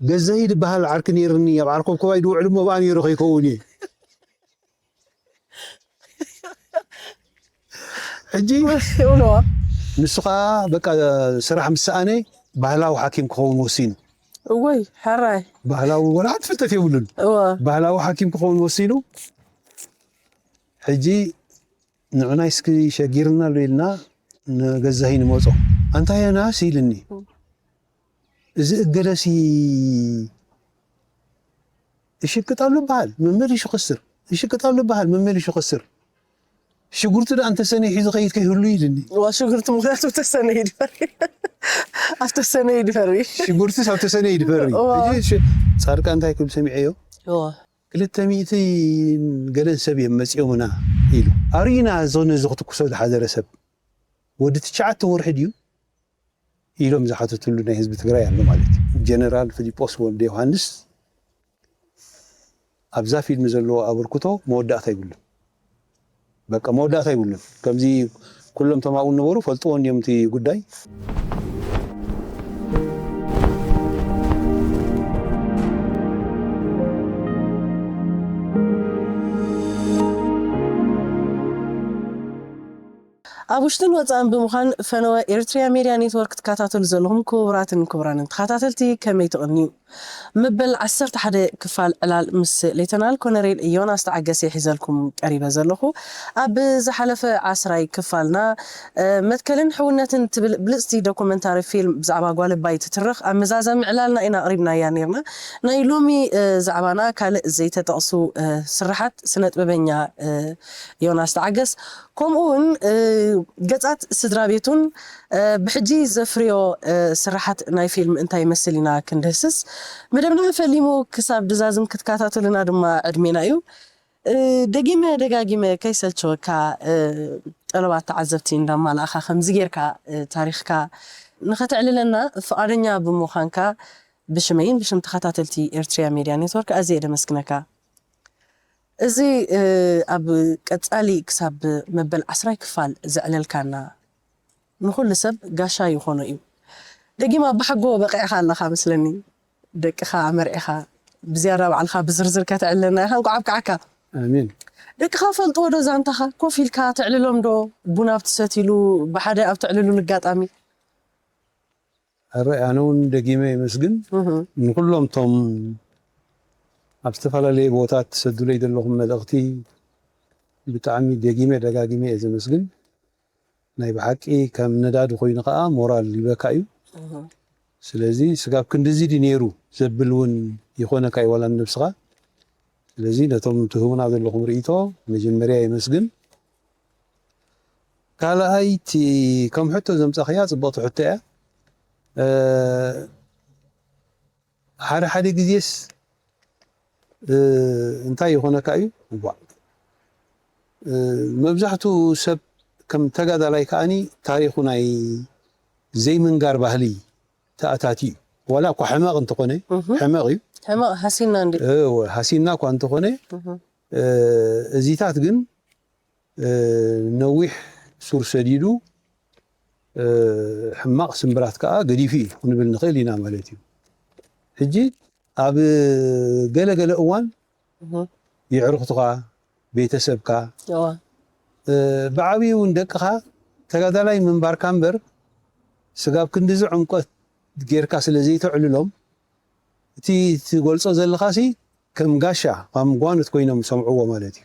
ገዛሂ ዝበሃል ዓርኪ ነይርኒ፣ ኣብ ዓርኮብኮባይ ዝውዕል እሞ ብኣ ነይሩ ከይከውን እየ። ሕጂ እውነዋ ንሱ ከዓ በቃ ስራሕ ምስ ሰኣነ ባህላዊ ሓኪም ክኸውን ወሲኑ። እወይ፣ ሕራይ። ባህላዊ ወላ ሓንቲ ፍልጠት የብሉን። እወ። ባህላዊ ሓኪም ክኸውን ወሲኑ። ሕጂ ንዕናይ እስኪ ሸጊርና ኣሎ ኢልና ንገዛሂ ንመጾ። ኣንታ ዮናስ ኢልኒ። እዚ እገለሲ ይሽቅጥ ኣሎ በሃል መመሊሱ ይኸስር፣ ይሽቅጥ ኣሎ በሃል መመሊሱ ይኸስር። ሽጉርቲ ደኣ እንተሰነ ሒዙ ከይድ ከይህሉ ኢልኒ። እዋ፣ ሽጉርቲ ምኽንያቱ ተሰነ ይድፈሪ። ኣብ ተሰነ ይድፈሪ። ሽጉርቲስ ኣብ ተሰነ ይድፈሪ። እዋ። ሕጂ ሽ- ጻድቃን እንታይ ክብል ሰሚዐዮ? እዋ። ክልተ ሚእቲ ገለን ሰብ እዮም መጺኦምና ኢሉ። ኣርኢና እዞ ነዚ ክትኩሶ ዝሓደረ ሰብ። ወዲ ትሽዓተ ወርሒ ድዩ? ኢሎም ዝሓተትሉ ናይ ህዝቢ ትግራይ ኣሎ ማለት እዩ። ጀነራል ፊሊጶስ ወልደ ዮሃንስ ኣብዛ ፊልም ዘለዎ ኣበርክቶ መወዳእታ ይብሉን። በቃ መወዳእታ ይብሉን። ከምዚ ኩሎም እቶም ኣብኡ ዝነበሩ ፈልጥዎ እንዲዮም እቲ ጉዳይ። ኣብ ውሽጥን ወፃእን ብምዃን ፈነወ ኤርትሪያ ሜድያ ኔትወርክ ትከታተሉ ዘለኹም ክቡራትን ክቡራንን ተኸታተልቲ ከመይ ትቕንዩ? መበል ዓሰርተ ሓደ ክፋል ዕላል ምስ ሌተናል ኮነሬል ዮናስ ተዓገሰ ሒዘልኩም ቀሪበ ዘለኹ። ኣብ ዝሓለፈ ዓስራይ ክፋልና እ፣ መትከልን ሕውነትን ትብል ብልፅቲ ዶኩመንታሪ ፊልም ብዛዕባ ጓል ኣባይ ትትርኽ ኣብ መዛዘሚ ዕላልና ኢና ኣቕሪብናያ ነይርና። ናይ ሎሚ እ፣ ዛዕባና ካልእ ዘይተጠቕሱ እ፣ ስርሓት ስነጥበበኛ እ፣ ዮናስ ተዓገስ ከምኡ እውን እ፣ ገፃት ስድራ ቤቱን እ፣ ብሕጂ ዘፍርዮ እ፣ ስርሓት ናይ ፊልም እንታይ ይመስል ኢና ክንድህስስ። መደብና ፈሊሙ ክሳብ ድዛዝም ክትከታተሉና ድማ ዕድሜና እዩ። እ፣ ደጊመ ደጋጊመ ከይሰልቸወካ እ፣ ጠለባት ተዓዘብቲ እንዳማላእኻ ከምዚ ጌርካ እ፣ ታሪኽካ ንኸተዕልለና ፍቓደኛ ብምዃንካ ብሽመይን ብሽም ተኸታተልቲ ኤርትሪያ ሜድያ ኔትወርክ ኣዝየ ደመስግነካ። እዚ እ፣ ኣብ ቀጻሊ ክሳብ መበል ዓስራይ ክፋል ዘዕለልካና ንኹሉ ሰብ ጋሻ ይኾኖ እዩ። ደጊም ኣባሓጎ በቒዕኻ ኣለኻ መስለኒ። ደቅኻ ኣመርዒኻ ብዝያዳ ባዕልኻ ብዝርዝር ከተዕልለና ኢኻ። እንቋዕ ኣብቅዓካ። ኣሜን። ደቅኻ ፈልጥዎ ዶ ዛንታኻ? ኮፍ ኢልካ ተዕልሎም ዶ? ቡና ኣብ ትሰትይሉ፣ ብሓደ ኣብ ተዕልሉሉ ኣጋጣሚ? ኣረ ኣነ እውን ደጊመ የመስግን እህ፣ ንኩሎም እቶም ኣብ ዝተፈላለየ ቦታ ትሰዱለይ ዘለኹም መልእኽቲ ብጣዕሚ ደጊመ ደጋጊመ እየ ዘመስግን። ናይ ብሓቂ ከም ነዳዲ ኮይኑ ከዓ ሞራል ይበካ እዩ። እህ። ስለዚ ስጋብ ክንድዚ ድዩ ነይሩ ዘብል እውን ይኾነካ እዩ ዋላ ንነብስኻ። ስለዚ ነቶም ትህቡና ዘለኹም ርእይቶ መጀመርያ የመስግን። ካልኣይ እቲ ከም ሕቶ ዘምጻኽያ ጽብቕቲ ሕቶ እያ። እ፣ ሓደ ሓደ ግዜስ እ፣ እንታይ ይኾነካ እዩ? እዋእ፣ እ፣ መብዛሕትኡ ሰብ ከም ተጋዳላይ ከኣኒ ታሪኹ ናይ ዘይምንጋር ባህሊ ተኣታቲ እዩ። ዋላ እኳ ሕመቕ እንተኾነ፣ እህ። ሕመቕ እዩ። ሕመቕ ሃሲና እንዲ እወ፣ ሃሲና እኳ እንተኾነ፣ እህ። እ፣ እዚታት ግን እ፣ ነዊሕ ሱር ሰዲዱ እ፣ ሕማቕ ስምብራት ከዓ ገዲፉ እዩ ክንብል ንኽእል ኢና ማለት እዩ። ሕጂ ኣብ ገለ ገለ እዋን እህ። የዕሩኽትኻ፣ ቤተሰብካ፣ እዋ። እ፣ ብዓብዩ እውን ደቅኻ ተጋዳላይ ምንባርካ እምበር ስጋብ ክንድዚ ዕምቆት ጌርካ ስለ ዘይተዕልሎም እቲ ትገልጾ ዘለኻሲ ከም ጋሻ ከም ጓኖት ኮይኖም ዝሰምዕዎ ማለት እዩ።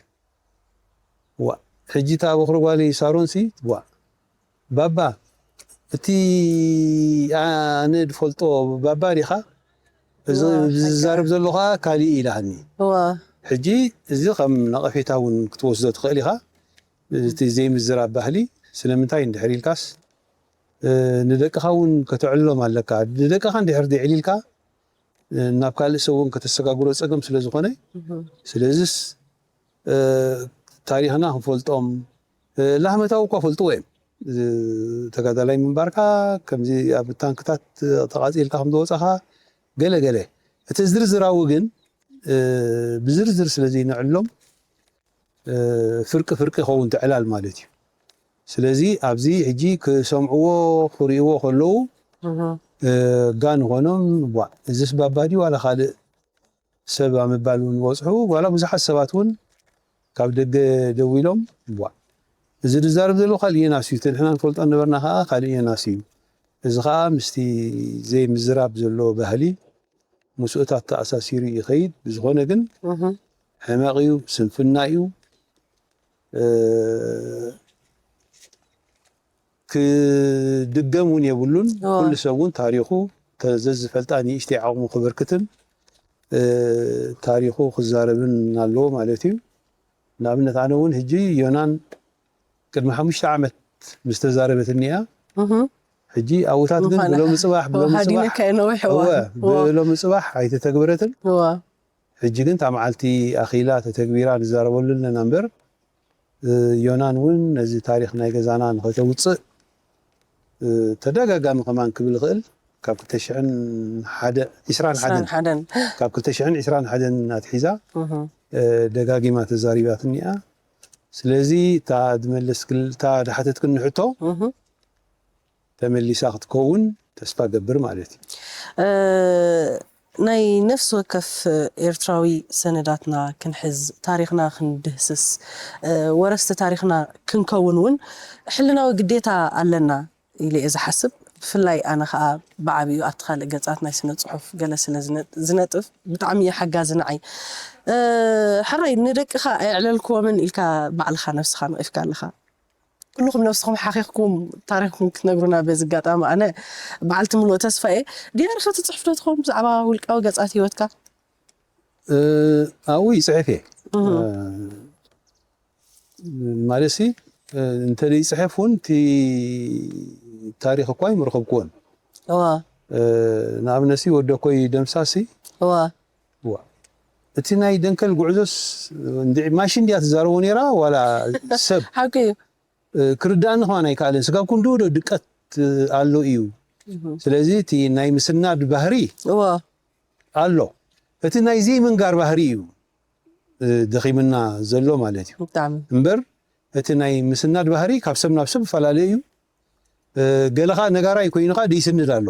ዋ ሕጂ እታ በኹሪ ጓለይ ሳሮንሲ ዋ ባባ እቲ ኣነ ዝፈልጦ ባባ ዲኻ እዚ ዋ፣ ዝዛረብ ዘሎ ከዓ ካሊእ ኢላሃኒ። እዋ። ሕጂ እዚ ከም ነቐፌታ እውን ክትወስዶ ትኽእል ኢኻ። እቲ ዘይምዝራብ ባህሊ ስለምንታይ እንድሕር ኢልካስ እ፣ ንደቅኻ እውን ከተዕልሎም ኣለካ። ንደቅኻ እንድሕር ዘዕሊልካ እ፣ ናብ ካልእ ሰብ እውን ከተሰጋግሮ ፀገም ስለ ዝኾነ እህ። ስለዚስ እ፣ ታሪኽና ክንፈልጦም እ፣ ላህመታዊ እኳ ፈልጥዎ እዮም። እ፣ ተጋዳላይ ምንባርካ ከምዚ ኣብ ታንክታት ተቓፂልካ ከም ዝወፃኻ ገለ ገለ እቲ ዝርዝራዊ ግን እ፣ ብዝርዝር ስለ ዘይነዕሎም እ፣ ፍርቂ ፍርቂ ይኸውን ትዕላል ማለት እዩ። ስለዚ ኣብዚ ሕጂ ክሰምዕዎ ክርእይዎ ከለዉ እህ። እ፣ ጋን ኾኖም፣ ቧ፣ እዚስ ባባ ድዩ ዋላ ካልእ ሰብ ኣብ ምባል እውን በጽሑ። ዋላ ብዙሓት ሰባት እውን ካብ ደገ ደዊሎም፣ ቧ፣ እዚ ዝዛረብ ዘሎ ካልእ ዮናስ እዩ፣ እቲ ንሕና ንፈልጦ ነበርና ከኣ ካልእ ዮናስ እዩ። እዚ ከኣ ምስቲ ዘይምዝራብ ዘሎ ባህሊ ምስኡ ተኣሳሲሩ ይኸይድ። ብዝኾነ ግን ሕመቕ እዩ፣ ስንፍና እዩ። እ፣ ክድገም እውን የብሉን። ኩሉ ሰብ እውን ታሪኹ፣ ተ-፣ ዘዝፈልጣ ንእሽተይ ዓቕሙ ክበርክትን፣ እ፣ ታሪኹ ክዛረብን ኣለዎ ማለት እዩ። ንኣብነት ኣነ እውን ሕጂ ዮናን ቅድሚ ሓሙሽተ ዓመት ምስ ተዛረበትኒ እያ። ሕጂ ኣብኡታት ግን ብሎሚ ጽባሕ፣ ብሎሚ ጽባሕ፣ ሃዲነካ እየ ነዊሕ እወ፣ እዋን። እወ። ብሎሚ ጽባሕ ኣይተተግበረትን። እወ። ሕጂ ግን እታ መዓልቲ ኣኺላ ተተግቢራ ንዛረበሉ ኣለና እምበር፣ እ፣ ዮናን እውን ነዚ ታሪኽ ናይ ገዛና ንኸተውጽእ፣ እ፣ ተደጋጋሚ ከማን ክብል ይኽእል፣ ካብ ክልተ ሽሕን ሓደ፣ ዕስራን ሓደን፣ ዕስራን ሓደን። ካብ ክልተ ሽሕን ዕስራን ሓደን ኣትሒዛ፣ እህ። እ፣ ደጋጊማ ተዛሪባትኒ እያ። ስለዚ እታ ዝመለስክል-፣ እታ ዝሓተትክኒ ሕቶ እህ። ተመሊሳ ክትከውን ተስፋ ገብር ማለት እዩ። እ፣ ናይ ነፍሲ ወከፍ ኤርትራዊ ሰነዳትና ክንሕዝ፣ ታሪኽና ክንድህስስ፣ እ፣ ወረስቲ ታሪኽና ክንከውን እውን ሕልናዊ ግዴታ ኣለና ኢለ እየ ዝሓስብ። ብፍላይ ኣነ ኸኣ ብዓቢኡ ኣብቲ ካልእ ገጻት ናይ ስነ ጽሑፍ ገለ ስለ ዝነ-፣ ዝነጥፍ ብጣዕሚ እዩ ሓጋዚ ንዓይ። እ፣ ሕራይ ንደቅኻ ኣየዕለልክዎምን ኢልካ ባዕልኻ ነብስኻ ነቒፍካ ኣለኻ። ኩልኹም ነብስኹም ሓኺኽኩም ታሪኽኩም ክትነግሩና በዚ ኣጋጣሚ ኣነ በዓልቲ ምሉእ ተስፋ እየ። ዲያሪ ኸ ትጽሕፍ ዶ ትኸውን ብዛዕባ ውልቃዊ ገጻት ህይወትካ? እ፣ ኣብኡ ይጽሕፍ እየ። እህ። እ፣ ማለትሲ፣ እ፣ እንተ ዘይጽሕፍ እውን እቲ ታሪኽ እኳ ኣይምረኸብክዎን። እዋ። እ፣ ንኣብነትሲ ወደኮይ ደምሳሲ። እዋ። እዋ። እቲ ናይ ደንከል ጉዕዞስ እንድዒ ማሽን ድያ ትዛረቦ ነይራ ዋላ ሰብ? ሓቂ እዩ። እ፣ ክርዳእኒ ከማን ኣይከኣለን። ስጋብ ክንድኡ ዶ ድቀት፣ እ፣ ኣሎ እዩ። እህ። ስለዚ እቲ ናይ ምስናድ ባህሪ እዋ። ኣሎ። እቲ ናይ ዘይምንጋር ባህሪ እዩ፣ እ፣ ደኺምና ዘሎ ማለት እዩ። ብጣዕሚ። እምበር እቲ ናይ ምስናድ ባህሪ ካብ ሰብ ናብ ሰብ ይፈላለ እዩ። እ፣ ገለ ኸኣ ነጋራይ ኮይኑ ኸኣ ደይስንድ ኣሎ።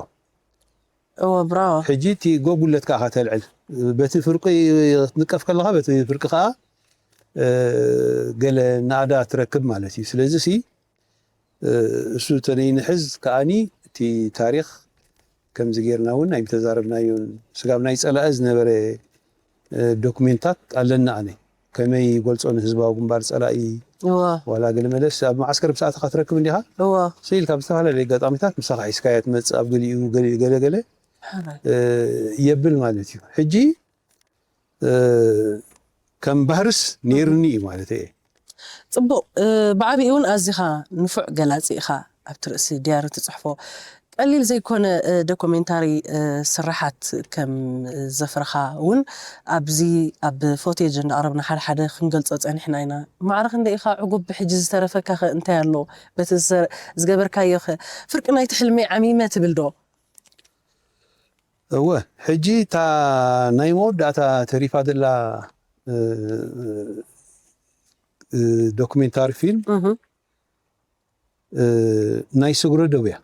እወ፣ ብራቮ። ሕጂ እቲ ጎጉለት ከኣ ከተልዕል፣ በቲ ፍርቂ ክትንቀፍ ከለኻ፣ በቲ ፍርቂ ከኣ፣ እ፣ ገለ ናእዳ ትረክብ ማለት እዩ። ስለዚ ሲ፣ እ፣ እሱ ተነይንሕዝ ከኣኒ እቲ ታሪኽ ከምዚ ጌርና እውን ኣይምተዛረብናዮን። ስጋብ ናይ ጸላኢ ዝነበረ፣ እ፣ ዶክሜንታት ኣለና ኣነ። ከመይ ይገልጾ ንህዝባዊ ግንባር ጸላኢ? እዋ። ዋላ ገለ መለስ ኣብ መዓስከር ምስ ኣተኻ ትረክብ እንዲኻ? እዋ። ስኢል ካብ ዝተፈላለየ ኣጋጣሚታት ምሳኻ ሒዝካያ ትመጽእ ኣብ ገሊኡ ገለ፣ ገለ፣ ገለ፣ ሕራይ። እ፣ የብል ማለት እዩ። ሕጂ፣ እ፣ ከም ባህርስ ነይርኒ እዩ ማለት እየ። ጽቡቕ፣ እ፣ ብዓቢኡ እውን ኣዚኻ ንፉዕ ገላጺ ኢኻ ኣብቲ ርእሲ ዲያሪ ትጽሕፎ። ቀሊል ዘይኮነ፣ እ፣ ዶኩሜንታሪ፣ እ፣ ስርሓት ከም ዘፍረኻ እውን ኣብዚ ኣብ ፎቴጅ እንዳቕረብና ሓደ ሓደ ክንገልጾ ጸኒሕና ኢና። ማዕረ ክንደይ ኢኻ ዕጉብ ብሕጂ ዝተረፈካ ኸ እንታይ ኣሎ? በቲ ዝሰ-፣ ዝገበርካዮ ኸ ፍርቂ ናይቲ ሕልመይ ዓሚመ ትብል ዶ? እወ፣ ሕጂ እታ ናይ መወዳእታ ተሪፋ ዘላ፣ እ፣ እ፣ ዶኩሜንታሪ ፊልም፣ እህ። እ፣ ናይ ስግረዶብ እያ።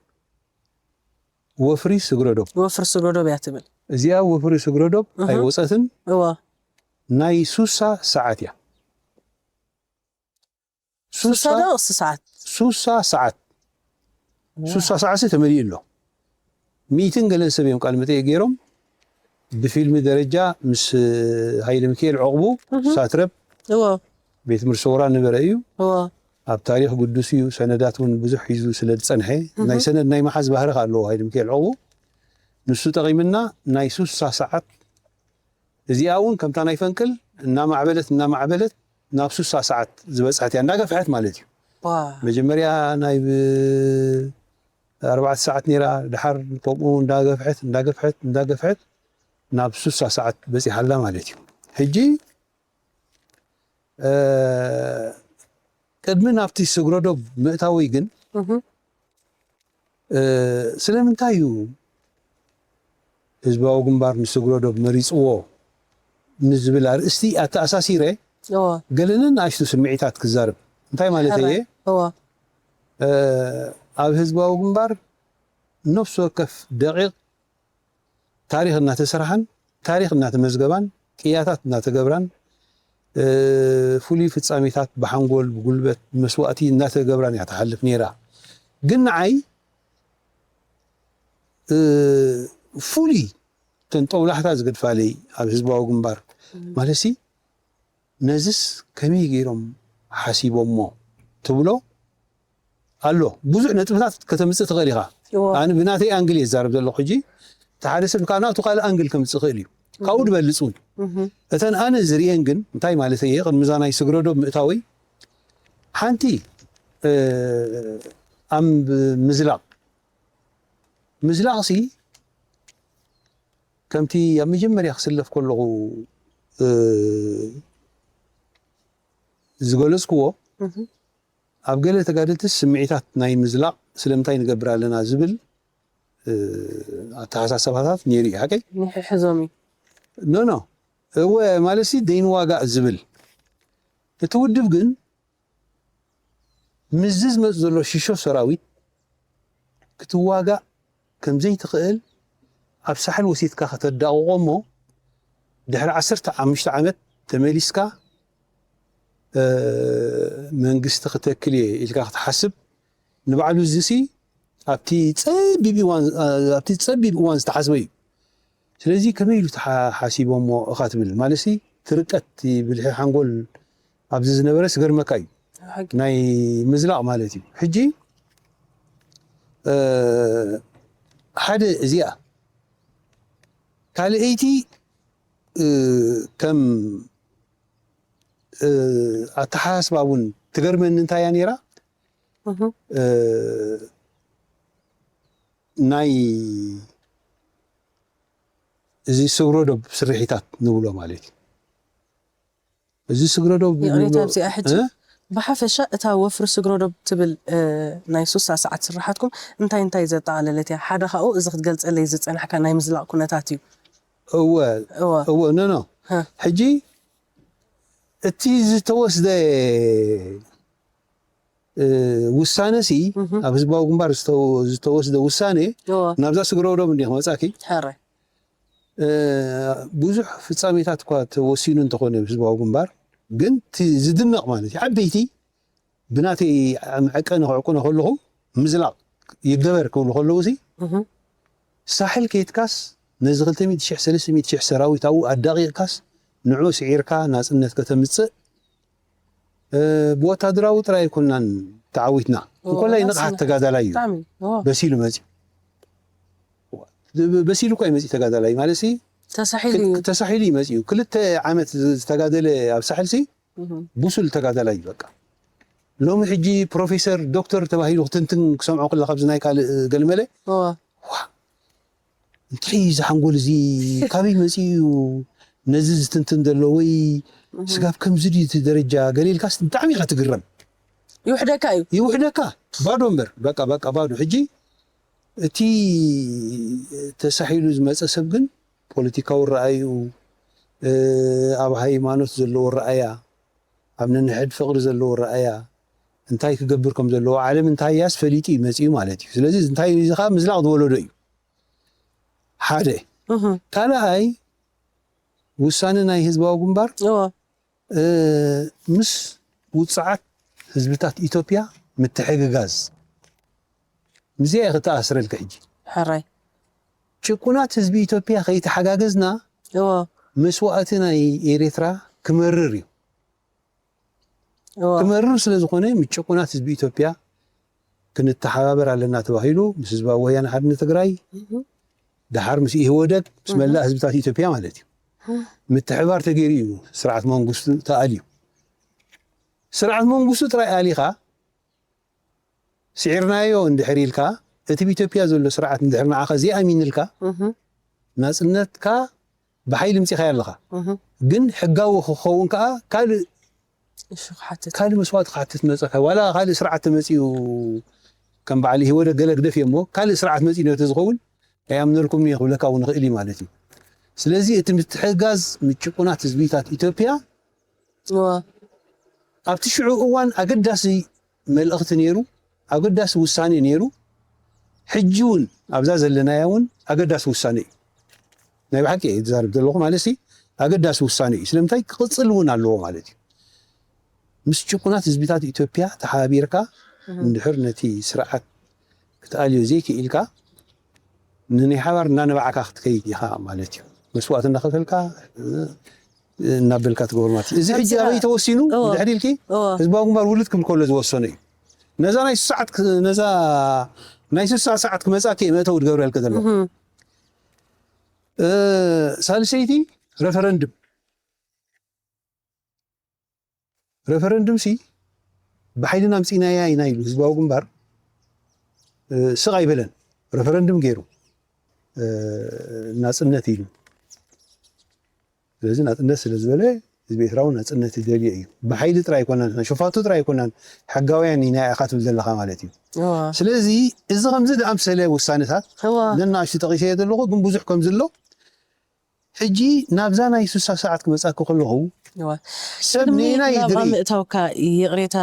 ወፍሪ ስግረዶብ። ወፍሪ ስግረዶብ እያ ትብል። እዚኣ ወፍሪ ስግረዶብ እህ። ኣይወጸትን። እወ። ናይ ሱሳ ሰዓት እያ። ሱሳ ሱሳ ዶ ስሳዓት? ሱሳ ሰዓት። ዋው። ሱሳ ሰዓት ተመሊኡ ኣሎ። ሚእትን ገለን ሰብ እዮም ቃለ መጠይቅ ገይሮም። ብፊልሚ ደረጃ ምስ ሃይለ ሚካኤል ዕቑቡ፣ እህ። ሳትረብ፣ እዎ። ቤት ምርሲ ሰውራ ነበረ እዩ። እዎ። ኣብ ታሪኽ ግዱስ እዩ። ሰነዳት እውን ብዙሕ ሒዙ ስለ ዝጸንሐ፣ እህ። ናይ ሰነድ ናይ መሓዝ ባህሪ ከ ኣለዎ ሃይለ ሚካኤል ዕቑቡ። ንሱ ጠቒምና ናይ ሱሳ ሰዓት እዚኣ እውን ከምታ ናይ ፈንቅል እናማዕበለት፣ እናማዕበለት ናብ ሱሳ ሰዓት ዝበጽሐት እያ፣ እንዳገፍሐት ማለት እዩ። ዋው። መጀመርያ ናይ ብ-፣ ኣርባዕተ ሰዓት ነይራ፣ ድሓር ከምኡ እንዳገፍሐት፣ እንዳገፍሐት፣ እንዳገፍሐት ናብ ሱሳ ሰዓት በጺሓ ኣላ ማለት እዩ። ሕጂ፣ እ፣ ቅድሚ ናብቲ ስግረዶብ ምእታወይ ግን፣ እህ። እ፣ ስለምንታይ እዩ ህዝባዊ ግንባር ንስግረዶብ መሪጽዎ ንዝብል ኣርእስቲ ኣተኣሳሲረ እዎ። ገለ ነናእሽቱ ስምዒታት ክዛረብ። እንታይ ማለት እየ? ሕራይ። እዎ። እ፣ ኣብ ህዝባዊ ግንባር ነፍሲ ወከፍ ደቂቕ ታሪኽ እናተሰርሓን ታሪኽ እናተመዝገባን ቅያታት እናተገብራን ፍሉይ ፍጻሜታት ብሓንጎል ብጉልበት ብመስዋእቲ እናተገብራን እያ ትሓልፍ ነይራ። ግን ንዓይ ፍሉይ ተን ጠውላሕታ ዝገድፋለይ ኣብ ህዝባዊ ግንባር ማለት ሲ ነዝስ ከመይ ገይሮም ሓሲቦሞ ትብሎ ኣሎ። ብዙሕ ነጥብታት ከተምፅእ ትኽእል ኢኻ። ኣነ ብናተይ ኣንግል እየ ዝዛረብ ዘለኹ ሕጂ። እቲ ሓደ ሰብ ከዓ ናቱ ካልእ ኣንግል ከምፅእ ይኽእል እዩ። ካብኡ ዝበልፅ እውን እተን ኣነ ዝርእየን ግን እንታይ ማለት እየ ቅድሚ እዛ ናይ ስግረዶ ምእታወይ ሓንቲ ኣም ምዝላቕ ምዝላቕ ሲ ከምቲ ኣብ መጀመርያ ክስለፍ ከለኹ ዝገለፅክዎ ኣብ ገለ ተጋደልቲ ስምዒታት ናይ ምዝላቕ ስለምንታይ ንገብር ኣለና ዝብል ኣተሓሳሰባታት ነይሩ እዩ ሓቀይ ንሕሕዞም እዩ ኖ ኖ እወ ማለት ሲ ደይንዋጋእ ዝብል እቲ ውድብ ግን ምስዚ ዝመፅ ዘሎ ሽሾ ሰራዊት ክትዋጋእ ከምዘይትኽእል ኣብ ሳሕል ወሲድካ ከተዳቕቖ እሞ ድሕሪ ዓሰርተ ሓሙሽተ ዓመት ተመሊስካ መንግስቲ ክተክል እየ ኢልካ ክትሓስብ ንባዕሉ እዚ ሲ ኣብቲ ፀቢብ እዋን ዝተሓስበ እዩ። ስለዚ ከመይ ኢሉ ሓሲቦሞ እኻ ትብል ማለት ሲ ትርቀት ብልሒ ሓንጎል ኣብዚ ዝነበረ ስገርመካ እዩ ናይ ምዝላቕ ማለት እዩ። ሕጂ ሓደ እዚኣ ካልአይቲ ከም ኣተሓሳስባ እውን ትገርመኒ እንታይ እያ ነይራ ናይ እዚ ስግረዶብ ስርሒታት ንብሎ ማለት እዩ። እዚ ስግረዶብ ይቕሬታ ኣብዚኣ ሕጂ ብሓፈሻ እታ ወፍሪ ስግረዶብ ትብል ናይ ሱሳ ሰዓት ስራሓትኩም እንታይ እንታይ ዘጠቓለለት እያ? ሓደ ካብኡ እዚ ክትገልፀለይ ዝፀናሕካ ናይ ምዝላቕ ኩነታት እዩ። እወ እወ ኖ ኖ ሕጂ እቲ ዝተወስደ ውሳነ ሲ ኣብ ህዝባዊ ግንባር ዝተወስደ ውሳነ ናብዛ ስግረዶብ እንዲ ክመፃኪ ብዙሕ ፍፃሜታት እኳ ተወሲኑ እንተኾነ ህዝባዊ ግንባር ግን ዝድነቕ ማለት እዩ ዓበይቲ ብናተይ መዐቀኒ ክዕቁኖ ከለኹ ምዝላቕ ይገበር ክብሉ ከለዉ ሲ ሳሕል ከይትካስ ነዚ ክልተ ሚእቲ ሺሕ ሰለስተ ሚእቲ ሺሕ ሰራዊት ኣብኡ ኣዳቒቕካስ ንዑ ስዒርካ ናፅነት ከተምፅእ ብወታደራዊ ጥራይ ኣይኮናን ተዓዊትና እንኮላይ ንቕሓት ተጋዳላይ እዩ በሲሉ መፂኡ በሲሉ እኳ ይመፅእ ተጋዳላይ ማለት ተሳሒሉ ይመፅኡ ክልተ ዓመት ዝተጋደለ ኣብ ሳሕል ሲ ብሱል ተጋዳላይ እዩ በቃ ሎሚ ሕጂ ፕሮፌሰር ዶክተር ተባሂሉ ክትንትን ክሰምዖ ከለካ ኣብዚ ናይ ካልእ ገልመለ እንታይ እዚ ሓንጎል እዚ ካበይ መፂኡ እዩ ነዚ ዝትንትን ዘሎ ወይ ስጋብ ከምዚ ድዩ እቲ ደረጃ ገለ ኢልካስ ብጣዕሚ ኢካ ትግረም ይውሕደካ እዩ ይውሕደካ ባዶ እምበር በቃ በቃ ባዶ ሕጂ እቲ ተሳሒሉ ዝመፀ ሰብ ግን ፖለቲካዊ ረኣይኡ ኣብ ሃይማኖት ዘለዎ ረኣያ ኣብ ነንሕድ ፍቕሪ ዘለዎ ረኣያ እንታይ ክገብር ከም ዘለዎ ዓለም እንታያስ ፈሊጡ እዩ መፂኡ ማለት እዩ ስለዚ እንታይ እዩ ከዓ ምዝላቕ ዝወለዶ እዩ ሓደ ካልኣይ ውሳነ ናይ ህዝባዊ ግንባር ምስ ውፅዓት ህዝብታት ኢትዮጵያ ምትሕግጋዝ ምስዚኣ እየ ክተኣስረልኪ ሕጂ ሕራይ ጭቁናት ህዝቢ ኢትዮጵያ ከይተሓጋገዝና እዎ መስዋእቲ ናይ ኤርትራ ክመርር እዩ እዎ ክመርር ስለ ዝኾነ ምስ ጭቁናት ህዝቢ ኢትዮጵያ ክንተሓባበር ኣለና ተባሂሉ ምስ ህዝባዊ ወያነ ሓርነት ትግራይ ደሓር ምስ ኢህወደግ ምስ መላእ ህዝብታት ኢትዮጵያ ማለት እዩ ምትሕባር ተገይሩ እዩ ስርዓት መንግስቱ ተኣልዩ ስርዓት መንግስቱ ጥራይ ኣሊኻ ስዒርናዮ እንድሕር ኢልካ እቲ ብኢትዮጵያ ዘሎ ስርዓት እንድሕር ንዓኻ ዘይኣሚንልካ ናፅነትካ ብሓይሊ ምፂኻዮ ኣለኻ ግን ሕጋዊ ክኸውን ከዓ ካልእ ካልእ መስዋእቲ ክሓትት መፀካ ዋላ ካልእ ስርዓት ተመፂኡ ከም በዓል ህወደ ገለ ግደፍ እሞ ካልእ ስርዓት መፂኡ ነቲ ዝኸውን ኣይኣምነልኩም እየ ክብለካ እውን ይኽእል እዩ ማለት እዩ ስለዚ እቲ ምትሕጋዝ ምጭቁናት ህዝቢታት ኢትዮጵያ ኣብቲ ሽዑ እዋን ኣገዳሲ መልእኽቲ ነይሩ ኣገዳሲ ውሳኔ ነይሩ ሕጂ እውን ኣብዛ ዘለናያ እውን ኣገዳሲ ውሳኔ እዩ ናይ ብሓቂ እየ ዝዛረብ ዘለኹ ማለት ሲ ኣገዳሲ ውሳነ እዩ። ስለምንታይ ክቕጽል እውን ኣለዎ ማለት እዩ። ምስ ጭቁናት ህዝብታት ኢትዮጵያ ተሓባቢርካ እንድሕር ነቲ ስርዓት ክትኣልዮ ዘይክኢልካ ንናይ ሓባር እናነባዕካ ክትከይድ ኢኻ ማለት እዩ። መስዋእቲ እናኸፈልካ እናበልካ ትገብሮ ማለት እዩ። እዚ ሕጂ ኣበይ ተወሲኑ ድሕሪ ኢልኪ ህዝባዊ ግንባር ውልድ ክብል ከሎ ዝወሰነ እዩ። ነዛ ናይ ስሳዓት ነዛ ናይ ስሳ ሰዓት ክመጻ ከ መእተው ትገብረልከ ዘሎ ሳልሰይቲ ረፈረንድም ረፈረንድም ሲ ብሓይልና ምፂናያ ኢና ኢሉ ህዝባዊ ግንባር ስቕ ኣይበለን። ረፈረንድም ገይሩ ናፅነት ኢሉ ስለዚ ናፅነት ስለ ዝበለ ህዝቢ ኤርትራ እውን ናፅነት ይደልዮ እዩ። ብሓይሊ ጥራይ ኣይኮናን፣ ሸፋቱ ጥራይ ኣይኮናን፣ ሕጋውያን ኢና ኢኻ ትብል ዘለኻ ማለት እዩ። ስለዚ እዚ ከምዚ ዝኣምሰለ ውሳነታት ነናእሽቱ ጠቒሰዮ ዘለኹ ግን ብዙሕ ከም ዝሎ ሕጂ ናብዛ ናይ ስሳ ሰዓት ክመጻኪ ከለኹ ሰብ ኔና ይድርኢ ምእታውካ ይቕሬታ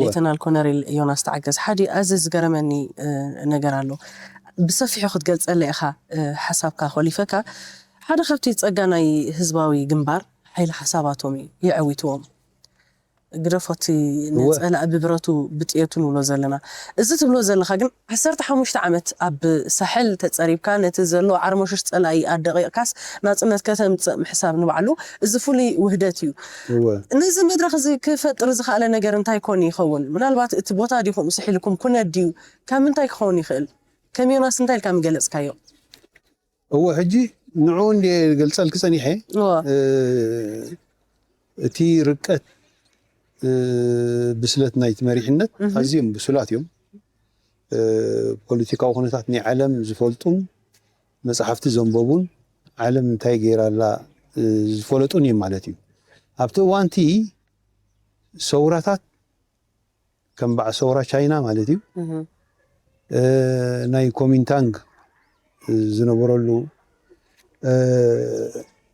ሌተናል ኮነሬል ዮናስ ተዓገስ ሓደ ኣዚ ዝገረመኒ ነገር ኣሎ ብሰፊሑ ክትገልጸለ ኢኻ ሓሳብካ ኮሊፈካ ሓደ ካብቲ ጸጋ ናይ ህዝባዊ ግንባር ሓይሊ ሓሳባቶም እዩ የዐዊትዎም ግደፎቲ ንጸላኢ ብብረቱ ብጥየቱ ንብሎ ዘለና እዚ ትብሎ ዘለኻ ግን ዓሰርተ ሓሙሽተ ዓመት ኣብ ሳሕል ተጸሪብካ ነቲ ዘሎ ዓርሞሽሽ ጸላኢ ኣደቂቕካስ ናጽነት ከተምጽእ ምሕሳብ ንባዕሉ እዚ ፍሉይ ውህደት እዩ ነዚ መድረኽ እዚ ክፈጥር ዝኽኣለ ነገር እንታይ ኮን ይኸውን ምናልባት እቲ ቦታ ዲኹም ስሒልኩም ኩነት ድዩ ካብ ምንታይ ክኸውን ይኽእል ከም ዮናስ እንታይ ኢልካ ምገለጽካዮ እወ ሕጂ ንዑ እንደ ገልጸልክ ጸኒሐ እቲ ርቀት ብስለት ናይቲ መሪሕነት ኣዝዮም ብሱላት እዮም ፖለቲካዊ ኩነታት ናይ ዓለም ዝፈልጡን መጽሓፍቲ ዘንበቡን ዓለም እንታይ ገይራላ ዝፈለጡን እዮም ማለት እዩ ኣብቲ እዋንቲ ሰውራታት ከም በዓል ሰውራ ቻይና ማለት እዩ ናይ ኮሚንታንግ ዝነበረሉ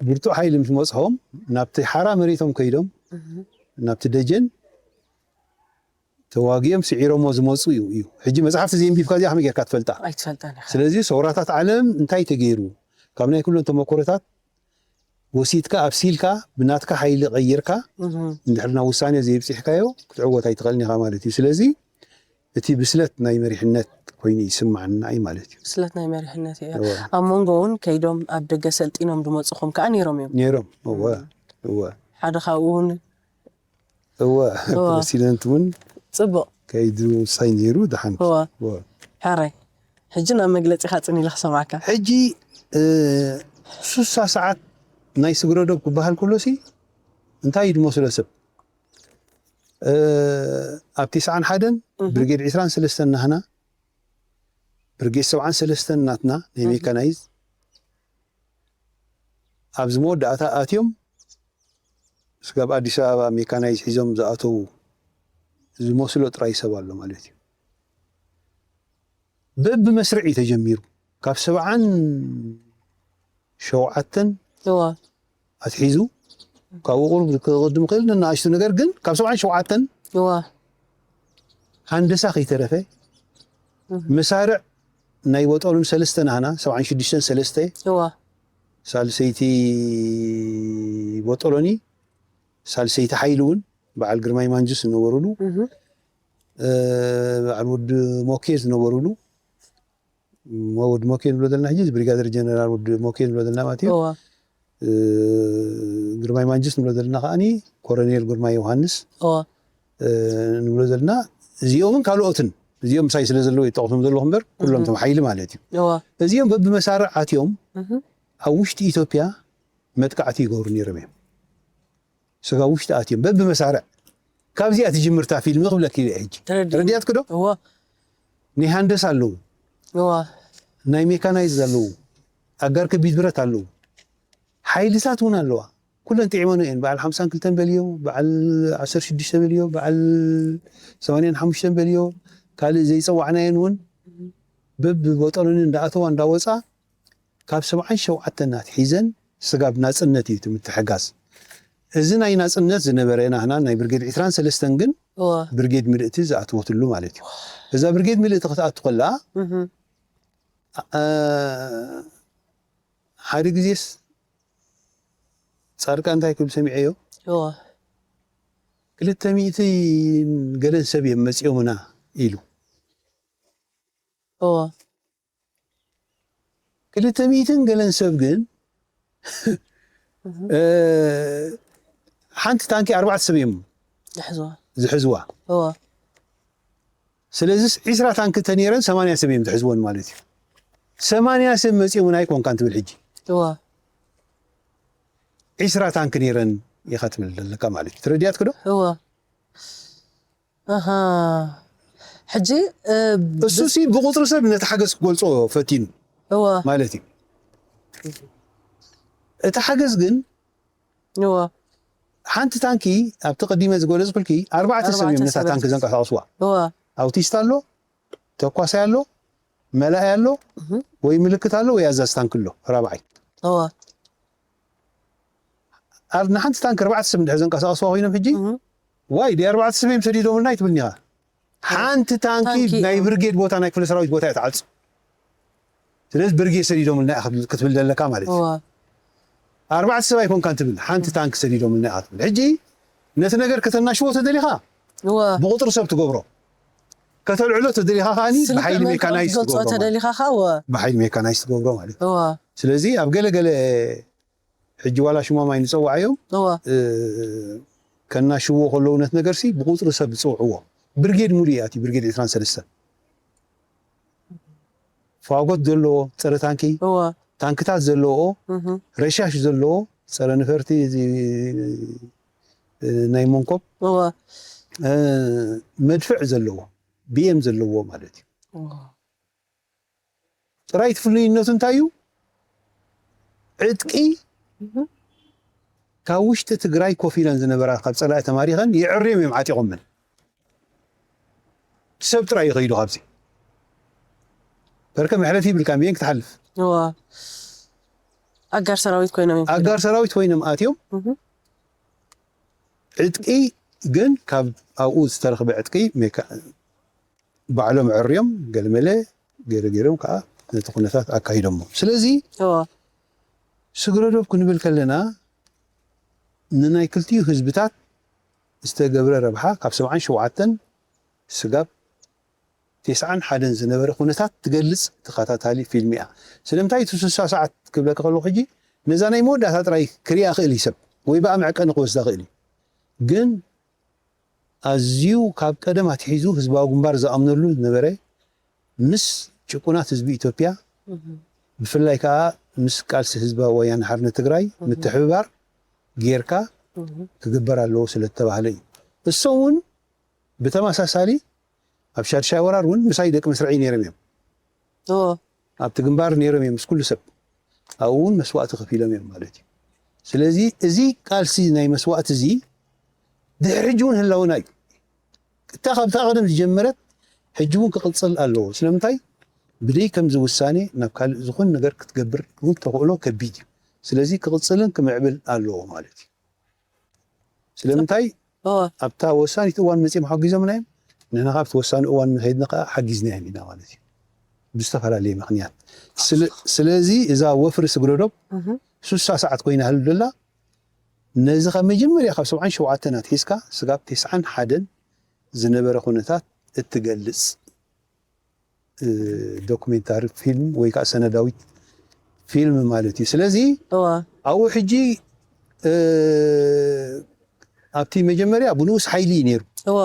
ብርቱዕ ሓይሊ ምስ መፅኦም ናብቲ ሓራ መሬቶም ከይዶም ናብቲ ደጀን ተዋጊኦም ስዒሮሞ ዝመፁ እዩ እዩ ሕጂ መፅሓፍቲ ዘየንቢብካ እዚኣ ከመይ ጌርካ ትፈልጣ ኣይትፈልጣን ኢኻ ስለዚ ሰውራታት ዓለም እንታይ ተገይሩ ካብ ናይ ኩሎም ተመክሮታት ወሲድካ ኣብሲልካ ብናትካ ሓይሊ ቀይርካ እንድሕር ናብ ውሳኔ ዘይብፂሕካዮ ክትዕወት ኣይትኽእልን ኢኻ ማለት እዩ ስለዚ እቲ ብስለት ናይ መሪሕነት ኮይኑ ይስማዓና እዩ ማለት እዩ ብስለት ናይ መሪሕነት እዩ ኣብ መንጎ እውን ከይዶም ኣብ ደገ ሰልጢኖም ዝመፁኹም ከዓ ነይሮም እዮም ነይሮም እወ እወ ሓደ ካብኡ እውን እወ ፕረሲደንት እውን ፅቡቅ ከይዱ ውሳኝ ነይሩ ድሓን እወ ሕራይ ሕጂ ናብ መግለፂ ካፅን ኢለ ክሰማዕካ ሕጂ ሱሳ ሰዓት ናይ ስግረዶብ ክበሃል ከሎ ሲ እንታይ እዩ ድመስሎ ሰብ ኣብ ቴስዓን ሓደን ብርጌድ ዕስራን ሰለስተን ናህና ብርጌድ ሰብዓን ሰለስተን ናትና ናይ ሜካናይዝ ኣብዚ መወዳእታ ኣትዮም ስጋብ ኣዲስ ኣበባ ሜካናይዝ ሒዞም ዝኣተዉ ዝመስሎ ጥራይ ሰብ ኣሎ ማለት እዩ። በብመስርዕ እዩ ተጀሚሩ። ካብ ሰብዓን ሸውዓተን ኣትሒዙ ካብኡ ቁሩብ ክቕድም ይኽእል ነናእሽቱ ነገር ግን ካብ ሰብዓን ሸውዓተን ሃንደሳ ከይተረፈ መሳርዕ ናይ ቦጦሎኒ ሰለስተ ናህና ሰብዓን ሽዱሽተን ሰለስተ ሳልሰይቲ ቦጦሎኒ ሳልሰይቲ ሓይሊ እውን በዓል ግርማይ ማንጁስ ዝነበሩሉ በዓል ወዲ ሞኬ ዝነበሩሉ ወዲ ሞኬ ንብሎ ዘለና ሕጂ ብሪጋደር ጀነራል ወዲ ሞኬ ንብሎ ዘለና ማለት እዩ ግርማይ ማንጁስ ንብሎ ዘለና ከዓኒ ኮረኔል ግርማይ ዮሃንስ ንብሎ ዘለና እዚኦምን ካልኦትን እዚኦም ምሳይ ስለ ዘለዉ ይጠቕሶም ዘለኹ እምበር ኩሎም ቶም ሓይሊ ማለት እዩ እዚኦም በብመሳርዕ ኣትዮም ኣብ ውሽጢ ኢትዮጵያ መጥቃዕቲ ይገብሩ ነይሮም እዮም ስጋ ውሽጢ ኣትዮም በብመሳርዕ ካብዚኣ ትጅምርታ ፊልም ክብለኪ ኢለ ሕጂ ረዲያትክ ዶ ናይ ሃንደስ ኣለዉ ናይ ሜካናይዝ ኣለዉ ኣጋር ከቢድ ብረት ኣለዉ ሓይልታት እውን ኣለዋ ኩለን ጥዒመኖ እየን በዓል ሓምሳን ክልተን በልዮ በዓል ዓሰርተ ሽዱሽተ በልዮ በዓል ሰማንያን ሓሙሽተን በልዮ ካልእ ዘይፀዋዕናየን እውን በብቦጠሎኒ እንዳኣተዋ እንዳወፃ ካብ ሰብዓን ሸውዓተን ኣትሒዘን ስጋብ ናፅነት እዩ እቲ ምትሕጋዝ። እዚ ናይ ናፅነት ዝነበረ ናህና ናይ ብርጌድ ዕስራን ሰለስተን ግን ብርጌድ ምልእቲ ዝኣትወትሉ ማለት እዩ። እዛ ብርጌድ ምልእቲ ክትኣቱ ከላ ሓደ ግዜስ ጻድቃን እንታይ ክብል ሰሚዐዮ? እወ ክልተ ሚእትን ገለን ሰብ እዮም መጺኦምና ኢሉ። እወ ክልተ ሚእትን ገለን ሰብ ግን እ፣ ሓንቲ ታንኪ ኣርባዕተ ሰብ እዮም ዝሕዝዋ ዝሕዝዋ። እወ ስለዚስ ዒስራ ታንኪ ተነይረን ሰማንያ ሰብ እዮም ዝሕዝወን ማለት እዩ። ሰማንያ ሰብ መጺኦምና ኣይኮንካን ትብል ሕጂ። እወ ዒስራ ታንኪ ነይረን ኢኻ ትብል ዘለካ ማለት እዩ። ተረዲኣትክ ዶ? እወ ኣሃ ሕጂ እ፣ እሱ ሲ ብቁፅሪ ሰብ ነቲ ሓገዝ ክገልጾ ፈቲኑ እወ ማለት እዩ። እቲ ሓገዝ ግን እወ ሓንቲ ታንኪ ኣብቲ ቀዲመ ዝገለጽኩልኪ ኣርባዕተ ሰብ እዮም ነታ ኣርባዕተ ሰብ ታንኪ ዘንቀሳቕስዋ። እወ ኣውቲስት ኣሎ፣ ተኳሳይ ኣሎ፣ መላኢ ኣሎ፣ እህ፣ ወይ ምልክት ኣሎ ወይ ኣዛዝ ታንኪ ኣሎ። ራብዓይ እወ ኣብ ንሓንቲ ታንኪ ኣርባዕተ ሰብ እንድሕር ዘንቀሳቐስዋ ኮይኖም ሕጂ እህ፣ ዋይ ዲ ኣርባዕተ ሰብ እዮም ሰዲዶምልና ኣይትብልኒ ኢኻ። ሓንቲ ታንኪ ታንኪ ናይ እዮም። ብርጌድ ቦታ ናይ ክፍለ ሰራዊት ቦታ እያ ትዓጽ። ስለዚ ብርጌድ ሰዲዶምልና ኢኻ ክትብል- ክትብል ዘለካ ማለት እዩ። እወ ኣርባዕተ ሰብ ኣይኮንካን ትብል፣ ሓንቲ ታንኪ ሰዲዶምልና ኢኻ ትብል። ሕጂ ነቲ ነገር ከተናሽዎ ተደሊኻ እወ ብቁፅሪ ሰብ ትገብሮ፣ ከተልዕሎ ተደሊኻ ከዓኒ ስልክዕ ብሓይሊ መልክዑ ሜካናይዝ ክትገልጾ ትገብሮ ማለት እዩ። ተደሊኻ ኸዓ እወ ብሓይሊ ሜካናይዝ ትገብሮ ማለት እዩ። እወ ስለዚ ኣብ ገለ ገለ ሕጂ ዋላ ሽሞም ኣይንፀዋዓዮም እወ እ፣ ከናሽዎ ከለዉ ነት ነገር ሲ ብቁፅሪ ሰብ ዝፅውዕዎ ብርጌድ ሙሉ እያ እቲ ብርጌድ ዕስራን ሰለስተን ፋጎት ዘለዎ ፀረ ታንኪ እወ ታንክታት ዘለዎ እህ፣ ረሻሽ ዘለዎ ፀረ ነፈርቲ እዚ እ፣ ናይ መንኮብ እወ እ፣ መድፍዕ ዘለዎ ቢኤም ዘለዎ ማለት እዩ። እወ ጥራይ እቲ ፍሉይነቱ እንታይ እዩ? ዕጥቂ እህ፣ ካብ ውሽጢ ትግራይ ኮፍ ኢለን ዝነበራ ካብ ፀላኢ ተማሪኸን የዕርዮም እዮም ዓጢቖመን። ሰብ ጥራይ ይኸይዱ ካብዚ በርከ መሕለፊ ይብልካ ሚን ክትሓልፍ እወ ኣጋር ሰራዊት ኮይኖም እዮም ኣጋር ሰራዊት ኮይኖም ኣትዮም እህ፣ ዕጥቂ ግን ካብ ኣብኡ ዝተረኽበ ዕጥቂ ሜካ- ባዕሎም ዕርዮም ገለመለ ገይረ ገይሮም ከዓ ነቲ ኩነታት ኣካሂዶሞ። ስለዚ እወ ስግረዶብ ክንብል ከለና ንናይ ክልቲኡ ህዝብታት ዝተገብረ ረብሓ ካብ ሰብዓን ሸውዓተን ስጋብ ተስዓን ሓደን ዝነበረ ኩነታት ትገልጽ ተኸታታሊ ፊልም እያ። ስለምንታይ እቲ ስሳ ሰዓት ክብለካ ከለኹ ሕጂ ነዛ ናይ መወዳእታ ጥራይ ክሪኣ ክእል እዩ ሰብ ወይ ብኣ መዕቀኒ ክወስዳ ክእል እዩ። ግን ኣዝዩ ካብ ቀደም ኣትሒዙ ህዝባዊ ግንባር ዝኣምነሉ ዝነበረ ምስ ጭቁናት ህዝቢ ኢትዮጵያ ብፍላይ ከዓ ምስ ቃልሲ ህዝባዊ ወያነ ሓርነት ትግራይ ምትሕብባር ጌርካ ክግበር ኣለዎ ስለተባህለ እዩ። እሶም እውን ብተመሳሳሊ ኣብ ሻድሻይ ወራር እውን ምሳይ ደቂ መስርዐይ ነይሮም እዮም። እዎ ኣብቲ ግንባር ነይሮም እዮም ምስ ኩሉ ሰብ ኣብኡ እውን መስዋእቲ ከፊሎም እዮም ማለት እዩ። ስለዚ እዚ ቃልሲ ናይ መስዋእቲ እዚ ድሕሪ ሕጂ እውን ህላውና እዩ። እታ ካብታ ቀደም ዝጀመረት ሕጂ እውን ክቕፅል ኣለዎ። ስለምንታይ ብደይ ከምዚ ውሳኔ ናብ ካልእ ዝኾነ ነገር ክትገብር እውን ተኽእሎ ከቢድ እዩ። ስለዚ ክቕፅልን ክምዕብል ኣለዎ ማለት እዩ። ስለምንታይ እዎ ኣብታ ወሳኒት እዋን መፂኦም ሓጊዞምና እዮም። ንሕና ካብቲ ወሳኒ እዋን ንኸይድና ከዓ ሓጊዝናዮም ኢና ማለት እዩ ብዝተፈላለየ ምኽንያት። ስለ- ስለዚ እዛ ወፍሪ ስግረዶብ እህ ሱሳ ሰዓት ኮይና ህሉ ደላ ነዚ ካብ መጀመርያ ካብ ሰብዓን ሸውዓተን ኣትሒዝካ ስጋብ ተስዓን ሓደን ዝነበረ ኩነታት እትገልፅ እ፣ ዶክሜንታሪ ፊልም ወይ ከዓ ሰነዳዊት ፊልም ማለት እዩ። ስለዚ እዎ ኣብኡ ሕጂ እ፣ ኣብቲ መጀመርያ ብንኡስ ሓይሊ እዩ ነይሩ እዎ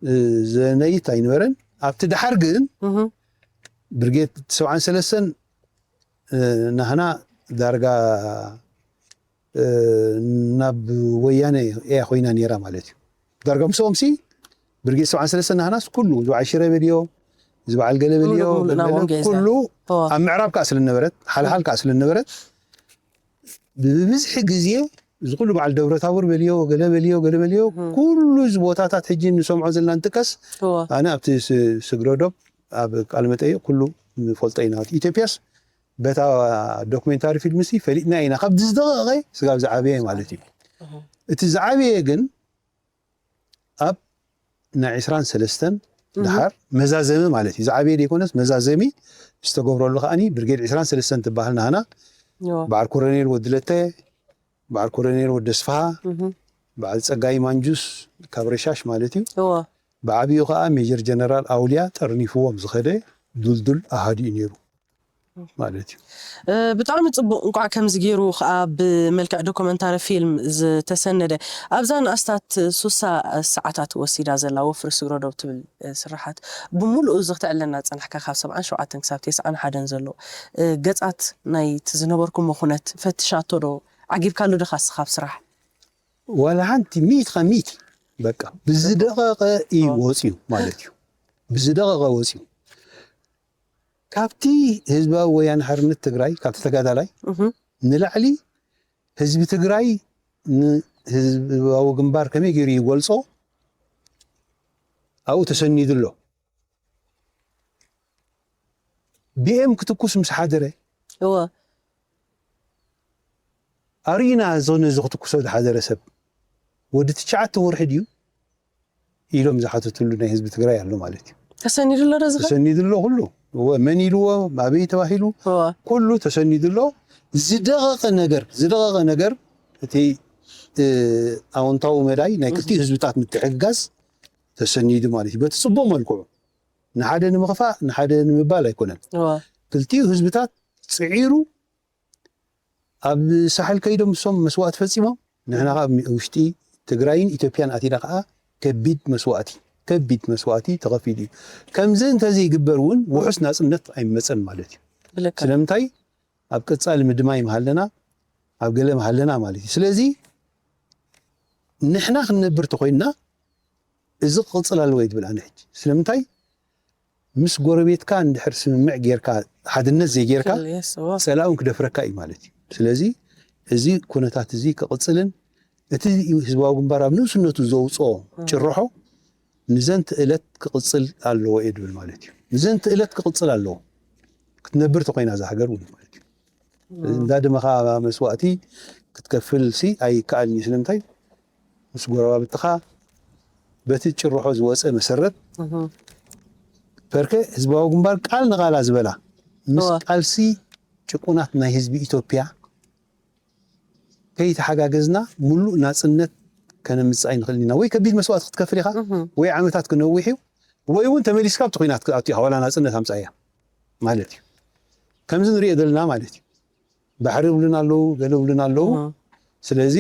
እ፣ ዘነይት ኣይነበረን። ኣብቲ ደሓር ግን እህ ብርጌድ ሰብዓን ሰለስተን እ፣ ናህና ዳርጋ እ፣ ናብ ወያነ እያ ኮይና ነይራ ማለት እዩ። ዳርጋ ምስኦም ሲ ብርጌድ ሰብዓን ሰለስተን ናህናስ ኩሉ እዚ በዓል ሽረ በልዮ እዚ በዓል ገለ በልዮ ሙሉ ሙሉ ገለ ናብኦም ገይዛ። ኩሉ እዎ ኣብ ምዕራብ ከዓ ስለነበረት ሓልሓል ከዓ ስለነበረት ብብዝሒ ግዜ እዚ ኩሉ በዓል ደብረ ታቦር በልዮ ገለ በልዮ ገለ በልዮ እህ ኩሉ እዚ ቦታታት ሕጂ ንሰምዖ ዘለና ንጥቀስ እዎ ኣነ ኣብቲ ስ- ስግረዶብ ኣብ ቃል መጠይቅ ኩሉ ንፈልጦ ኢና ኢትዮጵያስ በታ ዶክሜንታሪ ፊልም ሲ ፈሊጥና ኢና ካብ ዝደቀቀ ስጋብ ዝዓበየ ማለት እዩ። እህ እቲ ዝዓበየ ግን ኣብ ናይ ዕስራን ሰለስተን እህ ድሓር መዛዘሚ ማለት እዩ ዝዓበየ ዘይኮነስ መዛዘሚ ዝተገብረሉ ከዓኒ ብርጌድ ዕስራን ሰለስተን ትበሃል ናህና እዎ። በዓል ኮረኔል ወዲ ለተ፣ በዓል ኮረኔል ወዲ ኣስፍሃ፣ እህ፣ በዓል ጸጋይ ማንጁስ ካብ ረሻሽ ማለት እዩ። እዎ። ብዓብዩ ከዓ ሜጀር ጀነራል ኣውልያ ጠርኒፍዎም ዝኸደ ዱልዱል ኣሃዱ እዩ ነይሩ ማለት እዩ። እ፣ ብጣዕሚ ጽቡቕ። እንቋዕ ከምዚ ገይሩ ከዓ ብመልክዕ ዶክመንታሪ ፊልም ዝተሰነደ። ኣብዛ ንኣስታት ሱሳ ሰዓታት ወሲዳ ዘላ ወፍሪ ስግረዶብ ትብል፣ እ፣ ስርሓት ብምሉኡ እዚ ክተዕለና ዝጸናሕካ ካብ ሰብዓን ሸውዓተን ክሳብ ተስዓን ሓደን ዘሎ፣ እ፣ ገጻት ናይቲ ዝነበርኩሞ ኩነት ፈትሻቶ ዶ? ዓጊብካሉ ዲኻ እስኻ ኣብ ስራሕ? ዋላ ሓንቲ ሚእቲ ካብ ሚእቲ በቃ ብዝደቐቐ እዩ ወፂኡ ማለት እዩ። ብዝደቐቐ ወፂኡ። ካብቲ ህዝባዊ ወያነ ሓርነት ትግራይ፣ ካብቲ ተጋዳላይ እህ፣ ንላዕሊ ህዝቢ ትግራይ ንህዝባዊ ግንባር ከመይ ገይሩ ይገልጾ ኣብኡ ተሰኒዱ ኣሎ። ቢኤም ክትኩስ ምስ ሓደረ እዎ። ኣርኢና፣ እዞ ነዚ ክትኩሶ ዝሓደረ ሰብ ወዲ ትሽዓተ ወርሒ ድዩ ኢሎም ዝሓተትሉ ናይ ህዝቢ ትግራይ ኣሎ ማለት እዩ። ተሰኒዱ ኣሎ ዶ ዝኸ? ተሰኒዱ ኣሎ ኩሉ። እወ፣ መን ኢልዎ፣ ኣበይ ተባሂሉ፣ እዎ። ኩሉ ተሰኒዱ ኣሎ። ዝደቐቐ ነገር፣ ዝደቐቐ ነገር እቲ፣ እ፣ ኣወንታዊ መዳይ ናይ ክልቲኡ ህዝብታት ምትሕግጋዝ ተሰኒዱ ማለት እዩ። በቲ ጽቡቕ መልክዑ ንሓደ ንምኽፋእ ንሓደ ንምባል ኣይኮነን። እዎ። ክልቲኡ ህዝብታት ጽዒሩ ኣብ ሳሕል ከይዶም እሶም መስዋእቲ ፈጺሞም፣ ንሕና ከዓ ኣብ ውሽጢ ትግራይን ኢትዮጵያን ኣቲና ከዓ ከቢድ መስዋእቲ፣ ከቢድ መስዋእቲ ተኸፊሉ እዩ። ከምዚ እንተዘይግበር እውን ውሑስ ናጽነት ኣይመጸን ማለት እዩ። ብልክዕ። ስለምንታይ? ኣብ ቀጻሊ ምድማይ ምሃለና፣ ኣብ ገለ ምሃለና ማለት እዩ። ስለዚ ንሕና ክንነብር ተኾይንና እዚ ክቕጽል ኣለዎ እየ ዝብል ኣነ ሕጂ። ስለምንታይ? ምስ ጎረቤትካ እንድሕር ስምምዕ ጌርካ፣ ሓድነት ዘይጌርካ፣ ክል-፣ የስ፣ እዎ። ጸላእውን ክደፍረካ እዩ ማለት እዩ። ስለዚ እዚ ኩነታት እዚ ክቕጽልን እቲ ህዝባዊ ግንባር ኣብ ንእስነቱ ዘውፅኦ ጭርሖ ንዘንቲ ዕለት ክቕጽል ኣለዎ እየ ድብል ማለት እዩ። ንዘንቲ ዕለት ክቕጽል ኣለዎ። ክትነብር ተኾይና እዛ ሃገር እውን ማለት እዩ። እንዳደመኻ መስዋእቲ ክትከፍል ሲ ኣይከኣልን እዩ። ስለምንታይ? ምስ ጎረባብትኻ በቲ ጭርሖ ዝወፀ መሰረት እህ፣ ፐርከ ህዝባዊ ግንባር ቃል ንቓላ ዝበላ ምስ እወ። ቃልሲ ጭቁናት ናይ ህዝቢ ኢትዮጵያ ከይተሓጋገዝና ሙሉእ ናፅነት ከነምፅእ ኣይንኽእልን ኢና። ወይ ከቢድ መስዋእቲ ክትከፍል ኢኻ፣ እህ፣ ወይ ዓመታት ክነዊሕ እዩ፣ ወይ እውን ተመሊስካ ኣብቲ ኲናት ክትኣቱ ኢኻ፣ ዋላ ናፅነት ኣምፃእያ ማለት እዩ። ከምዚ ንሪኦ ዘለና ማለት እዩ። ባሕሪ ይብሉና ኣለዉ፣ ገለ ይብሉና ኣለዉ። እህ፣ ስለዚ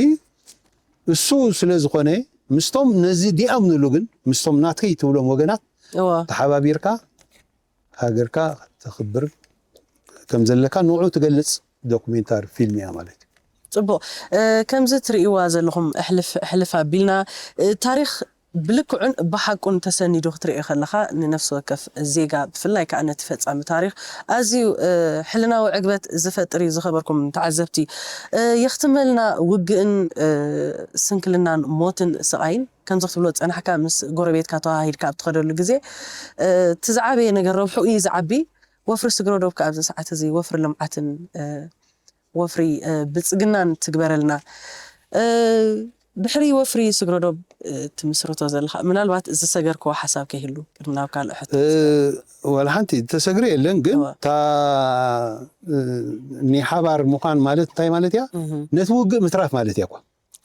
እሱ ስለ ዝኾነ ምስቶም ነዚ ዲኣምንሉ ግን ምስቶም ናትከይ ትብሎም ወገናት እወ። ተሓባቢርካ ሃገርካ ተኽብር ከም ዘለካ ንዑ ትገልጽ ዶኩሜንታሪ ፊልም እያ ማለት እዩ። ጽቡቕ። እ፣ ከምዚ ትርእይዋ ዘለኹም ኣሕልፍ ኣሕልፍ ኣቢልና፣ እ፣ ታሪኽ ብልክዑን ብሓቁን ተሰኒዱ ክትርእዮ ከለኻ ንነፍሲ ወከፍ ዜጋ ብፍላይ ከኣ ነቲ ፈጻሚ ታሪኽ ኣዝዩ፣ እ፣ ሕልናዊ ዕግበት ዝፈጥር እዩ። ዝኸበርኩም ተዓዘብቲ፣ እ፣ የኽትመልና ውግእን፣ እ፣ ስንክልናን ሞትን ስቓይን ከምዚ ክትብሎ ዝጸናሕካ ምስ ጎረቤትካ ተዋሃሂድካ ኣብ ትኸደሉ ግዜ፣ እ፣ እቲ ዝዓበየ ነገር ረብሕኡ እዩ ዝዓቢ። ወፍሪ ስግረ ዶብ ከኣ ኣብዚ ሰዓት እዚ ወፍሪ ልምዓትን፣ እ፣ ወፍሪ፣ እ፣ ብልጽግናን ትግበረልና። እ፣ ድሕሪ ወፍሪ ስግረ ዶብ፣ እ፣ ትምስርቶ ዘለኻ ምናልባት ዝሰገርክዎ ሓሳብ ከይህሉ ቅድሚ ናብ ካልእ ሕቶ። እ፣ ወላ ሓንቲ ተሰግረ የለን፣ ግን እወ። እታ፣ እ፣ ናይ ሓባር ምዃን ማለት እንታይ ማለት እያ? እህ፣ ነቲ ውግእ ምትራፍ ማለት እያ እኳ።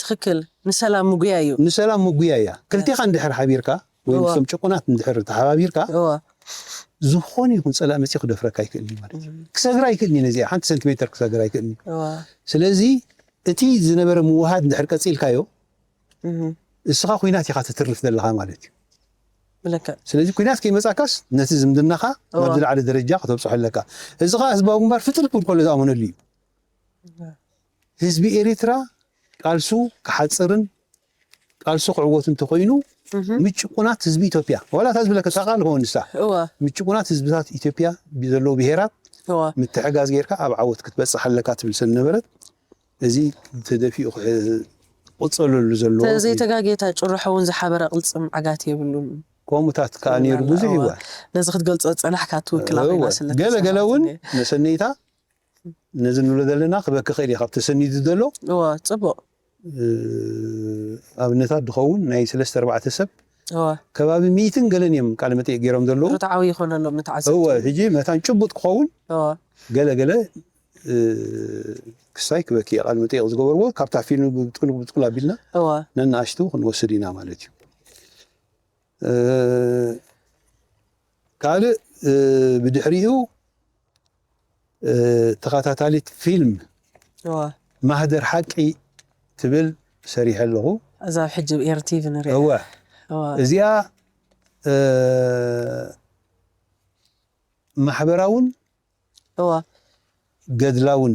ትኽክል። ንሰላም ምጉያይ እዩ። ንሰላም ምጉያይ እያ። ክልቴኻ እንድሕር ሓቢርካ ወይ እወ። ምስቶም ጭቁናት እንድሕር ተሓባቢርካ እወ። ዝኾነ ይኹን ጸላእ መጺኡ ክደፍረካ ኣይክእልን እዩ ማለት እዩ። ክሰግር ኣይክእልን እዩ። ነዚኣ ሓንቲ ሰንቲሜተር ክሰግር ኣይክእልን እዩ። እወ። ስለዚ እቲ ዝነበረ ምውሃድ እንድሕር ቀጺልካዮ እህ፣ እስኻ ኲናት ኢኻ ትትርፍ ዘለኻ ማለት እዩ። ብልክዕ። ስለዚ ኲናት ከይመጻካስ ነቲ ዝምድናኻ እወ። ናብ ዝለዓለ ደረጃ ከተብጽሖ ኣለካ። እዚ ኸኣ ህዝባዊ ግንባር ፍጥር ክብል ከሎ ዝኣመነሉ እዩ። ህዝቢ ኤሪትራ ቃልሱ ክሓጽርን ቃልሱ ክዕወት እንተኾይኑ እህ፣ ምጭቁናት ህዝቢ ኢትዮጵያ፣ ዋላ እታ ዝብለካ እታ ቃል ሆን ንሳ እወ። ምጭቁናት ህዝብታት ኢትዮጵያ ብዘለዉ ብሄራት እወ። ምትሕጋዝ ጌርካ ኣብ ዓወት ክትበጽሕ ኣለካ ትብል ስለ ዝነበረት እዚ ተደፊኡ ክሕ-፣ ክቕጸለሉ ዘለዎ ተዘይተጋጌታ ጭርሖ እውን ዝሓበረ ቅልጽም ዓጋት የብሉን። ከምኡታት ከኣ ነይሩ ብዙሕ እወ። ይዋ። ነዚ ክትገልጾ ዝጸናሕካ ትውክላ ኮይና እወ። ስለ ገለ ገለ እውን ተሰማዕትኒ። መሰነይታ ነዚ ንብሎ ዘለና ክበኪ ክእል ኢኻ ኣብቲ ተሰኒዱ ዘሎ እወ፣ ጽቡቕ። እ፣ ኣብነታት ዝኸውን ናይ ሰለስተ ኣርባዕተ ሰብ እወ። ከባቢ ሚእትን ገለን እዮም ቃለ መጠይቅ ገይሮም ዘለዉ። ርትዓዊ ይኾነሎም ንተዓዘብቲ። እወ፣ ሕጂ መታን ጭቡጥ ክኸውን እወ። ገለ ገለ ክሳይ ክበኪ ቃል መጠየቕ ዝገበርዎ ካብታ ፊልም ብጥቅሉ ብጥቅሉ ኣቢልና ነናኣሽቱ ክንወስድ ኢና ማለት እዩ። ካልእ ብድሕሪኡ ተኸታታሊት ፊልም ማህደር ሓቂ ትብል ሰሪሐ ኣለኹ። እዛ ሕጂ ኤር ቲቪ ንሪኣ እወ እዚኣ ማሕበራውን ገድላውን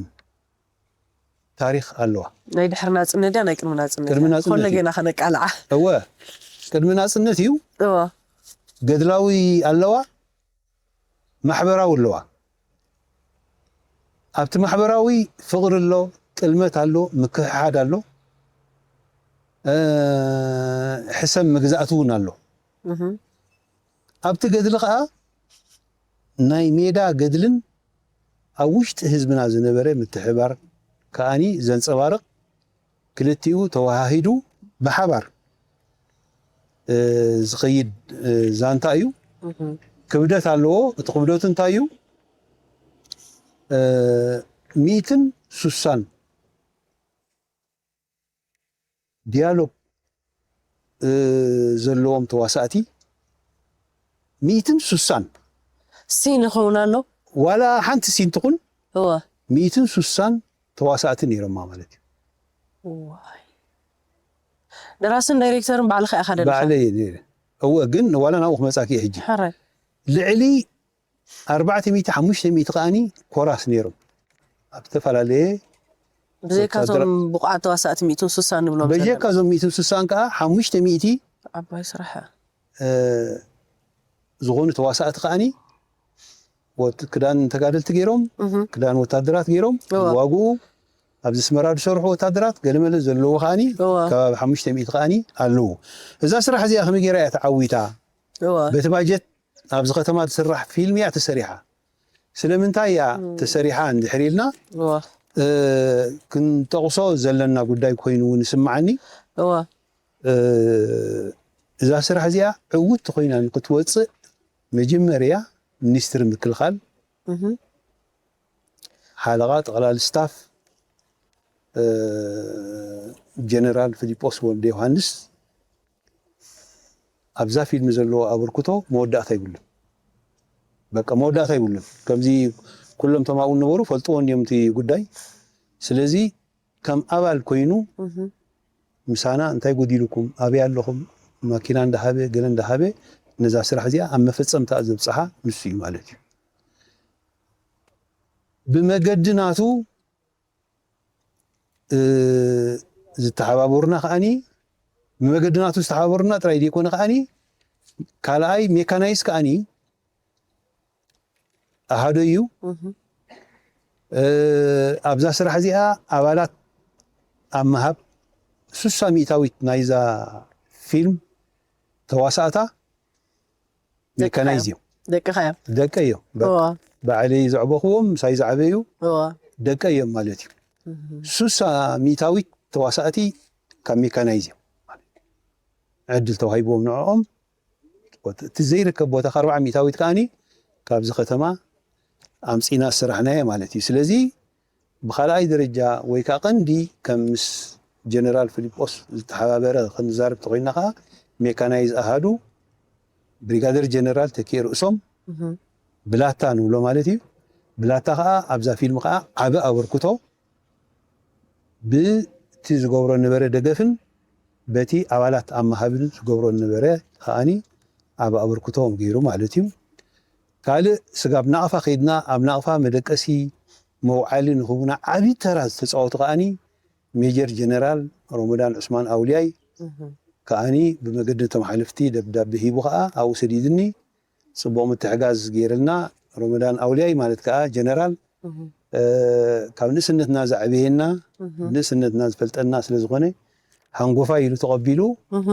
ታሪኽ ኣለዋ። ናይ ድሕሪ ናፅነት ድያ ናይ ቅድሚ ናፅነት ቅድሚ ናፅነት ኮለ እዩ። ጌና ከነቃልዓ እወ ቅድሚ ናፅነት እዩ። እወ ገድላዊ ኣለዋ፣ ማሕበራዊ ኣለዋ። ኣብቲ ማሕበራዊ ፍቕሪ ኣሎ፣ ጥልመት ኣሎ፣ ምክሕሓድ ኣሎ፣ ሕሰም መግዛእቲ እውን ኣሎ። ኣብቲ ገድሊ ከዓ ናይ ሜዳ ገድልን ኣብ ውሽጢ ህዝብና ዝነበረ ምትሕባር ከኣኒ ዘንፀባርቕ ክልቲኡ ተወሃሂዱ ብሓባር ዝኸይድ ዛንታ እዩ። ክብደት ኣለዎ። እቲ ክብደቱ እንታይ እዩ? ሚእትን ሱሳን ዲያሎግ ዘለዎም ተዋሳእቲ ሚእትን ሱሳን ሲን ይኸውን ኣሎ ዋላ ሓንቲ ሲን ትኹን እወ ሚእትን ሱሳን ተዋሳእቲ ነይሮማ ማለት እዩ። ዋይ ደራስን ዳይሬክተርን ባዕልኻ ኢኻ ደለኻ ባዕለይ ነይረ። እወ ግን ዋላ ናብኡ ክመጻኪ ሕጂ ሕራይ ልዕሊ ኣርባዕተ ሚእቲ ሓሙሽተ ሚእቲ ከኣኒ ኮራስ ነይሮም ኣብ ዝተፈላለየ ብዘይካቶም ብቑዓት ተዋሳእቲ ሚእትን ሱሳን ንብሎም ዘለና በጀካ እዞም ሚእትን ሱሳን ከዓ ሓሙሽተ ሚእቲ ዓባይ ስራሕ ዝኾኑ ተዋሳእቲ ከኣኒ ወት- ክዳን ተጋደልቲ ገይሮም እህ ክዳን ወታደራት ገይሮም እዋ። ዋግኡ ኣብዚ ስመራ ዝሰርሑ ወታደራት ገለመለ ዘለዎ ከኣኒ እዋ። ከባቢ ሓሙሽተ ሚእቲ ከኣኒ ኣለዉ። እዛ ስራሕ እዚኣ ከመይ ገይራ እያ ተዓዊታ? እዋ በቲ ባጀት ኣብዚ ከተማ ትስራሕ ፊልም እያ ተሰሪሓ። ስለምንታይ እያ ተሰሪሓ እንድሕር ኢልና እዋ እ፣ ክንጠቕሶ ዘለና ጉዳይ ኮይኑ እውን ይስምዓኒ። እዋ እ፣ እዛ ስራሕ እዚኣ ዕውት ኮይና ንክትወፅእ መጀመርያ ሚኒስትሪ ምክልኻል እህ ሓለቓ ጠቕላሊ ስታፍ እ፣ ጀነራል ፊሊጶስ ወልደ ዮሃንስ ኣብዛ ፊልም ዘለዎ ኣበርክቶ መወዳእታ ይብሉን። በቃ መወዳእታ ይብሉን። ከምዚ ኩሎም ተማኡ ነበሩ ፈልጥዎ እንዲዮም እቲ ጉዳይ። ስለዚ ከም ኣባል ኮይኑ እህ ምሳና እንታይ ጎዲሉኩም ኣበይ ኣለኹም ማኪና እንዳሃበ ገለ እንዳሃበ ነዛ ስራሕ እዚኣ ኣብ መፈጸምታ ዘብጽሓ ንሱ እዩ ማለት እዩ። ብመገዲ ናቱ እ፣ ዝተሓባበሩና ከዓኒ ብመገዲ ናቱ ዝተሓባበሩና ጥራይ ዘይኮነ ከዓኒ ካልኣይ ሜካናይዝ ከዓኒ ኣሃዶ እዩ። እህ እ፣ ኣብዛ ስራሕ እዚኣ ኣባላት ኣብ ምሃብ ሱሳ ሚእታዊት ናይዛ ፊልም ተዋሳእታ ሜካናይዝ እዮም። ደቅኻ እዮም ደቀ እዮም። በ- እዋ ባዕለይ ዘዕበኽዎም ምሳይ ዝዓበዩ እዋ ደቀ እዮም ማለት እዩ። እህ ሱሳ ሚእታዊት ተዋሳእቲ ካብ ሜካናይዝ እዮም። ዕድል ተዋሂብዎም ንዕኦም እቲ ዘይርከብ ቦታ ካብ ኣርባዓ ሚእታዊት ከዓኒ ካብዚ ከተማ ኣምፂና ዝሰራሕናዮ ማለት እዩ። ስለዚ ብካልኣይ ደረጃ ወይ ከዓ ቀንዲ ከም ምስ ጀነራል ፊሊጶስ ዝተሓባበረ ክንዛረብ ተኮይና ከዓ ሜካናይዝ ኣሃዱ ብሪጋደር ጀነራል ተኪኤ ርእሶም እህ ብላታ ንብሎ ማለት እዩ። ብላታ ከዓ ኣብዛ ፊልም ከዓ ዓቢ ኣበርክቶ ብቲ ዝገብሮ ነበረ ደገፍን በቲ ኣባላት ኣብ ምሃብን ዝገብሮ ነበረ ከዓኒ ዓቢ ኣበርክቶ ገይሩ ማለት እዩ። ካልእ ስጋብ ናቕፋ ከይድና ኣብ ናቕፋ መደቀሲ መውዓሊ ንኽውና ዓቢ ተራ ዝተፃወቱ ከዓኒ ሜጀር ጀነራል ሮመዳን ዑስማን ኣውልያይ እህ ከዓኒ ብመገዲ እቶም ሓለፍቲ ደብዳቤ ሂቡ ከዓ ኣብኡ ሰዲድኒ ጽቡቕ ምትሕጋዝ ገይርልና። ሮመዳን ኣውልያይ ማለት ከዓ ጀነራል እህ እ፣ ካብ ንእስነትና ዘዕበየና እህ ንእስነትና ዝፈልጠና ስለ ዝኾነ ሃንጎፋ ኢሉ ተቐቢሉ እህ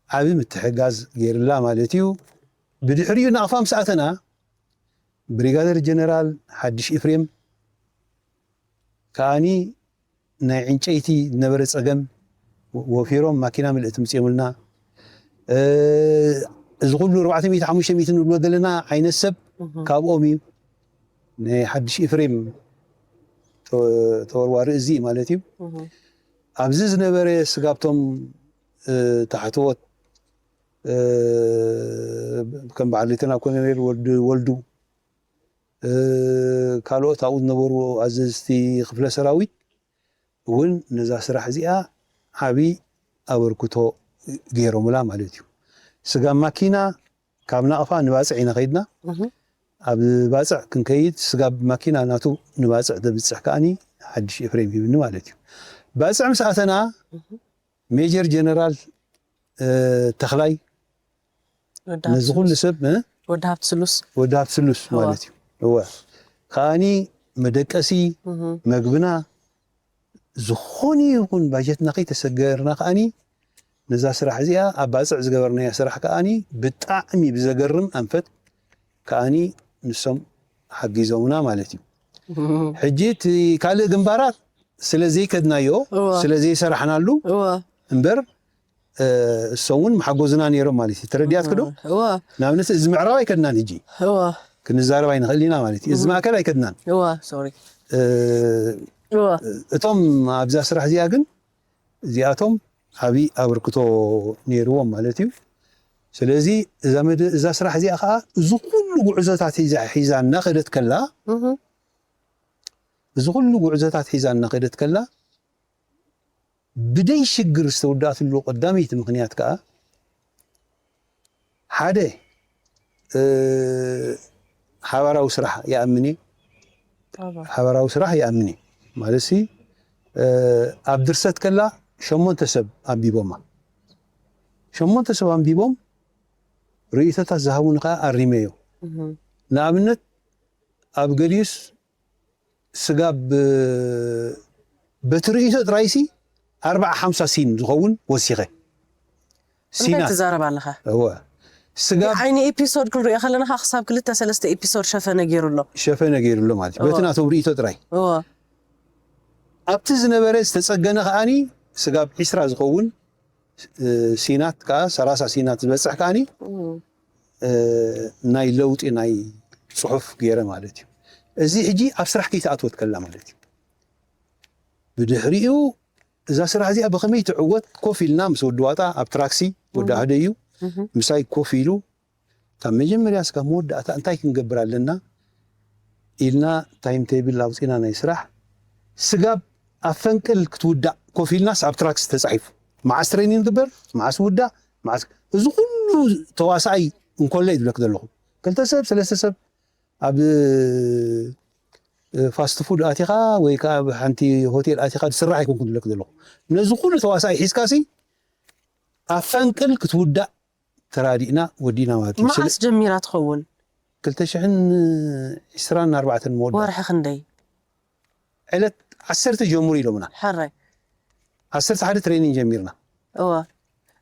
ዓቢ ምትሕጋዝ ገይርላ ማለት እዩ። ብድሕሪኡ ናቕፋ ምስ ኣተና ብሪጋደር ጀነራል ሓድሽ ኤፍሬም ከዓኒ ናይ ዕንጨይቲ ዝነበረ ጸገም ወፊሮም ማኪና ምልእቲ ምጽኦምልና። እ፣ እዚ ኩሉ ኣርባዕተ ሚእቲ ሓሙሽተ ሚእቲ ንብሎ ዘለና ዓይነት ሰብ እህ ካብኦም እዩ። ናይ ሓድሽ ኤፍሬም ተወርዋሪ እዚ ማለት እዩ። ኣብዚ ዝነበረ ስጋብቶም ታሕተዎት ከም በዓል ሌተና ኮሎኔል ወልዱ ካልኦት ኣብኡ ዝነበሩ ኣዘዝቲ ክፍለ ሰራዊት እውን ነዛ ስራሕ እዚኣ ዓብዪ ኣበርክቶ ገይሮምላ ማለት እዩ። ስጋብ ማኪና ካብ ናቕፋ ንባፅዕ ኢና ከይድና። ኣብ ባፅዕ ክንከይድ ስጋብ ማኪና ናቱ ንባፅዕ ዘብፅሕ ከዓኒ ሓድሽ ኤፍሬም ሂብኒ ማለት እዩ። ባፅዕ ምስ ኣተና ሜጀር ጀነራል ተኽላይ ነዚ ኩሉ ሰብ ወዲ ሃብቲ ስሉስ ወዲ ሃብቲ ስሉስ ማለት እዩ። እወ ከዓኒ መደቀሲ መግብና ዝኾነ ይኹን ባጀትና ከይተሰገርና ከዓኒ ነዛ ስራሕ እዚኣ ኣብ ባፅዕ ዝገበርናያ ስራሕ ከዓኒ ብጣዕሚ ብዘገርም ኣንፈት ከዓኒ ንሶም ሓጊዞምና ማለት እዩ። ሕጂ እቲ ካልእ ግንባራት ስለ ዘይከድናዮ ስለ ዘይሰራሕናሉ እምበር እሶም እውን መሓጎዝና ነይሮም ማለት እዩ። ተረዲኣትክ ዶ? ንኣብነት እዚ ምዕራብ ኣይከድናን፣ ሕጂ ክንዛረብ ኣይንኽእል ኢና ማለት እዩ። እዚ ማእከል ኣይከድናን። እቶም ኣብዛ ስራሕ እዚኣ ግን እዚኣቶም ዓብዪ ኣበርክቶ ነይርዎም ማለት እዩ። ስለዚ እዛ ስራሕ እዚኣ ከዓ እዚ ኩሉ ጉዕዞታት ሒዛ እናኸደት ከላ እዚ ኩሉ ጉዕዞታት ሒዛ እናኸደት ከላ ብደይ ሽግር ዝተወዳእትሉ ቀዳመይቲ ምኽንያት ከዓ ሓደ ሓባራዊ ስራሕ ይኣምን እየ። ሓባራዊ ስራሕ ይኣምን እየ ማለት ሲ ኣብ ድርሰት ከላ ሸሞንተ ሰብ ኣንቢቦማ። ሸሞንተ ሰብ ኣንቢቦም ርእይቶታት ዝሃቡኒ ከዓ ኣሪመዮ። ንኣብነት ኣብ ገሊኡስ ስጋብ በቲ ርእይቶ ጥራይሲ ኣርባዓ ሓምሳ ሲን ዝኸውን ወሲኸ። እንታይ ትዛረብ ኣለኻ? እወ ስጋብ ዓይኒ ኤፒሶድ ክንሪኦ ከለና ከዓ ክሳብ ክልተ ሰለስተ ኤፒሶድ ሸፈነ ገይሩ ኣሎ። ሸፈነ ገይሩ ኣሎ ማለት እዩ። በቲ ናቶም ርእይቶ ጥራይ እወ ኣብቲ ዝነበረ ዝተፀገነ ከዓኒ ስጋብ ዒስራ ዝኸውን ሲናት ከዓ ሰላሳ ሲናት ዝበፅሕ ከዓኒ ናይ ለውጢ ናይ ፅሑፍ ገይረ ማለት እዩ። እዚ ሕጂ ኣብ ስራሕ ከይተኣትወት ከላ ማለት እዩ። ብድሕሪኡ እዛ ስራሕ እዚኣ ብኸመይ ትዕወት ኮፍ ኢልና ምስ ወዲ ዋጣ ኣብ ትራክሲ ወዲ ኣህደ እዩ ምሳይ ኮፍ ኢሉ ካብ መጀመርያ እስካብ መወዳእታ እንታይ ክንገብር ኣለና ኢልና ታይም ቴብል ኣውፂና ናይ ስራሕ ስጋብ ኣብ ፈንቅል ክትውዳእ ኮፍ ኢልናስ ኣብ ትራክስ ተፃሒፉ መዓስ ትሬኒንግ ግበር መዓስ ውዳእ መዓስ እዚ ኩሉ ተዋሳኣይ እንኮሎ እዩ ዝብለክ ዘለኹ ክልተ ሰብ ሰለስተ ሰብ ኣብ ፋስት ፉድ ኣቲኻ ወይ ከዓ ኣብ ሓንቲ ሆቴል ኣቲኻ ዝስራሕ ኣይኮንኩን ዝብለክ ዘለኹ ነዚ ኩሉ ተዋሳኣይ ሒዝካሲ ኣብ ፈንቅል ክትውዳእ ተራዲእና ወዲእና ማለት እዩ። መዓስ ጀሚራ ትኸውን? ክልተ ሽሕን ዕስራን ኣርባዕተን መወዳእታ። ወርሒ ክንደይ? ዕለት ዓሰርተ ጀምሩ ኢሎምና። ሕራይ። ዓሰርተ ሓደ ትሬኒንግ ጀሚርና። እወ።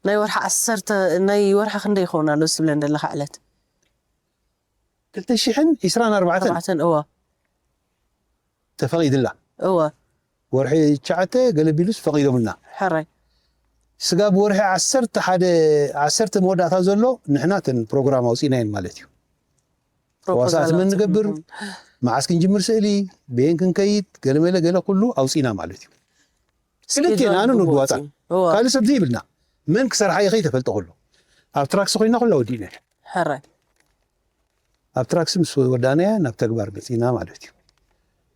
ናይ ወርሒ ዓሰርተ ናይ ወርሒ ክንደይ ይኸውን ኣሎ ዝብለን ዘለኻ ዕለት? ክልተ ሽሕን ዕስራን ኣርባዕተን። ኣርባዕተን እወ። ተፈቒድላ። እወ። ወርሒ ትሽዓተ ገለ ቢሉስ ፈቒዶምልና። ሕራይ። ስጋብ ወርሒ ዓሰርተ ሓደ ዓሰርተ መወዳእታ ዘሎ ንሕና ተን ፕሮግራም ኣውፂእናየን ማለት እዩ። ተዋሳእቲ መን ንገብር፣ መዓስ ክንጅምር ስእሊ፣ በየን ክንከይድ፣ ገለመለ ገለ ኩሉ ኣውፂእና ማለት እዩ። ክልቴና ኣነ ንወዲ ዋጣ ካልእ ሰብ ዘይብልና መን ክሰርሓ ይኸይ ተፈልጠ ኩሉ ኣብ ትራክሲ ኮይና ኩላ ወዲእና። ሕራይ። ኣብ ትራክሲ ምስ ወዳእናያ ናብ ተግባር መፂና ማለት እዩ።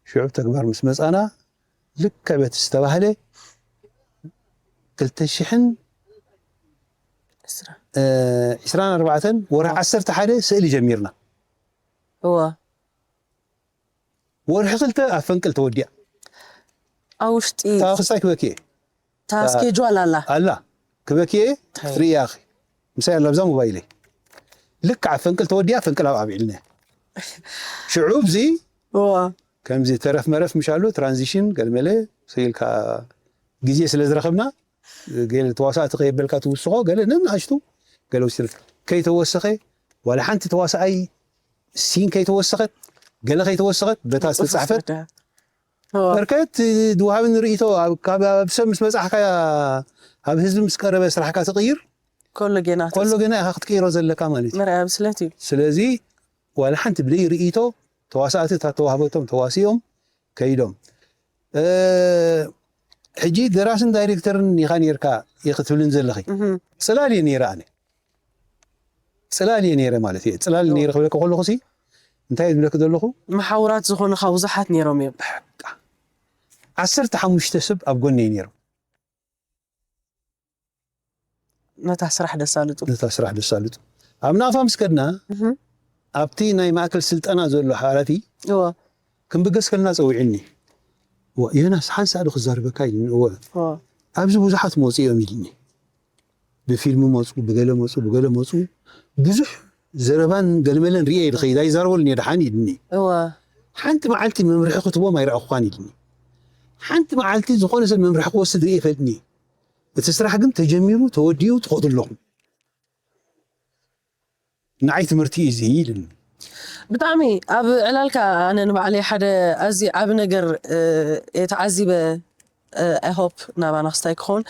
ሽዑ ተግባር ምስ መፃና ልክዕ በቲ ዝተባህለ ክልተ ሽሕን ዕስራን ኣርባዕተን ወርሒ ዓሰርተ ሓደ ስእሊ ጀሚርና። እወ። ወርሒ ክልተ ኣብ ፈንቅል ተወዲኣ። ኣብ ውሽጢ ታክሳይ ክበክየ እታ ስኬጁል ኣላ ኣላ ክበክየ ክትርእያ ምሳይ ኣላ ብዛ ሞባይለይ ልክዕ ኣብ ፈንቅል ተወዲኣ ፈንቅል ኣብ ኣብዒልና ሽዑ ብዚ ከምዚ ተረፍ መረፍ ምሻሉ ትራንዚሽን ገልመለ ስኢልካ ግዜ ስለ ዝረኸብና ገለ ተዋሳእቲ ከየበልካ ትውስኾ ገለ ነንኣሽቱ ገለ ውስን ከይተወሰኸ ዋላ ሓንቲ ተዋሳኣይ ሲን ከይተወሰኸት ገለ ከይተወሰኸት በታ ዝተፃሕፈት በርከት ድውሃብን ርእይቶ ካብ ኣብ ሰብ ምስ በፃሕካ ኣብ ህዝቢ ምስ ቀረበ ስራሕካ ትቕይር ኮሎ ጌና ኮሎ ገና ኢኻ ክትቅይሮ ዘለካ ማለት እዩ። መርኣያ ብስለት እዩ። ስለዚ ዋላ ሓንቲ ብደይ ርእይቶ ተዋሳእቲ እታ ተዋህበቶም ተዋሲኦም ከይዶም እ፣ ሕጂ ደራስን ዳይሬክተርን ኢኻ ነይርካ ኢኺ ትብልን ዘለኺ። ጽላል እየ ነይረ ኣነ። ጽላል እየ ነይረ ማለት እየ። ጽላል ነይረ ክብለካ ከለኹ ሲ እንታይ ዝብለክ ዘለኹ? መሓውራት ዝኾኑኻ ብዙሓት ነይሮም እዮም። በቃ። ዓሰርተ ሓሙሽተ ሰብ ኣብ ጎነይ ነይሮም። ነታ ስራሕ ደሳልጡ። ነታ ስራሕ ደሳልጡ። ኣብ ናፋ ምስ ከድና፣ ኣብቲ ናይ ማእከል ስልጠና ዘሎ ሓላፊ እወ። ክንብገስ ከለና ጸዊዑኒ። "እወ፣ ዮናስ፣ ሓንሳእ ዶ ክዛረበካ?" ኢሉኒ። "እወ። እወ። ኣብዚ ብዙሓት መጹ እዮም" ኢሉኒ። "ብፊልም መጹ፣ ብገለ መጹ፣ ብገለ መጹ። ብዙሕ ዘረባን ገለመለን ርእየ ይድኸይድ፣ ኣይዛረበሉን እየ ደሓን" ኢሉኒ። እወ። "ሓንቲ መዓልቲ መምርሒ ክትቦም ኣይረኣኹኻን" ኢሉኒ። ሓንቲ መዓልቲ ዝኾነ ሰብ መምርሒ ክወስድ ርእየ ይፈልጥኒ። እቲ ስራሕ ግን ተጀሚሩ፣ ተወዲኡ ትኸዱ ኣለኹም። ንዓይ ትምህርቲ እዩ እዚ ኢሉኒ። ብጣዕሚ ኣብ ዕላልካ ኣነ ንባዕለይ ሓደ ኣዝዩ ዓቢ ነገር፣ እ፣ እየ ተዓዚበ፣ እ፣ I hope ናባና ክስታይ ክኸውን።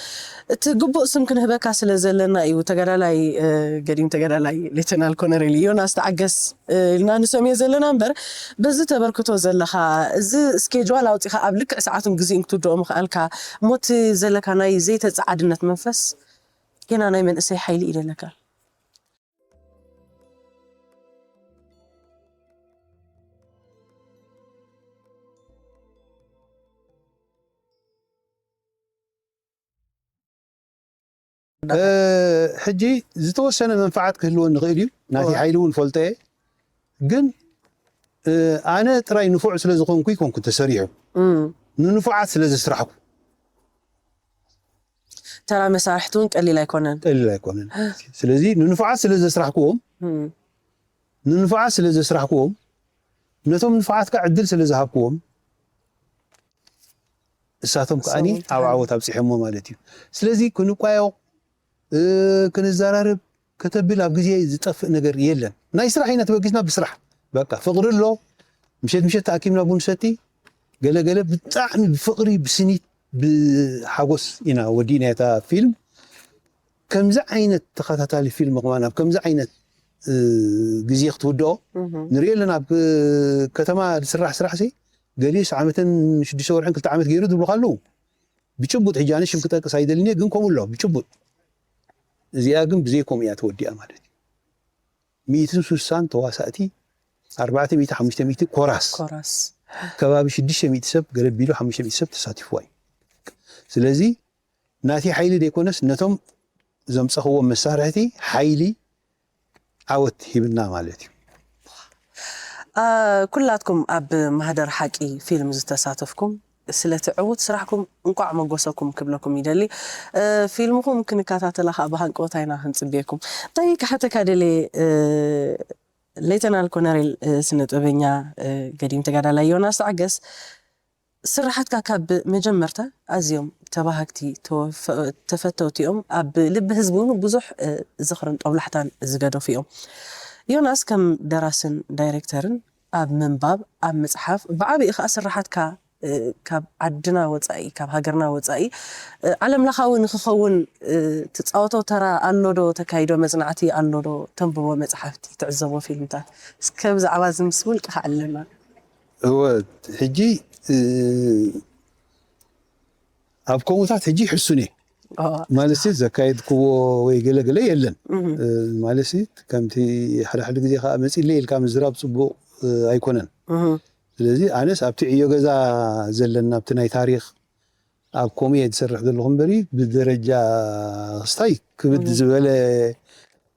እቲ ግቡእ ስም ክንህበካ ስለ ዘለና እዩ። ተጋዳላይ፣ እ፣ ገዲም ተጋዳላይ ሌተናል ኮነሬል ዮናስ ተዓገስ፣ እ፣ ኢልና ንሰምዮ ዘለና እምበር፣ በዚ ተበርክቶ ዘለኻ፣ እዚ ስኬጅዋል ኣውጺኻ ኣብ ልክዕ ሰዓቱን ግዜኡን ክትውድኦ ምኽኣልካ፣ እሞ እቲ ዘለካ ናይ ዘይተጸዓድነት መንፈስ ገና ናይ መንእሰይ ሓይሊ እዩ ዘለካ። እ፣ ሕጂ ዝተወሰነ መንፍዓት ክህልወኒ ይኽእል እዩ። ናተይ እወ። ሓይሊ እውን ፈልጦ እየ። ግን፣ እ፣ ኣነ ጥራይ ንፉዕ ስለ ዝኾንኩ ይኮንኩ ተሰሪሑ። እም። ንንፉዓት ስለ ዘስራሕኩ። ተራ መሳርሕቲ እውን ቀሊል ኣይኮነን። ቀሊል ኣይኮነን። ስለዚ ንንፉዓት ስለ ዘስራሕኩዎም፣ እም። ንንፉዓት ስለ ዘስራሕኩዎም፣ ነቶም ንፉዓት ከኣ ዕድል ስለ ዝሃብኩዎም፣ እሳቶም ከኣኒ ንሶም ኣብ ከኣ ዓወት ኣብጺሖሞ ማለት እዩ። ስለዚ ክንቋየቕ፣ እ፣ ክንዘራረብ ከተብል ኣብ ግዜ ዝጠፍእ ነገር የለን። ናይ ስራሕ ኢና ተበጊስና ብስራሕ። በቃ ፍቕሪ ኣሎ። ምሸት ምሸት ተኣኪብና ቡን ሰቲ፣ ገለ ገለ ብጣዕሚ ብፍቕሪ፣ ብስኒት፣ ብሓጎስ ኢና ወዲእና እታ ፊልም። ከምዚ ዓይነት ተኸታታሊ ፊልም ከማን ኣብ ከምዚ ዓይነት፣ እ፣ ግዜ ክትውድኦ እህ። ንሪኦ ኣለና። ኣብ ከተማ ዝስራሕ ስራሕ ሲ ገሊኡስ ዓመትን ሽዱሽተ ወርሕን ክልተ ዓመት ገይሩ ዝብሉኻ ኣለዉ። ብጭቡጥ ሕጂ ኣነ ሽም ክጠቅስ ኣይደልን እየ፣ ግን ከምኡ ኣሎ ብጭቡጥ። እዚኣ ግን ብዘይ ከምኡ እያ ተወዲኣ ማለት እዩ። ሚእትን ስሳን ተዋሳእቲ፣ ኣርባዕተ ሚእቲ፣ ሓሙሽተ ሚእቲ ኮራስ። ኮራስ። ከባቢ ሽዱሽተ ሚእቲ ሰብ ገለቢሉ ሓሙሽተ ሚእቲ ሰብ ተሳቲፍዋ እዩ። ስለዚ ናተይ ሓይሊ ዘይኮነስ ነቶም ዘምጸኽዎም መሳርሕቲ ሓይሊ ዓወት ሂብና ማለት እዩ። አ፣ ኩላትኩም ኣብ ማህደር ሓቂ ፊልም ዝተሳተፍኩም፣ ስለቲ ዕዉት ስራሕኩም እንቋዕ መጎሰኩም ክብለኩም ይደሊ። እ፣ ፊልምኹም ክንከታተላ ከዓ ብሃንቀውታ ኢና ክንጽበየኩም። እንታይ ክሓተካ ደልየ፣ እ፣ ሌተናል ኮነሬል፣ እ፣ ስነ ጥበበኛ፣ እ፣ ገዲም ተጋዳላይ ዮናስ ተዓገስ፣ ስርሓትካ ካብ መጀመርታ ኣዝዮም ተባሃግቲ፣ ተወፈ-፣ ተፈተውቲ እዮም። ኣብ ልቢ ህዝቢ እውን ብዙሕ፣ እ፣ ዝኽርን ጦብላሕታን ዝገደፉ እዮም። ዮናስ ከም ደራስን ዳይሬክተርን ኣብ ምንባብ፣ ኣብ ምጽሓፍ፣ ብዓቢኡ ከኣ ስርሓትካ፣ እ፣ ካብ ዓድና ወጻኢ፣ ካብ ሃገርና ወጻኢ፣ እ፣ ዓለምለኻዊ ንክኸውን፣ እ፣ ትጻወቶ ተራ ኣሎ ዶ? ተካይዶ መጽናዕቲ ኣሎ ዶ? ተንብቦ መጽሓፍቲ፣ ትዕዘቦ ፊልምታት? እስከ ብዛዕባ እዚ ምስ ውልቅኻ ኣለና። እወ፣ ሕጂ፣ እ፣ ኣብ ከምኡታት ሕጂ ሕሱን እየ። ኦ። ማለት ዘካየድክዎ ወይ ገለ ገለ የለን። እህ። እ፣ ማለት ከምቲ ሓደ ሓደ ግዜ ከኣ መጺለይ ኢልካ ምዝራብ ጽቡቕ፣ እ፣ ኣይኮነን። እህ። ስለዚ ኣነስ ኣብቲ ዕዮ ገዛ ዘለና፣ ኣብቲ ናይ ታሪኽ፣ ኣብ ከምኡ እየ ዝሰርሕ ዘለኹ እምበሪ፣ ብደረጃ ክስታይ ክብድ እህ። ዝበለ፣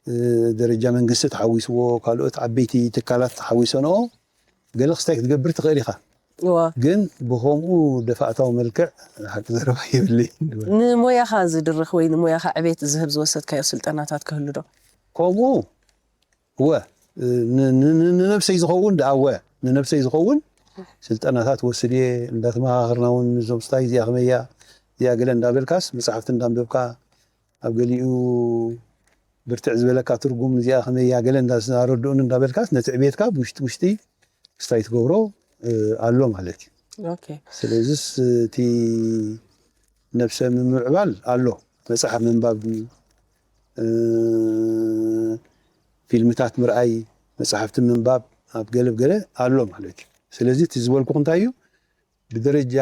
እ፣ ደረጃ መንግስቲ ተሓዊስዎ፣ ካልኦት ዓበይቲ ትካላት ተሓዊሰንኦ፣ ገለ ክስታይ ክትገብር ትኽእል ኢኻ። እዋ። ግን ብኸምኡ ደፋእታዊ መልክዕ ሓቂ ዘረባ የብለይን። ንሞያኻ ዝድርኽ ወይ ንሞያኻ ዕቤት ዝህብ ዝወሰድካዮ ስልጠናታት ክህሉ ዶ? ከምኡ፣ እወ፣ ን-፣ ን-፣ ን-፣ ንነብሰይ ዝኸውን ደኣ፣ እወ፣ ንነብሰይ ዝኸውን ስልጠናታት ወስድ እየ። እንዳተመኻኸርና እውን ምስዞም ስታይ እዚኣ ከመይ እያ፣ እዚኣ ገለ እንዳበልካስ፣ መጻሕፍቲ እንዳንበብካ፣ ኣብ ገሊኡ ብርትዕ ዝበለካ ትርጉም እዚኣ ከመይ እያ፣ ገለ እንዳኣረድኡኒ እንዳበልካስ፣ ነቲ ዕቤትካ ብውሽጢ ውሽጢ ክስታይ ትገብሮ፣ እ፣ ኣሎ ማለት እዩ። ኦኬ። ስለዚስ እቲ ነብሰ ምምዕባል ኣሎ። መጽሓፍ ምንባብ፣ እ፣ ፊልምታት ምርኣይ፣ መጽሓፍቲ ምንባብ ኣብ ገለ ገለ ኣሎ ማለት እዩ። ስለዚ እቲ ዝበልኩኹ እንታይ እዩ? ብደረጃ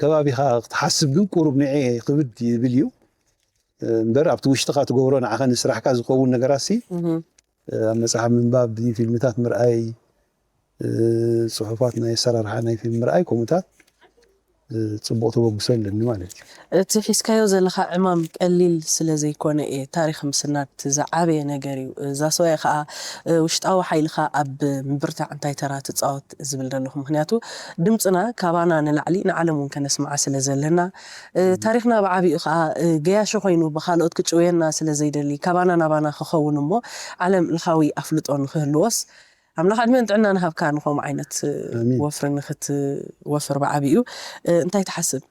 ከባቢኻ ክትሓስብ ግን ቁሩብ ንዐ ክብድ ይብል እዩ። እምበር ኣብቲ ውሽጥኻ ትገብሮ ንዓኻ ንስራሕካ ዝኸውን ነገራት ሲ ኣብ መጽሓፍ ምንባብ፣ ፊልምታት ምርኣይ፣ ጽሑፋት ናይ ኣሰራርሓ ናይ ፊልም ምርኣይ ከምኡታት ጽቡቕ ተበግሶ ኣለኒ ማለት እዩ። እቲ ሒዝካዮ ዘለኻ ዕማም ቀሊል ስለ ዘይኮነ እየ። ታሪኽ ምስናድ እቲ ዝዓበየ ነገር እዩ። እዛ ሰብኣይ ኸዓ ውሽጣዊ ሓይልኻ ኣብ ምብርታዕ እንታይ ተራ ትፃወት ዝብል ዘለኹ። ምክንያቱ ድምፅና ካባና ንላዕሊ ንዓለም እውን ከነስምዓ ስለ ዘለና፣ ታሪኽና ብዓቢኡ ኸዓ ገያሾ ኮይኑ ብኻልኦት ክጭውየና ስለ ዘይደሊ፣ ካባና ናባና ክኸውን እሞ ዓለም ለኻዊ ኣፍልጦ ንክህልዎስ ኣምላኽ ዕድመን ጥዕናን ሃብካ ንኸምኡ ዓይነት ወፍሪ ንክትወፍር ብዓቢኡ እንታይ ትሓስብ?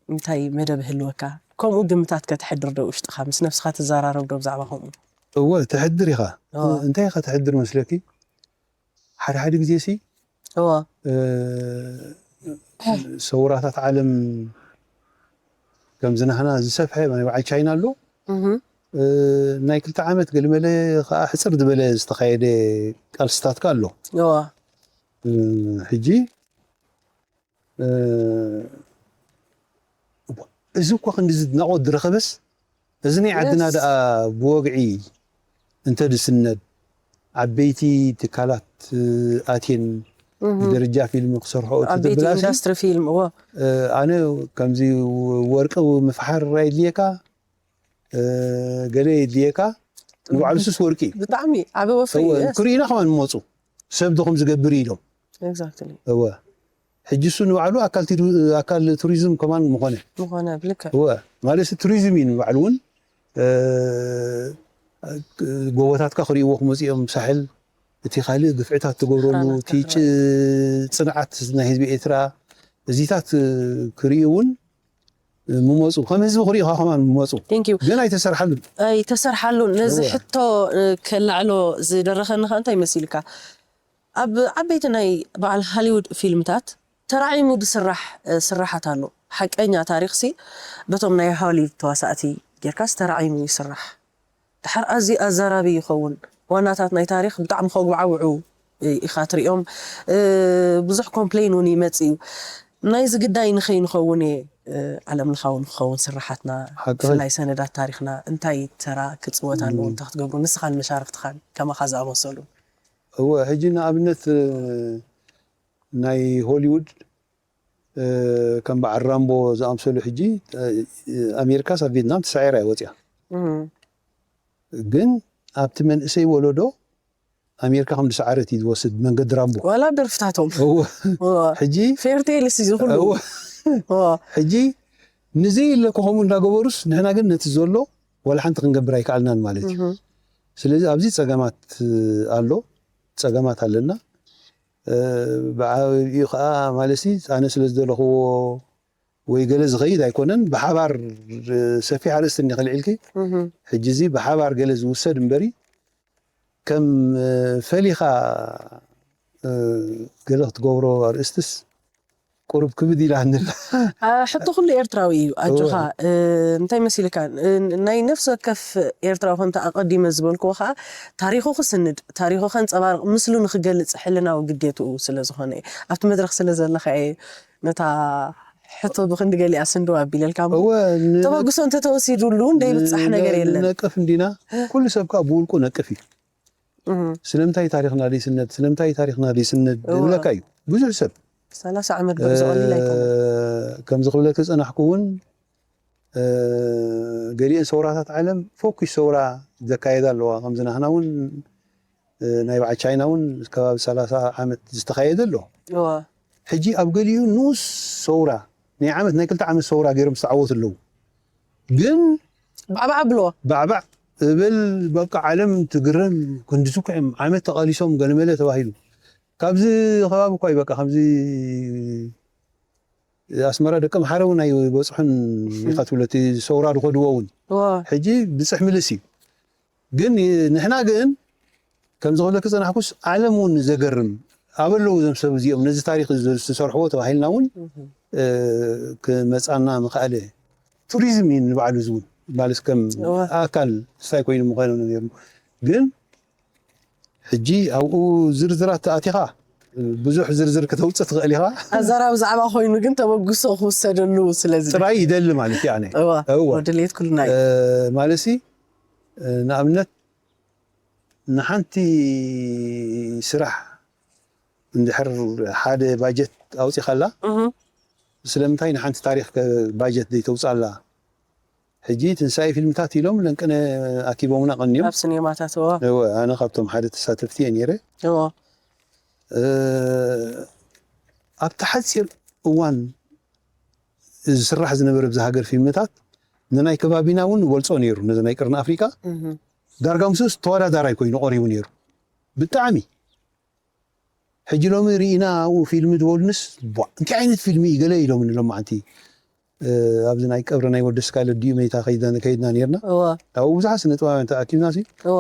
እንታይ መደብ ህልወካ? ከምኡ ግምታት ከተሕድር ዶ ውሽጥኻ ምስ ነብስኻ ትዘራረብ ዶ ብዛዕባ ከምኡ? እወ ተሕድር ኢኻ። እንታይ ኢኻ ተሕድር መስለኪ? ሓደ ሓደ ግዜ ሲ እወ ሰውራታት ዓለም ከምዚ ናህና ዝሰፍሐ ናይ በዓል ቻይና ኣሎ ናይ ክልተ ዓመት ገለመለ ከዓ ሕፅር ዝበለ ዝተኻየደ ቃልስታትካ ኣሎ ሕጂ እዚ እኳ ክንዲ ዝድናቆት ዝረኸበስ እዚ ናይ ዓድና ደኣ ብወግዒ እንተ ዝስነድ ዓበይቲ ትካላት ኣትየን ብደረጃ ፊልም ክሰርሖ ዓበይቲ ኢንዳስትሪ ፊልም እዎ ኣነ ከምዚ ወርቂ ምፍሓር ኣይድልየካ ገለ የድልየካ ንባዕሉ ሱስ ወርቂ እዩ ብጣዕሚ ዓበ ወፍሪ እወ፣ ክርእዩና ከማን መፁ ሰብ ዶ ከም ዝገብር ኢሎም እወ ሕጂ እሱ ንባዕሉ ኣካል ቲሩ- ኣካል ቱሪዝም ከማን ምኾነ ምኾነ ብልክዕ እወ ማለት ቱሪዝም እዩ ንባዕሉ እውን እ፣ ጎቦታትካ ክርእይዎ ክመፁ እዮም ሳሕል እቲ ካልእ ግፍዕታት ትገብረሉ እቲ ጭ- ፅንዓት ናይ ህዝቢ ኤርትራ እዚታት ክርእዩ እውን ምመፁ ከም ህዝቢ ክሪኢኻ ከማን ምመፁ Thank you። ግን ኣይተሰርሓሉን ኣይተሰርሓሉን ነዚ እወ። ሕቶ እ፣ ከላዕሎ ዝደረኸኒ ኸ እንታይ መሲልካ ኣብ ዓበይቲ ናይ በዓል ሃሊውድ ፊልምታት ተራዒሙ ዝስራሕ እ፣ ስራሓት ኣሎ ሓቀኛ ታሪኽ ሲ በቶም ናይ ሃሊውድ ተዋሳእቲ ጌርካስ ተራዒሙ ይስራሕ ድሓር ኣዝዩ ኣዛራቢ ይኸውን ዋናታት ናይ ታሪኽ ብጣዕሚ ከጉባዕብዑ ኢኻ ትሪኦም ብዙሕ ኮምፕሌን እውን ይመጽእ እዩ ናይዚ ግዳይ ንኸይንኸውን እየ ዓለም ለኻዊ ንክኸውን ስራሓትና ብፍላይ ሰነዳት ታሪኽና እንታይ ተራ ክፅወት ኣለዎ እንታይ ክትገብሩ ንስኻን መሻርክትኻን ከማኻ ዝኣመሰሉ እወ ሕጂ ንኣብነት ናይ ሆሊውድ ከም በዓል ራምቦ ዝኣምሰሉ ሕጂ ኣሜሪካስ ኣብ ቬትናም ተሳዒራ እያ ወፅያ ግን ኣብቲ መንእሰይ ወለዶ ኣሜሪካ ከም ዝሰዓረት እዩ ዝወስድ መንገዲ ራምቦ ዋላ ደርፍታቶም ሕጂ ፌርቴልስ እዚ ኩሉ ሕጂ ንዘይ ኢለ ክኸምኡ እንዳገበሩስ ንሕና ግን ነቲ ዘሎ ዋላ ሓንቲ ክንገብር ኣይከኣልናን ማለት እዩ ስለዚ ኣብዚ ፀገማት ኣሎ ፀገማት ኣለና ብዓብኡ ከዓ ማለት ኣነ ስለ ዝደለኽዎ ወይ ገለ ዝኸይድ ኣይኮነን ብሓባር ሰፊሕ ኣርእስቲ እንዲ ከልዒልኪ ሕጂ እዚ ብሓባር ገለ ዝውሰድ እምበሪ ከም ፈሊኻ ገለ ክትገብሮ ኣርእስትስ ቁሩብ ክብድ ኢላኒ ኣላ ሕቶ ኩሉ ኤርትራዊ እዩ ኣጆኻ እንታይ መሲልካ ናይ ነፍሲ ወከፍ ኤርትራዊ ከምቲ ኣቐዲመ ዝበልክዎ ከዓ ታሪኹ ክስንድ ታሪኹ ከንፀባርቕ ምስሉ ንክገልፅ ሕልናዊ ግዴትኡ ስለ ዝኾነ እዩ ኣብቲ መድረኽ ስለ ዘለኻ እየ ነታ ሕቶ ብክንዲ ገሊኣ ስንድው ኣቢለልካ እሞ እወ ን- ተበግሶ እንተተወሲዱሉ እንደይብፃሕ ነገር የለን ንነቅፍ እንዲና ኩሉ ሰብ ከዓ ብውልቁ ነቅፍ እዩ እህ፣ ስለምንታይ ታሪክና ዘይስነድ ስለምንታይ ታሪክና ዘይስነድ ዝብለካ እዩ ብዙሕ ሰብ ሰላሳ ዓመት ጉዕዞ ቀሊል ኣይኮነ ከምዚ ክብለኪ ዝፀናሕኩ እውን ገሊአን ሰውራታት ዓለም ፈኩሽ ሰውራ ዘካየዳ ኣለዋ ከምዚ ናህና እውን ናይ በዓል ቻይና እውን ከባቢ ሰላሳ ዓመት ዝተኻየደ ኣሎ ሕጂ ኣብ ገሊኡ ንኡስ ሰውራ ናይ ዓመት ናይ ክልተ ዓመት ሰውራ ገይሮም ዝተዓወቱ ኣለዉ ግን ባዕባዕ ኣብልዎ ባዕባዕ እብል በቃ ዓለም ትግረም ክንዲ ትኩዕም ዓመት ተቓሊሶም ገለመለ ተባሂሉ ካብዚ ከባቢ እኳ እዩ በቃ ከምዚ ኣስመራ ደቂ ኣምሓረ እውን ኣይበፅሑን ኢኻ ትብሎ እቲ ሰውራ ዝኸድዎ እውን ሕጂ ብፅሕ ምልስ እዩ ግን ንሕና ግን ከምዚ ክብለኪ ዝፀናሕኩስ ዓለም እውን ዘገርም ኣበለዉ እዞም ሰብ እዚኦም ነዚ ታሪክ ዝሰርሕዎ ተባሂልና እውን ክመፃና ምክኣለ ቱሪዝም እዩ ንባዕሉ እዚ እውን ማለት ከም ኣካል ስታይ ኮይኑ ምኾነ ነሩ ግን ሕጂ ኣብኡ ዝርዝራት ተኣቲኻ ብዙሕ ዝርዝር ከተውፅእ ትኽእል ኢኻ። ኣዘራብ ዛዕባ ኮይኑ ግን ተበግሶ ክውሰደሉ ስለዚ ጥራይ ይደሊ ማለት እዩ ኣነ እዋ እዋ። ድሌት ኩልና እዩ ማለት ሲ ንኣብነት ንሓንቲ ስራሕ እንድሕር ሓደ ባጀት ኣውፂኻላ እህ ስለምንታይ ንሓንቲ ታሪክ ከ- ባጀት ዘይተውፅኣላ ሕጂ ትንሳኤ ፊልምታት ኢሎም ለንቅነ ኣኪቦምና ቀንዮም ኣብ ሲኔማታት እዋ እወ ኣነ ካብቶም ሓደ ተሳተፍቲ እየ ነይረ እዋ እ፣ ኣብቲ ሓፂር እዋን ዝስራሕ ዝነበረ ብዚ ሃገር ፊልምታት ንናይ ከባቢና እውን ይበልፆ ነይሩ ነዚ ናይ ቅርኒ ኣፍሪቃ እህ ዳርጋ ምስስ ተወዳዳራይ ኮይኑ ቀሪቡ ነይሩ ብጣዕሚ ሕጂ ሎሚ ርኢና ኣብኡ ፊልሚ ዝበሉንስ ቧ እንታይ ዓይነት ፊልሚ እዩ ገለ ኢሎም ንሎማዓንቲ ኣብዚ ናይ ቀብሪ ናይ ወዲ ስካለት ድዩ መይታ ከይድና ከይድና ነርና እዋ ኣብኡ ብዙሓት ስነ ጥበባውያን ተኣኪብና ሲ እዋ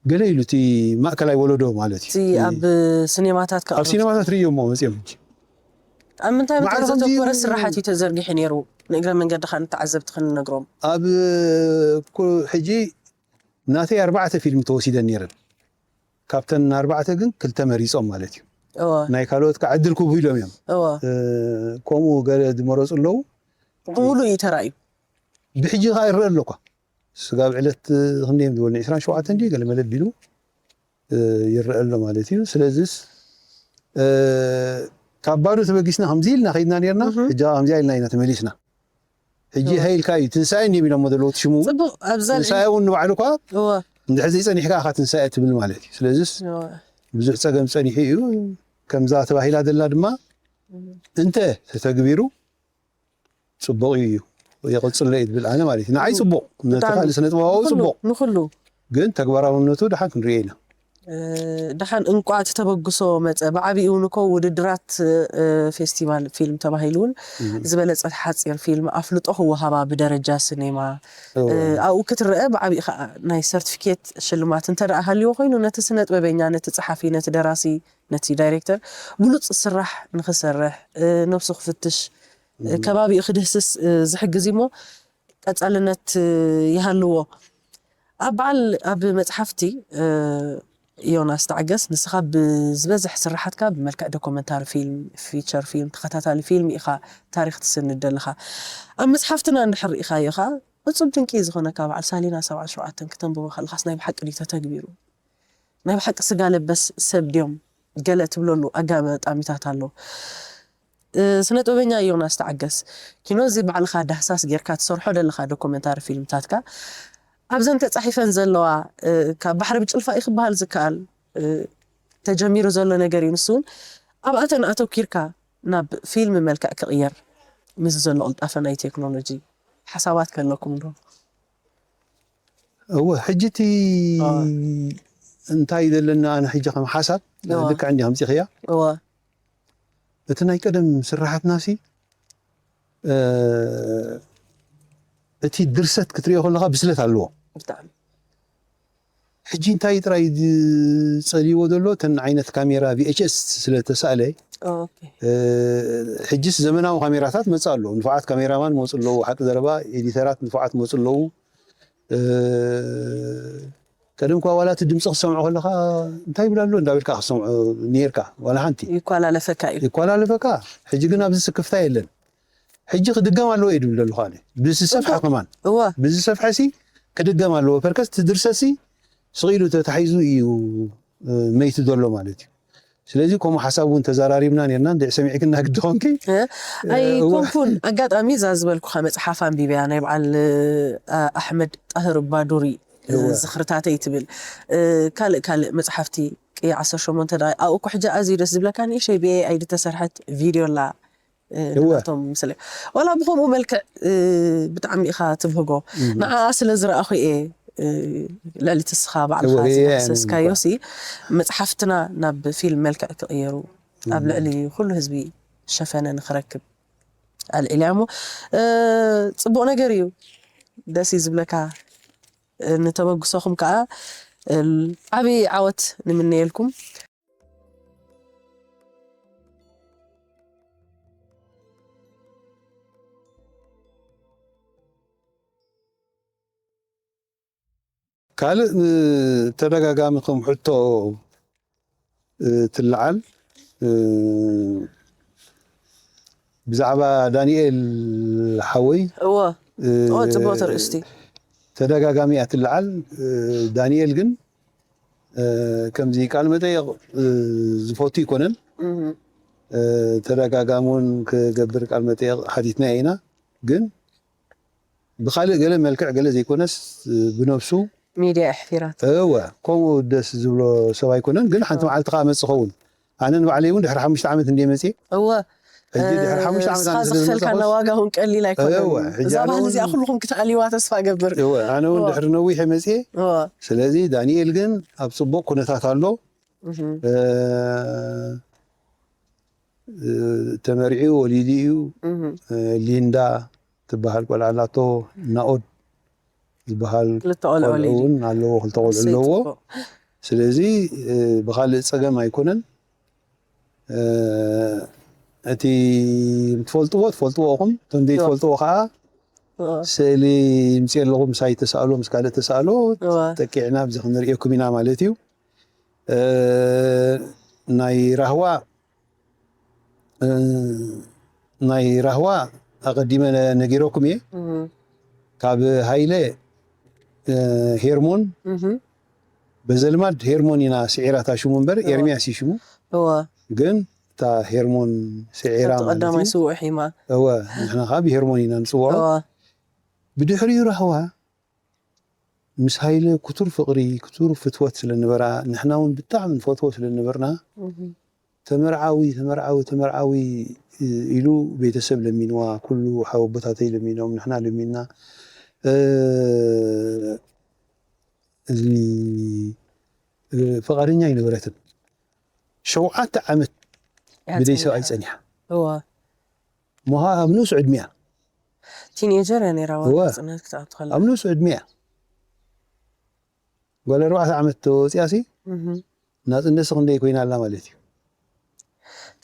ገለ ኢሉ እቲ ማእከላይ ወለዶ ማለት እዩ እቲ ኣብ ሲኔማታት ኣብ ሲኔማታት ርእዮሞ መፅኦም ሕጂ ኣብ ምንታይ ምንታይ ማዕረ ከምዚ ዘተኮረ እዩ። ስራሓት እዩ ተዘርጊሑ ነይሩ ንእግረ መንገዲ ከዓ ንተዓዘብቲ ክንነግሮም ኣብ ኩ- ሕጂ ናተይ ኣርባዕተ ፊልም ተወሲደን ነይረን ካብተን ኣርባዕተ ግን ክልተ መሪፆም ማለት እዩ እወ ናይ ካልኦት ከዓ ዕድል ክቡ ኢሎም እዮም እወ እ፣ ከምኡ ገለ ዝመረፁ ኣለዉ ብሙሉእ እዩ ተራእዩ ብሕጂ ከዓ ይረአ ኣሎ እኳ ስጋብ ዕለት ክንደዮም ዝበሉ ዕስራን ሸውዓተን ድዩ ገለ መለ ቢሉ እ፣ ይረአ ኣሎ ማለት እዩ ስለዚስ እ፣ ካብ ባዶ ተበጊስና ከምዚ ኢልና ከይድና ነርና እህ። ሕጂ ከምዚኣ ኢልና ኢና ተመሊስና ሕጂ ሃይ ኢልካ እዩ ትንሳኤ እንዲም ኢሎሞ ዘለዉ እቲ ሽሙ እውን ፅቡቅ ኣብዛ ልዕሊ ትንሳኤ እውን ንባዕሉ እኳ እወ እንድሕር ዘይፀኒሕካ ኢኻ ትንሳኤ ትብል ማለት እዩ ስለዚስ እወ ብዙሕ ፀገም ፀኒሑ እዩ ከምዛ ተባሂላ ዘላ ድማ እንተ ተተግቢሩ ፅቡቅ እዩ የቐፅሎ እዩ ትብል ኣነ ማለት እዩ ንዓይ ፅቡቅ ነቲ ብጣዕሚ። ካልእ ስነ ጥበባዊ ንኩሉ ፅቡቅ ንኩሉ ግን ተግባራውነቱ ድሓን ክንሪኦ ኢና እ፣ ደሓን እንቋዕ እቲ ተበግሶ መፀ ብዓብኡ እውን እኮ ውድድራት እ፣ ፌስቲቫል ፊልም ተባሂሉ እውን ዝበለፀት ሓፂር ፊልም ኣፍልጦ ክወሃባ ብደረጃ ሲኔማ እ፣ ኣብኡ ክትረአ ብዓብኡ ከዓ ናይ ሰርቲፊኬት ሽልማት እንተ ደኣ ሃልዎ ኮይኑ ነቲ ስነ ጥበበኛ ነቲ ፀሓፊ ነቲ ደራሲ ነቲ ዳይሬክተር ብሉፅ ስራሕ ንክሰርሕ እ፣ ነብሱ ክፍትሽ እ፣ ከባቢኡ ክድህስስ እ፣ ዝሕግዝ እዩ እሞ ቀፃልነት እ፣ ይሃልዎ ኣብ በዓል ኣብ መፅሓፍቲ እ፣ ዮናስ ተዓገስ ንስኻ ብዝበዝሕ ስራሓትካ ብመልክዕ ዶኮመንታሪ ፊልም ፊቸር ፊልም ተኸታታሊ ፊልም ኢኻ ታሪክ ትስንድ ዘለኻ ኣብ መፅሓፍትና እንድሕር ርኢኻዮ ኸዓ እፁብ ድንቂ ዝኾነ ካብ በዓል ሳሊና ሰብዓ ሸውዓተን ክተንብቦ ከለኻስ ናይ ብሓቂ ድዩ ተተግቢሩ ናይ ብሓቂ ስጋ ለበስ ሰብ ድዮም ገለ ትብለሉ ኣጋጣሚታት ኣሎ ስነ ጥበበኛ ዮናስ ተዓገስ ኪኖ እዚ ባዕልኻ ዳህሳስ ጌርካ ትሰርሖ ዘለኻ ዶኮመንታሪ ፊልምታትካ ኣብዘን ተፃሒፈን ዘለዋ ካብ ባሕሪ ብጭልፋ እዩ ክበሃል ዝከኣል ተጀሚሩ ዘሎ ነገር እዩ ንሱ እውን ኣብኣተን ኣተኪርካ ናብ ፊልም መልክዕ ክቕየር ምስ ዘሎ ቅልጣፈ ናይ ቴክኖሎጂ ሓሳባት ከለኩም ዶ እወ ሕጂ እቲ እንታይ ዘለና ኣነ ሕጂ ከም ሓሳብ ልክዕ እንዲ ከምፂኽያ እወ እቲ ናይ ቀደም ስራሓትና ሲ እቲ ድርሰት ክትሪኦ ከለካ ብስለት ኣለዎ ብጣዕሚ ሕጂ እንታይ ጥራይ ዝፀልይዎ ዘሎ ተን ዓይነት ካሜራ ቪኤችኤስ ስለተሳእለ ኦኬ ሕጂስ ዘመናዊ ካሜራታት መፅእ ኣለዉ ንፉዓት ካሜራማን መፁ ኣለዉ ሓቂ ዘረባ ኤዲተራት ንፉዓት መፁ ኣለዉ ቀደም ኳ ዋላ እቲ ድምፂ ክሰምዖ ከለካ እንታይ ይብል ኣሎ እንዳበልካ ክሰምዖ ነርካ ዋላ ሓንቲ ይኳላለፈካ እዩ ይኳላለፈካ ሕጂ ግን ኣብዚ ስክፍታ የለን ሕጂ ክድገም ኣለዎ እየ ድብል ዘለኹ ኣነ ብዝሰፍሐ ከማን እወ ብዝሰፍሐ ሲ ክድገም ኣለዎ ፐርከስ ትድርሰሲ ስቕ ኢሉ ተታሒዙ እዩ መይቱ ዘሎ ማለት እዩ ስለዚ ከምኡ ሓሳብ እውን ተዘራሪብና ነርና እንድዕ ሰሚዕክና ግዲ ኮንኪ ኣይኮንኩን ኣጋጣሚ እዛ ዝበልኩካ መፅሓፍ ኣንቢብያ ናይ በዓል ኣሕመድ ጣህር ባዱሪ ዝኽርታተይ ትብል ካልእ ካልእ መፅሓፍቲ ቅያ ዓሰርተ ሸሞንተ ደቂ ኣብኡ እኮ ሕጂ ኣዝዩ ደስ ዝብለካ ንእሸይ ብኤኣይ ዝተሰርሐት ቪድዮ ኣላ ናቶም ምስለ ዋላ ብከምኡ መልክዕ ብጣዕሚ ኢኻ ትብህጎ ንዓኣ ስለ ዝረኣኹ እየ ልዕሊ ትስኻ ባዕልኻ ዝዳህሰስካዮ ሲ መፅሓፍትና ናብ ፊልም መልክዕ ክቕየሩ ኣብ ልዕሊ ኩሉ ህዝቢ ሸፈነ ንክረክብ ኣልዒልያ እሞ ፅቡቕ ነገር እዩ ደስ እዩ ዝብለካ ንተበግሶኹም ከዓ ዓብዪ ዓወት ንምነየልኩም ካልእ ተደጋጋሚ ከም ሕቶ እ፣ ትለዓል። እ፣ ብዛዕባ ዳንኤል ሓወይ፣ እወ እ፣ እወ ጽቡቅ ትርእስቲ። ተደጋጋሚ እያ ትለዓል። እ፣ ዳንኤል ግን፣ እ፣ ከምዚ ቃል መጠየቕ፣ እ፣ ዝፈቱ ይኮነን። እህ፣ እ፣ ተደጋጋሚ እውን ክገብር ቃል መጠየቕ ሓቲትና ኢና። ግን ብኻልእ ገለ መልክዕ ገለ ዘይኮነስ፣ እ፣ ብነብሱ ሚድያ ኣሕፊራት። እወ፣ ከምኡ ደስ ዝብሎ ሰብ ኣይኮነን። ግን ሓንቲ መዓልቲ ከዓ መጽእ ኸውን። ኣነ ንባዕለይ እውን ድሕሪ ሓሙሽተ ዓመት እንደ መጽእ፣ እወ ሕጂ ድሕሪ ሓሙሽተ ዓመት እስኻ ኣነ ስለ ዝኽፈልካ ዝመጻኹ፣ ነዋጋ እውን ቀሊል ኣይኮነን። እወ፣ ሕጂ እዛ ኣነ ባህሊ እውን እዚኣ ኩልኹም ክትኣልይዋ ተስፋ ገብር። እወ፣ ኣነ እውን እወ ድሕሪ ነዊሕ መጽእ። እወ ስለዚ ዳንኤል ግን ኣብ ጽቡቕ ኩነታት ኣሎ። እህ፣ እ፣ እ፣ ተመሪዑ ወሊዱ እዩ። እህ፣ እ፣ ሊንዳ ትበሃል ቆልዓ ኣላቶ፣ ናኦድ ዝበሃል ክልተ ቆልዑ ቆልዑ ወሊዱ። እውን ኣለዎ፣ ክልተ ቆልዑ እሰይ ኣለዎ። ጽቡቅ። ስለዚ፣ እ፣ ብኻልእ ጸገም ኣይኮነን። እ፣ እቲ ትፈልጥዎ ትፈልጥዎ ኢኹም፣ እቶም ዘይትፈልጥዎ ከዓ እወ ስእሊ ይምፅእ ኣለኹ፣ ምሳይ ተሳእሎ፣ ምስ ካልእ ተሳእሎ እወ ጠቂዕና ኣብዚ ክንርእየኩም ኢና ማለት እዩ። እ፣ ናይ ራህዋ፣ እ፣ ናይ ራህዋ ኣቐዲመ ነ-፣ ነጊረኩም እየ። እህ፣ ካብ ሃይለ፣ እ፣ ሄርሞን፣ እህ፣ በዘልማድ ሄርሞን ኢና ስዒራታ ሽሙ እምበር፣ እወ ኤርሚያስ እዩ ሽሙ። እወ ግን እታ ሄርሞን ስዒራ ካብቲ ማለት ቀዳማይ እዩ። ስውእ ሒማ። እወ፣ ንሕና ከዓ ብሄርሞን ኢና ንፅውዖ። እወ ብድሕሪኡ ራህዋ ምስ ሃይለ ክቱር ፍቕሪ፣ ክቱር ፍትወት ስለ ነበራ፣ ንሕና እውን ብጣዕሚ ንፈትዎ ስለ ነበርና፣ እህ፣ ተመርዓዊ፣ ተመርዓዊ፣ ተመርዓዊ፣ እ፣ ኢሉ ቤተሰብ ለሚንዋ፣ ኩሉ ሓወቦታተይ ለሚኖም፣ ንሕና ለሚንና። እ፣ እዚ፣ እ፣ ፍቓደኛ ኣይነበረትን። ሸውዓተ ዓመት እያ ብደይ ጸኒሓ። ሰብኣይ ጸኒሓ። እወ እሞ ኸዓ ኣብ ንኡስ ዕድሚያ፣ ቲኔጀር እያ ነይራ። እወ። ዋላ ጽነት ክትኣቱ ከላ። ኣብ ንኡስ ዕድሚያ ጓል ኣርባዕተ ዓመት ተወፂኣሲ፣ እህ፣ ናፅነትሲ ክንደይ ኮይና ኣላ ማለት እዩ።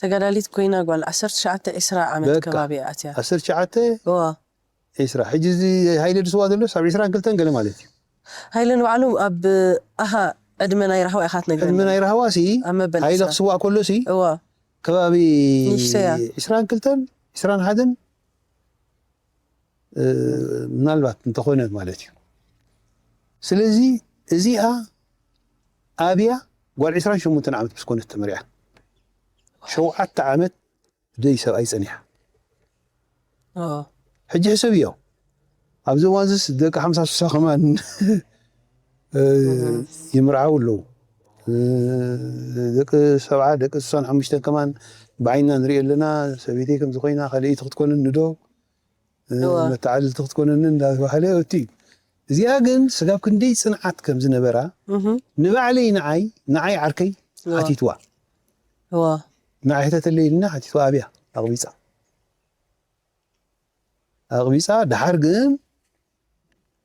ተጋዳሊት ኮይና ጓል ዓሰርተ ትሽዓተ ዒስራ ዓመት በቃ። ከባቢ እያ ኣትያ። ዓሰርተ ትሽዓተ እወ ዒስራ። ሕጂ እዚ ሃይለ ድስዋ ዘሎስ ኣብ ዒስራን ክልተን ገለ ማለት እዩ። ሃይለ ንባዕሉ ኣብ ኣሃ ዕድመ ናይ ራህዋ ኢኻ ትነግረኒ። ዕድመ ናይ ራህዋ ሲ ኣብ መበል ሃይለ ዕስራ። ክስዋእ ከሎ ሲ እወ ከባቢ ንእሽተያ። ዒስራን ክልተን ዒስራን ሓደን፣ እ፣ ምናልባት እንተኾነ ማለት እዩ። ስለዚ እዚኣ ኣብያ ጓል ዒስራን ሸሞንተን ዓመት ምስ ኮነት ተመሪዓ፣ ሸውዓተ ዓመት ደይ ሰብኣይ ጸኒሓ። እወ ሕጂ ሕሰብዮ፣ ኣብዚ እዋን እዚስ ደቂ ሓምሳ ስሳ ከማን፣ እ፣ ይምርዓው ኣለዉ። እ፣ ደቂ ሰብዓ፣ ደቂ ስሳን ሓሙሽተን ከማን ብዓይንና ንሪኦ ኣለና። ሰበይተይ ከምዚ ኮይና፣ ካልኣይቲ ክትኮነኒ ዶ፣ እ፣ እወ። መተዓልልቲ ክትኮነኒ እንዳተባህለ እቲ እዩ። እዚኣ ግን ስጋብ ክንደይ ጽንዓት ከም ዝነበራ እህ፣ ንባዕለይ ንዓይ፣ ንዓይ ዓርከይ እወ ሓቲትዋ። እወ ንዓይ ሕተተለይ ኢልና ሓቲትዋ ኣብያ ኣቕቢጻ። ኣቕቢጻ። ድሓር ግን፣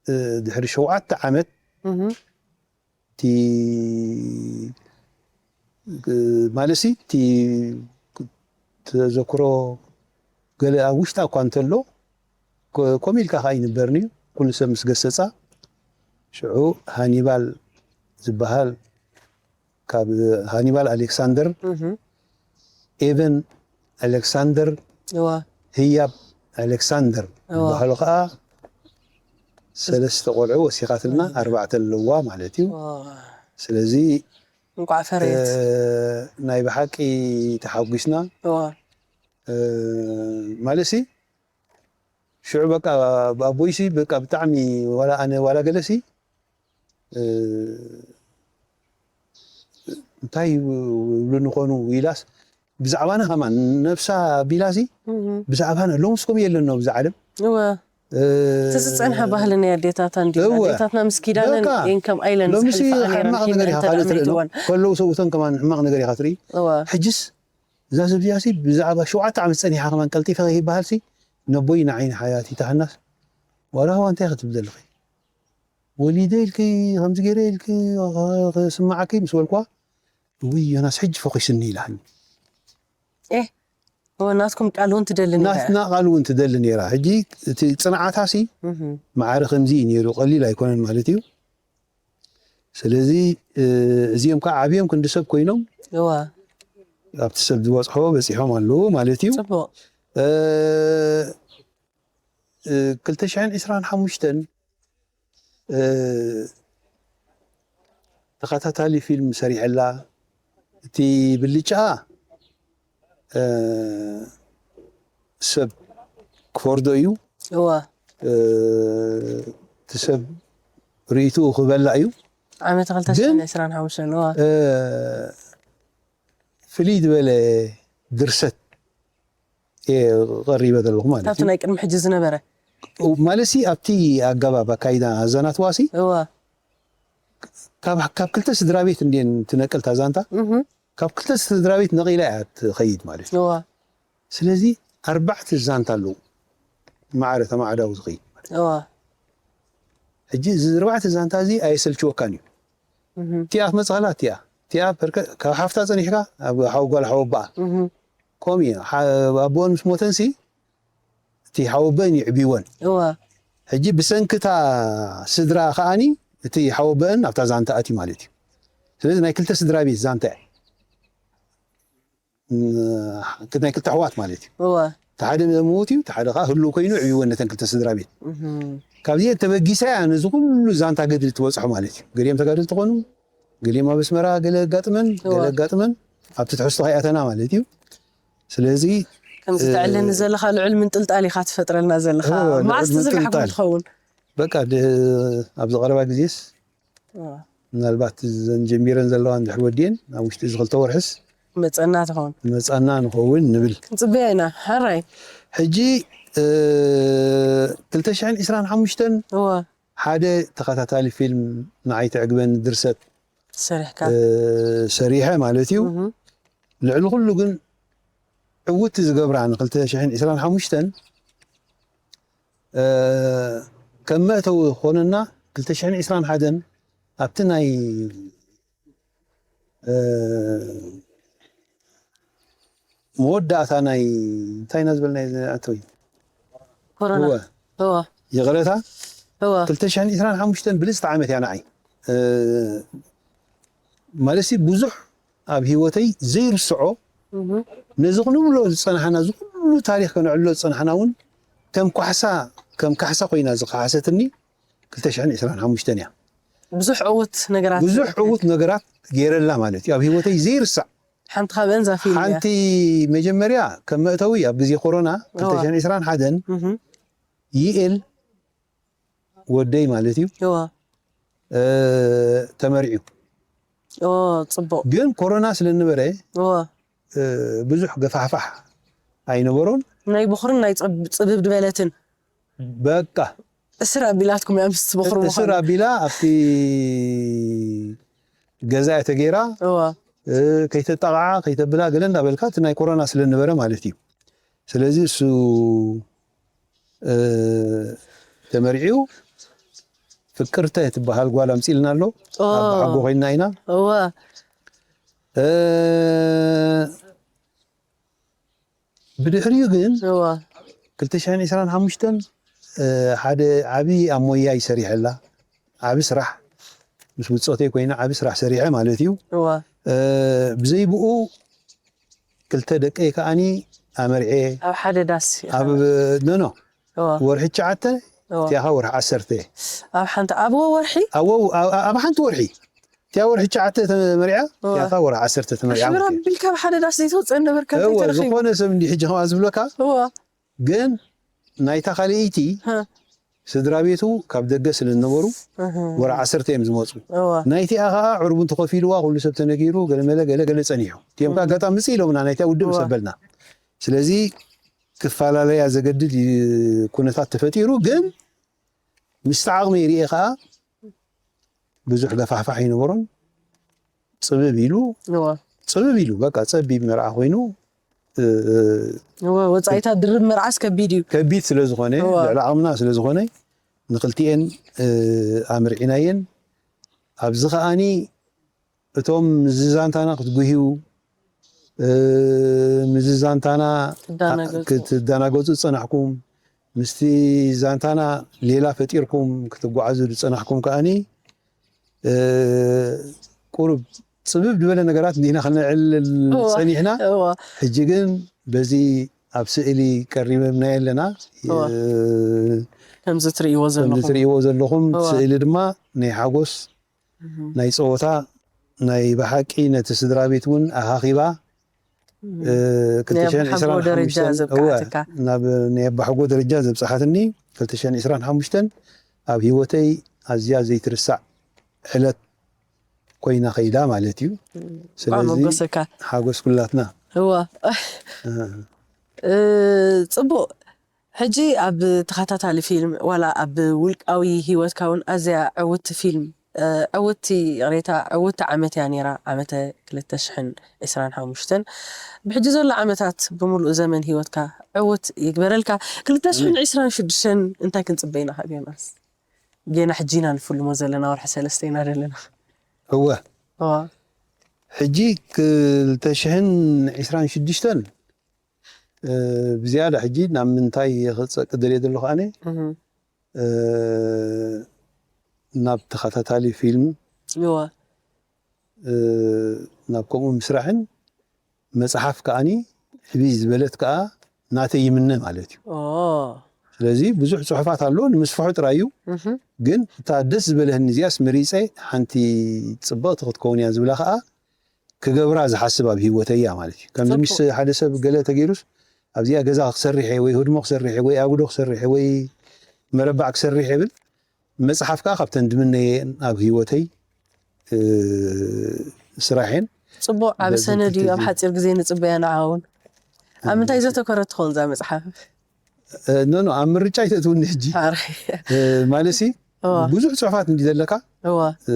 እ፣ ድሕሪ ሸውዓተ ዓመት እህ፣ እቲ፣ እ፣ ማለትሲ እቲ ተዘክሮ ገለ ኣብ ውሽጣ እኳ እንተሎ፣ ኮ-፣ ኮም ኢልካ ከኣ ይንበርን እዩ። ኩሉ ሰብ ምስ ገሰጻ፣ ሽዑ ሃኒባል ዝበሃል፣ ካብ ሃኒባል ኣሌክሳንደር፣ እህ፣ ኤቨን ኣሌክሳንደር፣ እወ ህያብ ኣሌክሳንደር እወ ዝበሃሉ ከኣ ሰለስተ ቆልዑ ወሲኻትልና፣ ኣርባዕተ ኣለዋ ማለት እዩ። እወ። ስለዚ፣ እንቋዕ ፈረየት። እ፣ ናይ ብሓቂ ተሓጒስና። እወ እ፣ ማለትሲ ሽዑ በቃ ኣቦይሲ በቃ ብጣዕሚ ዋላ ኣነ ዋላ ገለሲ፣ እ፣ እንታይ ይብሉ ንኾኑ ኢላስ ብዛዕባና ከማን ነብሳ ኣቢላሲ እህ፣ ብዛዕባና ሎምስ ከምኡ የለን ብዛ ዓለም። እወ እ፣ እቲ ዝጸንሐ ባህሊ ናይ ኣዴታታ እንዲ እወ። ኣዴታትና ምስ ኪዳነን በቃ። የን ከም ኣይለን ሎምሲ ዝሕልፋ ነይረን ሕማቕ ሒመን ነገር ኢኻ እንተ ደኣ ካልእ ትርኢ፣ መይትወን። ከለዉ ሰብኡተን ከማን ሕማቕ ነገር ኢኻ ትርኢ። እወ ሕጅስ እዛ ሰብ እዚኣሲ ብዛዕባ ሸውዓተ ዓመት ጸኒሓ ከማን ቀልጢፈ ከይበሃልሲ፣ ነቦይ ንዓይ ንሓያት ይተሃናስ፣ ዋላ እዋ እንታይ ክትብል ዘለኺ? ወሊደ ኢልኪ፣ ከምዚ ገይረ ኢልኪ፣ ክስምዓኪ ምስ በልኳ፣ ውይ ዮናስ ሕጂ ፈኺስኒ ኢላኒ። እወ ናትኩም ቃል እውን ትደሊ ነይራ እያ። ናትና ቃል እውን ትደሊ ነይራ። ሕጂ እቲ ጽንዓታሲ እህ፣ ማዕረ ከምዚ እዩ ነይሩ፣ ቀሊል ኣይኮነን ማለት እዩ። ስለዚ፣ እ፣ እዚኦም ከዓ ዓብዮም ክንዲ ሰብ ኮይኖም፣ እዋ ኣብቲ ሰብ ዝበፅሖ በፂሖም ኣለዉ ማለት እዩ። ፅቡቅ እ፣ እ፣ ክልተ ሽሕን ዕስራን ሓሙሽተን እ፣ ተኸታታሊ ፊልም ሰሪሐላ። እቲ ብልጫ እ፣ ሰብ ክፈርዶ እዩ። እዋ እ፣ እቲ ሰብ ርእይትኡ ክበላ እዩ። ዓመት ግን- ክልተ ሽሕን ዕስራን ሓሙሽተን እዋ እ፣ ፍልይ ዝበለ ድርሰት እየ ቀሪበ ዘለኹ ማለት ካብቲ እዩ። ናይ ቅድሚ ሕጂ ዝነበረ ማለት ሲ ኣብቲ ኣገባብ ኣካይዳ ኣዛናትዋ ሲ እዋ ካብ ካብ ክልተ ስድራ ቤት እንድየን ትነቅል እታ ዛንታ። እህ ካብ ክልተ ስድራ ቤት ነቒላ እያ ትኸይድ ማለት እዩ። እዋ ስለዚ ኣርባዕተ ዛንታ ኣለዉ ማዕረ ተማዕዳዊ ዝኸይድ። እዋ ሕጂ እዚ ኣርባዕተ ዛንታ እዚ ኣየሰልችወካን እዩ። እህ እቲኣ ክትመፅእ ከላ እቲኣ እቲኣ በርከ ካብ ሓፍታ ፀኒሕካ ኣብ ሓው ጓል ሓወባኣ እህ ከምኡ እዩ። ሓ- ኣቦን ምስ ሞተንሲ እቲ ሓወበን ይዕብይወን። እዋ ሕጂ ብሰንክታ ስድራ ከኣኒ እቲ ሓወበአን ኣብታ ዛንታ ኣትዩ ማለት እዩ። ስለዚ ናይ ክልተ ስድራ ቤት ዛንታ እያ። ን- ናይ ክልተ ኣሕዋት ማለት እዩ። እዋ እቲ ሓደ ምዉት እዩ፣ እቲ ሓደ ከዓ ህሉው ኮይኑ ዕብይወን ነተን ክልተ ስድራ ቤት። እህ ካብዚአን ተበጊሳ እያ ነዚ ኩሉ ዛንታ ገድሊ ትበፅሖ ማለት እዩ። ገሊኦም ተጋደልቲ ትኾኑ፣ ገሊኦም ኣብ ኣስመራ ገለ ኣጋጥመን፣ ገለ እዋ ኣጋጥመን ኣብቲ ትሕዝቶ ከይኣተና ማለት እዩ። ስለዚ ከምዚ ተዕለኒ ዘለኻ ልዑል ምንጥልጣል ኢኻ ትፈጥረልና ዘለኻ እዎ፣ ልዑል መዓስ ትዝርጋሕኩም ምንጥልጣል። ትኸውን በቃ ድ- ኣብዚ ቀረባ ግዜስ እዋ ምናልባት እዘን ጀሚረን ዘለዋ እንድሕር ወዲየን ኣብ ውሽጢ እዚ ክልተ ወርሕስ መፀና ትኸውን መፃና ንኸውን ንብል። ክንፅበያ ኢና ሓራይ ሕጂ እ፣ ክልተ ሽሕን ዕስራን ሓሙሽተን እዋ ሓደ ተኸታታሊ ፊልም ንዓይ ትዕግበኒ ድርሰት ሰሪሕካ እ፣ ሰሪሐ ማለት እዩ። እህ ልዕሊ ኩሉ ግን ዕውቲ ዝገብራ ን ክልተ ሽሕን ዕስራን ሓሙሽተን እ፣ ከም መእተዊ ክኾነና ክልተ ሽሕን ዕስራን ሓደን ኣብቲ ናይ እ፣ መወዳእታ ናይ እንታይ ኢና ዝበልናዮ ዝኣተወ ኮሮና እወ እዋ ይቕረታ እዋ ክልተ ሽሕን ዕስራን ሓሙሽተን ብልፅቲ ዓመት እያ ንዓይ እ፣ ማለት ሲ ብዙሕ ኣብ ህይወተይ ዘይርስዖ እህ ነዚ ክንብሎ ዝፀናሕና እዚ ኩሉ ታሪክ ከነዕሎ ዝፀናሕና እውን ከም ኳሕሳ ከም ካሕሳ ኮይና ዝኸሓሰትኒ ክልተ ሽሕን ዕስራን ሓሙሽተን እያ። ብዙሕ ዕውት ነገራት ብዙሕ ዕውት ነገራት ገይረላ ማለት እዩ ኣብ ህይወተይ ዘይርሳዕ። ሓንቲ ካብአን እዛ ፊልም እያ ሓንቲ መጀመርያ ከም መእተዊ ኣብ ግዜ ኮሮና ክልተ ሽሕን ዕስራን ሓደን እህ ይኤል ወደይ ማለት እዩ እዋ እ፣ ተመሪዑ። ኦ ፅቡቅ ግን ኮሮና ስለነበረ እዋ እ፣ ብዙሕ ገፋሕፋሕ ኣይነበሮን። ናይ ብኹርን ናይ ፅብ- ፅብብ ዝበለትን በቃ እስር ኣቢላትኩም እያ ምስ ትበኽሩ እስር ኣቢላ ኣብቲ ገዛ እያ ተገይራ። እዋ እ፣ ከይተጣቕዓ ከይተብላ ገለ እንዳበልካ እቲ ናይ ኮሮና ስለነበረ ማለት እዩ። ስለዚ እሱ እ፣ ተመሪዑ ፍቅርተ ትበሃል ጓል ኣምፂልና ኣሎ። ኦ ኣብ ሓጎ ኮይንና ኢና። እዋ እ፣ ብድሕሪኡ ግን እዋ ክልተ ሽሕን ዕስራን ሓሙሽተን እ፣ ሓደ ዓብዪ ኣብ ሞያ ይሰሪሐላ። ዓቢ ስራሕ ምስ ውፅኦተይ ኮይና ዓቢ ስራሕ ሰሪሐ ማለት እዩ። እዋ እ፣ ብዘይ ብኡ ክልተ ደቀይ ከዓኒ ኣመርዔ ኣብ ሓደ ዳስ ኢኻ። ኣብ ኖኖ እዋ ወርሒ ትሽዓተ እዋ እቲኣኻ ወርሒ ዓሰርተ ኣብ ሓንቲ ኣብ ወርሒ ኣብ ወ- ኣብ- ኣብ ሓንቲ ወርሒ እቲኣ ወርሒ ትሽዓተ ተመሪዓ እዋ እቲኣኻ ወርሒ ዓሰርተ ተመሪዓ ሽብር ማለት እዩ። ኣቢልካ ኣብ ሓደ ዳስ ዘይተወፅአ ነበርካ እወ ዘይተረኺቡ ዝኾነ ሰብ እንዲ ሕጂ ከምኣ ዝብለካ እዋ ግን ናይታ ካልኣይቲ ሀ፣ ስድራ ቤቱ ካብ ደገ ስለዝነበሩ እህ፣ ወርሒ ዓሰርተ እዮም ዝመፁ። እዋ ናይቲኣ ከዓ ዕርቡን ተኸፊልዋ ኩሉ ሰብ ተነጊሩ ገለመለ ገለ ገለ ፀኒሑ እቲኦም ከዓ ኣጋጣሚ ምፅእ ኢሎምና ናይታ ውድብ እዋ ሰበልና። ስለዚ ክፈላለያ ዘገድድ ይ- ኩነታት ተፈጢሩ ግን ምስቲ ዓቕሚ ይርኤ ከዓ ብዙሕ ገፋሕፋሕ ኣይነበሮን። ፅብብ ኢሉ እዋ ፅብብ ኢሉ በቃ ፀቢብ መርዓ ኮይኑ እ፣ እ፣ እዋ ወፃኢታት ድርብ መርዓስ ከቢድ እዩ። ከቢድ ስለ ዝኾነ እዋ ልዕሊ ዓቕምና ስለ ዝኾነ ንክልቲኤን እ፣ ኣምርዒናየን። ኣብዚ ከዓኒ እቶም ምዚ ዛንታና ክትጉህዩ እ፣ ምዚ ዛንታና ትዳናገጹ። ክትዳናገጹ ዝጸናሕኩም ምስቲ ዛንታና ሌላ ፈጢርኩም ክትጓዓዙ ዝጸናሕኩም ከዓኒ እ፣ ቁሩብ ጽብብ ዝበለ ነገራት እንዲና ክነዕልል እዋ። ጸኒሕና። እዋ ሕጂ ግን በዚ ኣብ ስእሊ ቀሪበምና ኣለና። እዋ። እ- ከምዚ ትርእይዎ ከምዚ ዘለኹም ትርእይዎ ዘለኹም እዋ። ስእሊ ድማ ናይ ሓጎስ፣ ናይ ጸወታ፣ ናይ ብሓቂ ነቲ ስድራ ቤት እውን ኣኻኺባ። እ፣ ናይ ኣባሓጎ ደረጃ 2025 ዘብቅዓትካ። እወ፣ ናብ ናይ ኣባሓጎ ደረጃ ዘብጽሓትኒ 2025 ኣብ ህይወተይ ኣዝያ ዘይትርሳዕ ዕለት ኮይና ከይዳ ማለት እዩ። እንኳዕ ስለዚ መጎሰካ። ሓጎስ ኩላትና። እዋ እ፣ እ፣ ጽቡቕ። ሕጂ ኣብ ተኸታታሊ ፊልም ዋላ ኣብ ውልቃዊ ህይወትካ እውን ኣዝያ ዕውቲ ፊልም እ፣ ዕውቲ ይቕሬታ ዕውቲ ዓመት እያ ነይራ ዓመተ ክልተ ሽሕን ዕስራን ሓሙሽተን። ብሕጂ ዘሎ ዓመታት ብምሉእ ዘመን ህይወትካ ዕውት ይግበረልካ። ክልተ ሽሕን ዕስራን ሽዱሽተን እንታይ ክንጽበ ኢና ካብ ዮናስ? ጌና ሕጂ ኢና ንፍልሞ ዘለና ወርሒ ሰለስተ ኢና ዘለና። እወ እዋ ሕጂ ክልተ ሽሕን ዕስራን ሽዱሽተን እ፣ ብዝያዳ ሕጂ ናብ ምንታይ ክጸቅ ደልየ ዘለኹ ኣነ እህ፣ እ፣ ናብ ተኸታታሊ ፊልም እዋ እ፣ ናብ ከምኡ ምስራሕን መጽሓፍ ከኣኒ ሕብይ ዝበለት ከኣ ናተይ ይምነ ማለት እዩ። ኦ ስለዚ ብዙሕ ጽሑፋት ኣሎ ንምስፍሑ ጥራይ እዩ። እህ፣ ግን እታ ደስ ዝበለህኒ እዚኣስ መሪጸ ሓንቲ ጽብቕቲ ክትከውን እያ ዝብላ ከኣ ክገብራ ዝሓስብ ኣብ ህይወተይ እያ ማለት እዩ። ከምዚ ጽቡቕ። ምስ ሓደ ሰብ ገለ ተገይሩስ ኣብዚኣ ገዛ ክሰርሕ እየ ወይ ህድሞ ክሰርሕ እየ ወይ ኣጉዶ ክሰርሕ እየ ወይ መረባዕ ክሰርሕ እየ ብል። መጽሓፍ ከኣ ካብተን ድምነየን ኣብ ህይወተይ እ፣ ስራሕን ጽቡቕ ዓቢ በዚ ሰነድ እዩ። ኣብ ትሕቲ ሓጺር ግዜ ንጽበያ ንዓ እውን። ኣብ ምንታይ ዘተኮረት ትኸውን እዛ መጽሓፍ? እ፣ ኖ ኖ ኣብ ምርጫ ይተእትውኒ ሕጂ ሓራይ እ፣ ማለሲ እዋ ብዙሕ ጽሑፋት እንዲ ዘለካ እዋ እ፣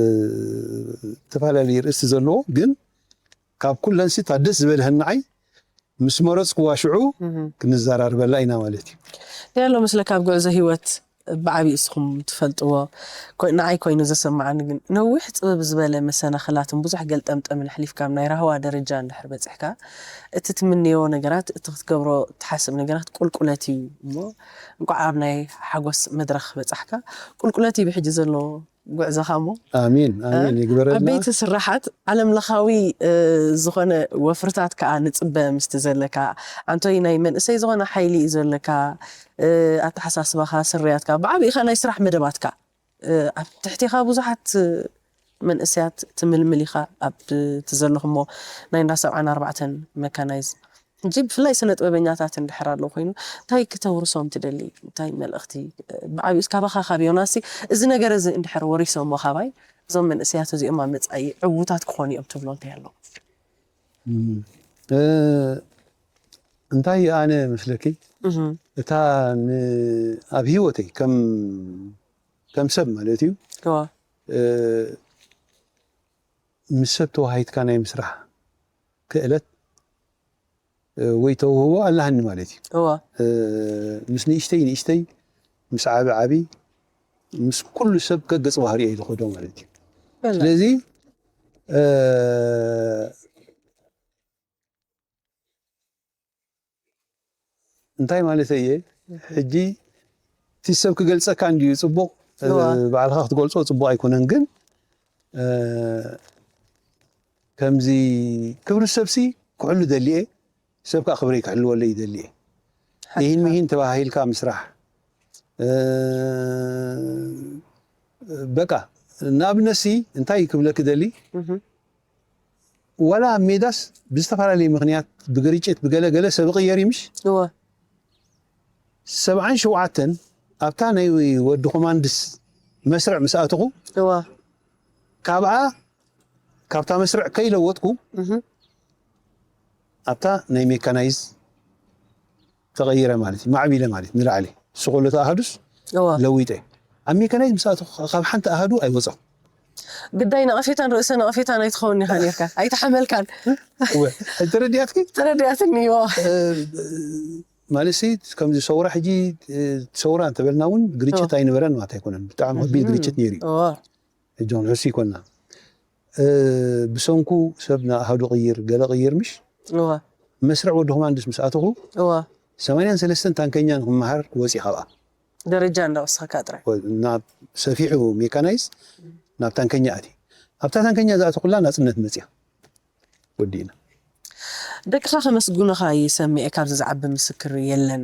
ዝተፈላለዩ ርእስቲ ዘለዎ ግን ካብ ኩለን ሲ እታ ደስ ዝበልሀኒ ንዓይ ምስ መረጽክዋ ሽዑ እህ። ክንዘራርበላ ኢና ማለት እዩ። እንታይ ኣሎ መስለካ ኣብ ጉዕዞ ህይወት ብዓብዪ እስኹም ትፈልጥዎ ኮይ- ንዓይ ኮይኑ ዘሰማዓኒ ግን ነዊሕ ጽብብ ዝበለ መሰናኽላትን ብዙሕ ገልጠምጠምን ኣሕሊፍካ ኣብ ናይ ራህዋ ደረጃ እንድሕር በጺሕካ እቲ ትምንዮ ነገራት እቲ ክትገብሮ ትሓስብ ነገራት ቁልቁለት እዩ እሞ እንኳዕ ኣብ ናይ ሓጎስ መድረኽ በጻሕካ። ቁልቁለት እዩ ብሕጂ ዘሎ ጉዕዞኻ እሞ ኣሜን ኣሜን ይግበረልና። ዓበይቲ ስራሓት ዓለም ለኻዊ እ፣ ዝኾነ ወፍርታት ከዓ ንፅበ ምስቲ ዘለካ ኣንቶይ ናይ መንእሰይ ዝኾነ ሓይሊ እዩ ዘለካ እ፣ ኣተሓሳስባኻ ስርያትካ ብዓብኢኻ ናይ ስራሕ መደባትካ እ፣ ኣብ ትሕቲኻ ብዙሓት እ፣ መንእሰያት ትምልምል ኢኻ ኣብ እቲ ዘለኹሞ ናይ እንዳ ሰብዓን ኣርባዕተን መካናይዝ ሕጂ ብፍላይ ስነ ጥበበኛታት እንድሕር ኣለዉ ኮይኑ እንታይ ክተውርሶም ትደሊ? እንታይ መልእኽቲ ብዓብዩ እስካባኻ ካብ ዮናሲ እዚ ነገር እዚ እንድሕር ወሪሶሞ ካባይ እዞም መንእሰያት እዚኦም ኣብ መጻኢ ዕዉታት ክኾኑ እዮም ትብሎ እንታይ ኣለዎ? እም፣ እ፣ እንታይ ኣነ መስለኪ እህ፣ እታ ን- ኣብ ህይወተይ ከም ከም ሰብ ማለት እዩ እዋ፣ እ፣ ምስ ሰብ ተዋሃይትካ ናይ ምስራሕ ክእለት እ፣ ወይ ተውህቦ ኣለሃኒ ማለት እዩ። እዋ፣ እ፣ ምስ ንእሽተይ ንእሽተይ ምስ ዓቢ ዓቢ ምስ ኩሉ ሰብ ከገጽ ባህሪ እየ ዝኸዶ ማለት እዩ። በላ። ስለዚ እ፣ እንታይ ማለት እየ ሕጂ እቲ ሰብ ክገልጸካ እንድዩ ጽቡቕ እ፣ እዋ። ባዕልኻ ክትገልጾ ጽቡቕ ኣይኮነን ግን እ፣ ከምዚ ክብሪ ሰብሲ ክሕሉ ደልየ ሰብ ከዓ ክብረይ ክሕልወለይ ይደልየ ይህን ምሂን ተባሂልካ ምስራሕ እ፣ በቃ ንኣብነትሲ እንታይ ክብለኪ ደሊ እህ፣ ዋላ ኣብ ሜዳስ ብዝተፈላለየ ምክንያት ብግርጭት ብገለገለ ሰብ ይቕየር እዩ ምሽ እዋ፣ ሰብዓን ሸውዓተን ኣብታ ናይ ወዲ ኮማንድስ መስርዕ ምስ ኣተኹ እዋ፣ ካብኣ ካብታ መስርዕ ከይለወጥኩ እህ፣ ኣብታ ናይ ሜካናይዝ ተቐይረ ማለት እዩ ማዕቢለ ማለት እዩ ንላዕሊ ስቆሎ ተኣሃዱስ እዋ። ለዊጠ ኣብ ሜካናይዝ ምስ ኣተኹ ካብ ሓንቲ ኣሃዱ ኣይወፀኹ ግዳይ ነቐፌታን ርእሰ ነቐፌታን ኣይትኸውን ኢኻ ነርካ ኣይተሓመልካን እወ፣ ተረዲኣትኪ ተረዲኣትኒ እዋ። እ፣ ማለት ሲ ከምዚ ሰውራ ሕጂ እ፣ ሰውራ እንተበልና እውን ግርጭት ኣይነበረን ማለት ኣይኮነን ብጣዕሚ ከቢድ ግርጭት ነይሩ እዩ እዋ፣ ሕጂ ንሕሱ ይኮና እ፣ ብሰንኩ ሰብ ንኣሃዱ ቅይር ገለ ቅይር ምሽ እዋ፣ መስርዕ ወዲ ኮማንድስ ምስ ኣተኹ እዋ። ሰማንያን ሰለስተን ታንከኛ ንክመሃር ክወፂ ካብኣ ደረጃ እንዳወሰኸካ ጥራይ ናብ ሰፊሑ ሜካናይዝ ናብ ታንከኛ ኣትዩ ኣብታ ታንከኛ ዝኣተኹላ ናፅነት መፅያ ወዲእና። ደቅኻ ከመስግኑኻ ይሰምዕ፣ ካብዚ ዝዓቢ ምስክር የለን።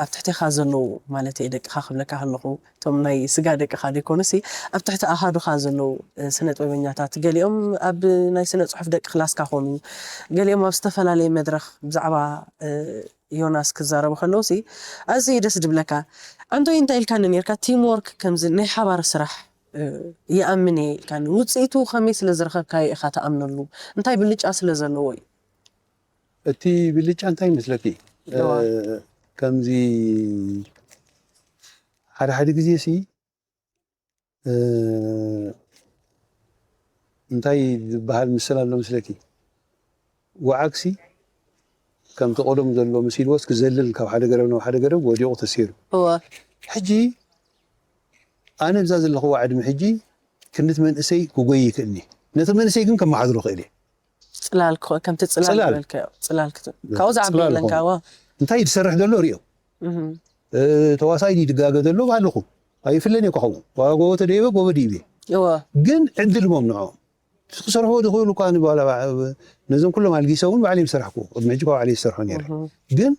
ኣብ ትሕቴኻ ዘለዉ ማለት እየ፣ ደቅኻ ክብለካ ከለኹ፣ እቶም ናይ ስጋ ደቅኻ ደይኮኑሲ፣ ኣብ ትሕቲ ኣሃዱኻ ዘለዉ ስነ ጥበበኛታት፣ ገሊኦም ኣብ ናይ ስነ ጽሑፍ ደቂ ክላስካ ኮኑ፣ ገሊኦም ኣብ ዝተፈላለየ መድረኽ ብዛዕባ ዮናስ ክዛረቡ ከለውሲ ኣዝዩ ደስ ድብለካ። ኣንቶይ እንታይ ኢልካኒ ነርካ? ቲም ወርክ ከምዚ ናይ ሓባር ስራሕ ይኣምን እየ ኢልካኒ። ውፅኢቱ ከመይ ስለ ዝረኸብካዮ ኢኻ ትኣምነሉ? እንታይ ብልጫ ስለ ዘለዎ እዩ? እቲ ብልጫ እንታይ ይመስለኪ? ከምዚ ሓደ ሓደ ግዜ ሲ እንታይ ዝበሃል ምስል ኣሎ ምስለኪ? ወዓግሲ ከምቲ ቀደም ዘሎ መሲልዎስ ክዘልል ካብ ሓደ ገረብ ናብ ሓደ ገረብ ወዲቑ ተሰይሩ። እወ ሕጂ ኣነ ብዛ ዘለኽዋ ዕድመ ሕጂ ክንድቲ መንእሰይ ክጎይ ይክእልኒ፣ ነቲ መንእሰይ ግን ከመሓድሮ ክእል እየ። ፅላል ክኾ- ከምቲ ፅላል ፅላል። ዝበልካዮ ፅላል ክት- ካብኡ ዝዓቢ ፅላል የለን ዝኾነ። ካብዋ እንታይ ዝሰርሕ ዘሎ ርእዮ። ተዋሳይ ድዩ ድጋገ ዘሎ ባለኹ ኣይፍለን እየ። ከኸውን ዋጋ ጎቦ ተደይበ ጎቦ ድይበ እወ ግን ዕድል ቦም ንዖ ክሰርሕዎ ዝኽእሉ እኳ ንባላ ነዞም ኩሎም ኣልጊሰ እውን ባዕለይ ዝሰራሕኩ ቅድሚ ሕጂ ካብ ባዕለይ ዝሰርሖ ነይረ። ግን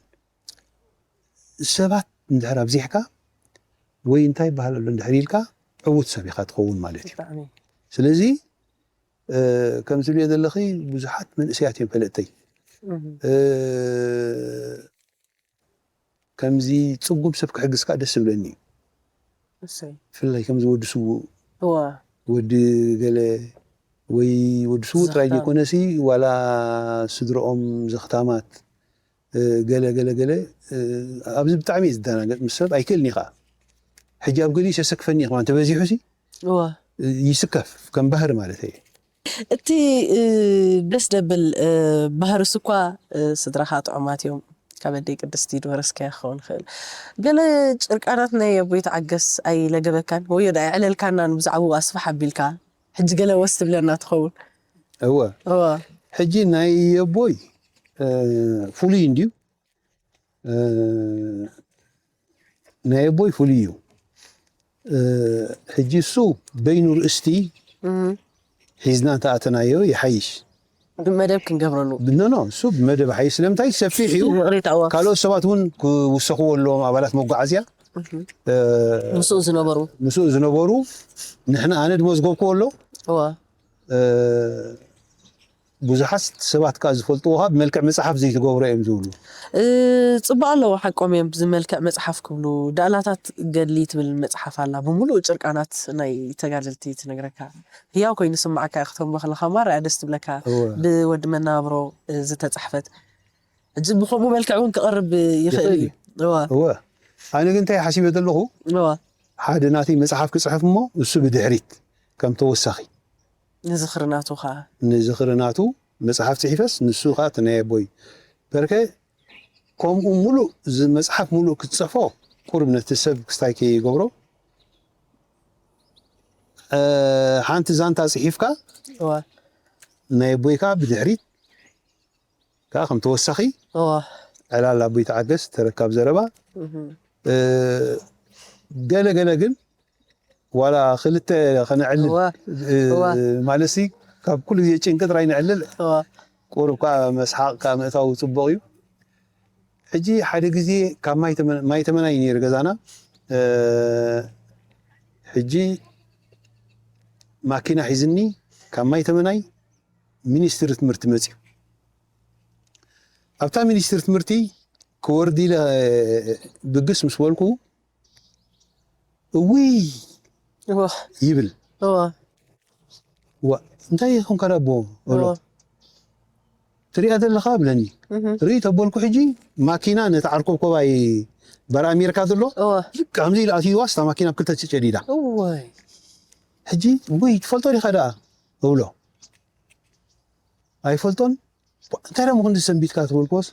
ሰባት እንድሕር ኣብዚሕካ ወይ እንታይ ይበሃል ኣሎ እንድሕር ኢልካ ዕዉት ሰብ ኢኻ ትኸውን ማለት እዩ። ብጣዕሚ ስለዚ ከምዚ ትብልዮ ዘለኺ ብዙሓት መንእሰያት እዮም ፈለጥተይ። ከምዚ ጽጉም ሰብ ክሕግዝካ ደስ ዝብለኒ እዩ። እሰይ ብፍላይ ከምዚ ወዲ ስዉእ እዋ ወዲ ገለ ወይ ወዲ ስዉእ ጥራይ ዘኽታም። ዘይኮነሲ ዋላ ስድርኦም ዘኽታማት እ፣ ገለ ገለ ገለ እ፣ ኣብዚ ብጣዕሚ እየ ዝደናገጥ ምስ ሰብ ኣይክእልን እዩ ከዓ ሕጂ ኣብ ገሊኡ ሰሰክፈኒ እዩ ከማን ተበዚሑ ሲ እዋ እ፣ ይስከፍ ከም ባህሪ ማለት እየ። እቲ እ፣ ደስ ደብል እ፣ ባህርስ እኳ እ፣ ስድራኻ ጥዑማት እዮም። ካብ ኣደይ ቅድስቲ ድወረስካዮ ክኸውን ይኽእል። ገለ ጭርቃናት ናይ ኣቦይ ተዓገስ ኣይለገበካን ወዮ ዳ ኣዕለልካናን ብዛዕባኡ ኣስፍሕ ኣቢልካ ሕጂ ገለ ወስ ትብለና ትኸውን። እወ እዋ ሕጂ ናይ ኣቦይ እ፣ ፍሉይ እንድዩ እ፣ ናይ ኣቦይ ፍሉይ እዩ። እ፣ ሕጂ እሱ በይኑ ርእስቲ ሒዝና እንተኣተናዮ ይሓይሽ። ብመደብ ክንገብረሉ ኖ ኖ እሱ ብመደብ ሓይሽ ስለምንታይ ሰፊሕ እዩ። ይቕሬታ እዋ ካልኦት ሰባት እውን ክውሰኽዎ ኣለዎም ኣባላት መጓዓዝያ እ፣ ምስኡ ዝነበሩ ምስኡ ዝነበሩ ንሕና ኣነ ድመዝገብክዎ ኣሎ እዋ እ፣ ብዙሓት ሰባት ከዓ ዝፈልጥዎ ከዓ ብመልክዕ መፅሓፍ ዘይትገብሮ እዮም ዝብሉ። እ፣ ፅቡቅ ኣለዎ ሓቆም እዮም ብዝመልክዕ መፅሓፍ ክብሉ ዳእላታት ገድሊ ትብል መፅሓፍ ኣላ ብምሉእ ጭርቃናት ናይ ተጋደልቲ ትነግረካ ህያው ኮይኑ ስማዓካ እዩ ክተንቦ ከለካ ማራ እያ ደስ ትብለካ እወ። ብወዲ መናብሮ እ፣ ዝተፃሕፈት ሕጂ ብከምኡ መልክዕ እውን ክቐርብ ይኽእል እዩ እዋ እወ ኣነ ግን እንታይ ሓሲበ ዘለኹ እዋ ሓደ ናተይ መፅሓፍ ክፅሕፍ እሞ እሱ ብድሕሪት ከም ተወሳኺ ንዝኽሪ ናቱ ከዓ ንዝኽሪ ናቱ መፅሓፍ ፅሒፈስ ንሱ ከዓ እቲ ናይ ኣቦይ በርከ ከምኡ ሙሉእ እዚ መፅሓፍ ሙሉእ ክትፅሕፎ ቁሩብ ነቲ ሰብ ክስታይ ከይገብሮ እ፣ ሓንቲ ዛንታ ፅሒፍካ እዋ ናይ ኣቦይ ከዓ ብድሕሪት ከዓ ከም ተወሳኺ እዋ ዕላል ኣቦይ ተዓገስ ተረካብ ዘረባ እ፣ ገለ ገለ ግን ዋላ ክልተ ከነዕልል እዋ እ፣ እዋ። ማለትሲ ካብ ኩሉ ግዜ ጭንቂ ጥራይ ነዕልል እዋ ቁሩብ ከዓ መስሓቕ ከዓ ምእታው ፅቡቕ እዩ። ሕጂ ሓደ ግዜ ካብ ማይ ተመ- ማይ ተመናይ ነይሩ ገዛና እ፣ ሕጂ ማኪና ሒዝኒ ካብ ማይ ተመናይ ሚኒስትሪ ትምህርቲ መፅዩ ኣብታ ሚኒስትሪ ትምህርቲ ክወርድ ኢለ ብግስ ምስ በልኩ እውይ እዋ ይብል እዋ ዋ እንታይ ይኹን ከዳቦ በሎ እዋ ትሪኣ ዘለኻ ብለኒ እህ ርኢ ተበልኩ ሕጂ ማኪና ነቲ ዓርኮብኮባይ በር ኣሜሪካ ዘሎ እዋ ልክ ከምዚ ኢሉ ኣትይዋ ስታ ማኪና ኣብ ክልተ ተጨዲዳ እዋይ ሕጂ ውይ ትፈልጦ ዲኻ ደኣ እብሎ ኣይፈልጦን እንታይ ደሞ ክንዲ ሰንቢትካ ትበልክዎስ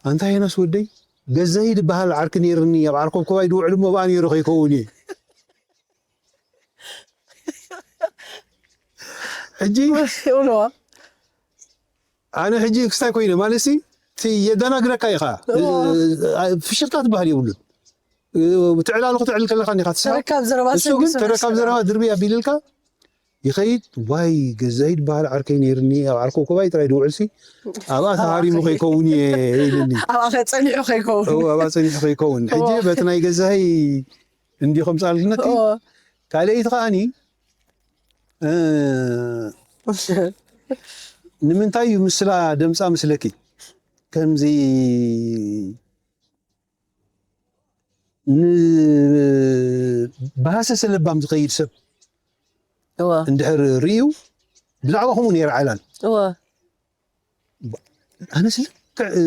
ኣንታ ዮናስ ወደይ ገዛይ ዝበሃል ዓርኪ ነይርኒ ኣብ ዓርኮብ ኮባይ ድውዕል እሞ ብኣ ነይሩ ከይከውን እየ ሕጂ ይብልዋ ኣነ ሕጂ ክስታይ ኮይነ ማለት ሲ እቲ የደናግረካ ኢኻ ፍሽኽታ ትበሃል የብሉን ትዕላሉ ክትዕል ከለካ ኒኻ ትስሓቅ ተረካብ ዘረባ እሱ ግን ተረካብ ዘረባ ድርቢ ኣቢልልካ ይኸይድ። ዋይ፣ ገዛሂ ዝበሃል ዓርከይ ነይርኒ፣ ኣብ ዓርኮ ኮባይ ጥራይ ድውዕልሲ ኣብኣ ተሃሪሙ ከይከውን እየ ኢልኒ። ኣብኣ ኸ ጸኒሑ ከይከውን። እዎ፣ ኣብኣ ጸኒሑ ከይከውን። ሕጂ በቲ ናይ ገዛሂ እንዲ ከምጻልክነቲ። ካልኣይቲ ከኣኒ፣ እ፣ ንምንታይ እዩ ምስላ ደምጻ ምስለኪ? ከምዚ ን-፣ ብሃሰሰ ለባም ዝኸይድ ሰብ እወ፣ እንድሕር ርእዩ፣ ብዛዕባ ከምኡ ነይረ ዓላል። እወ። ኣነስ ልክዕ፣ እ፣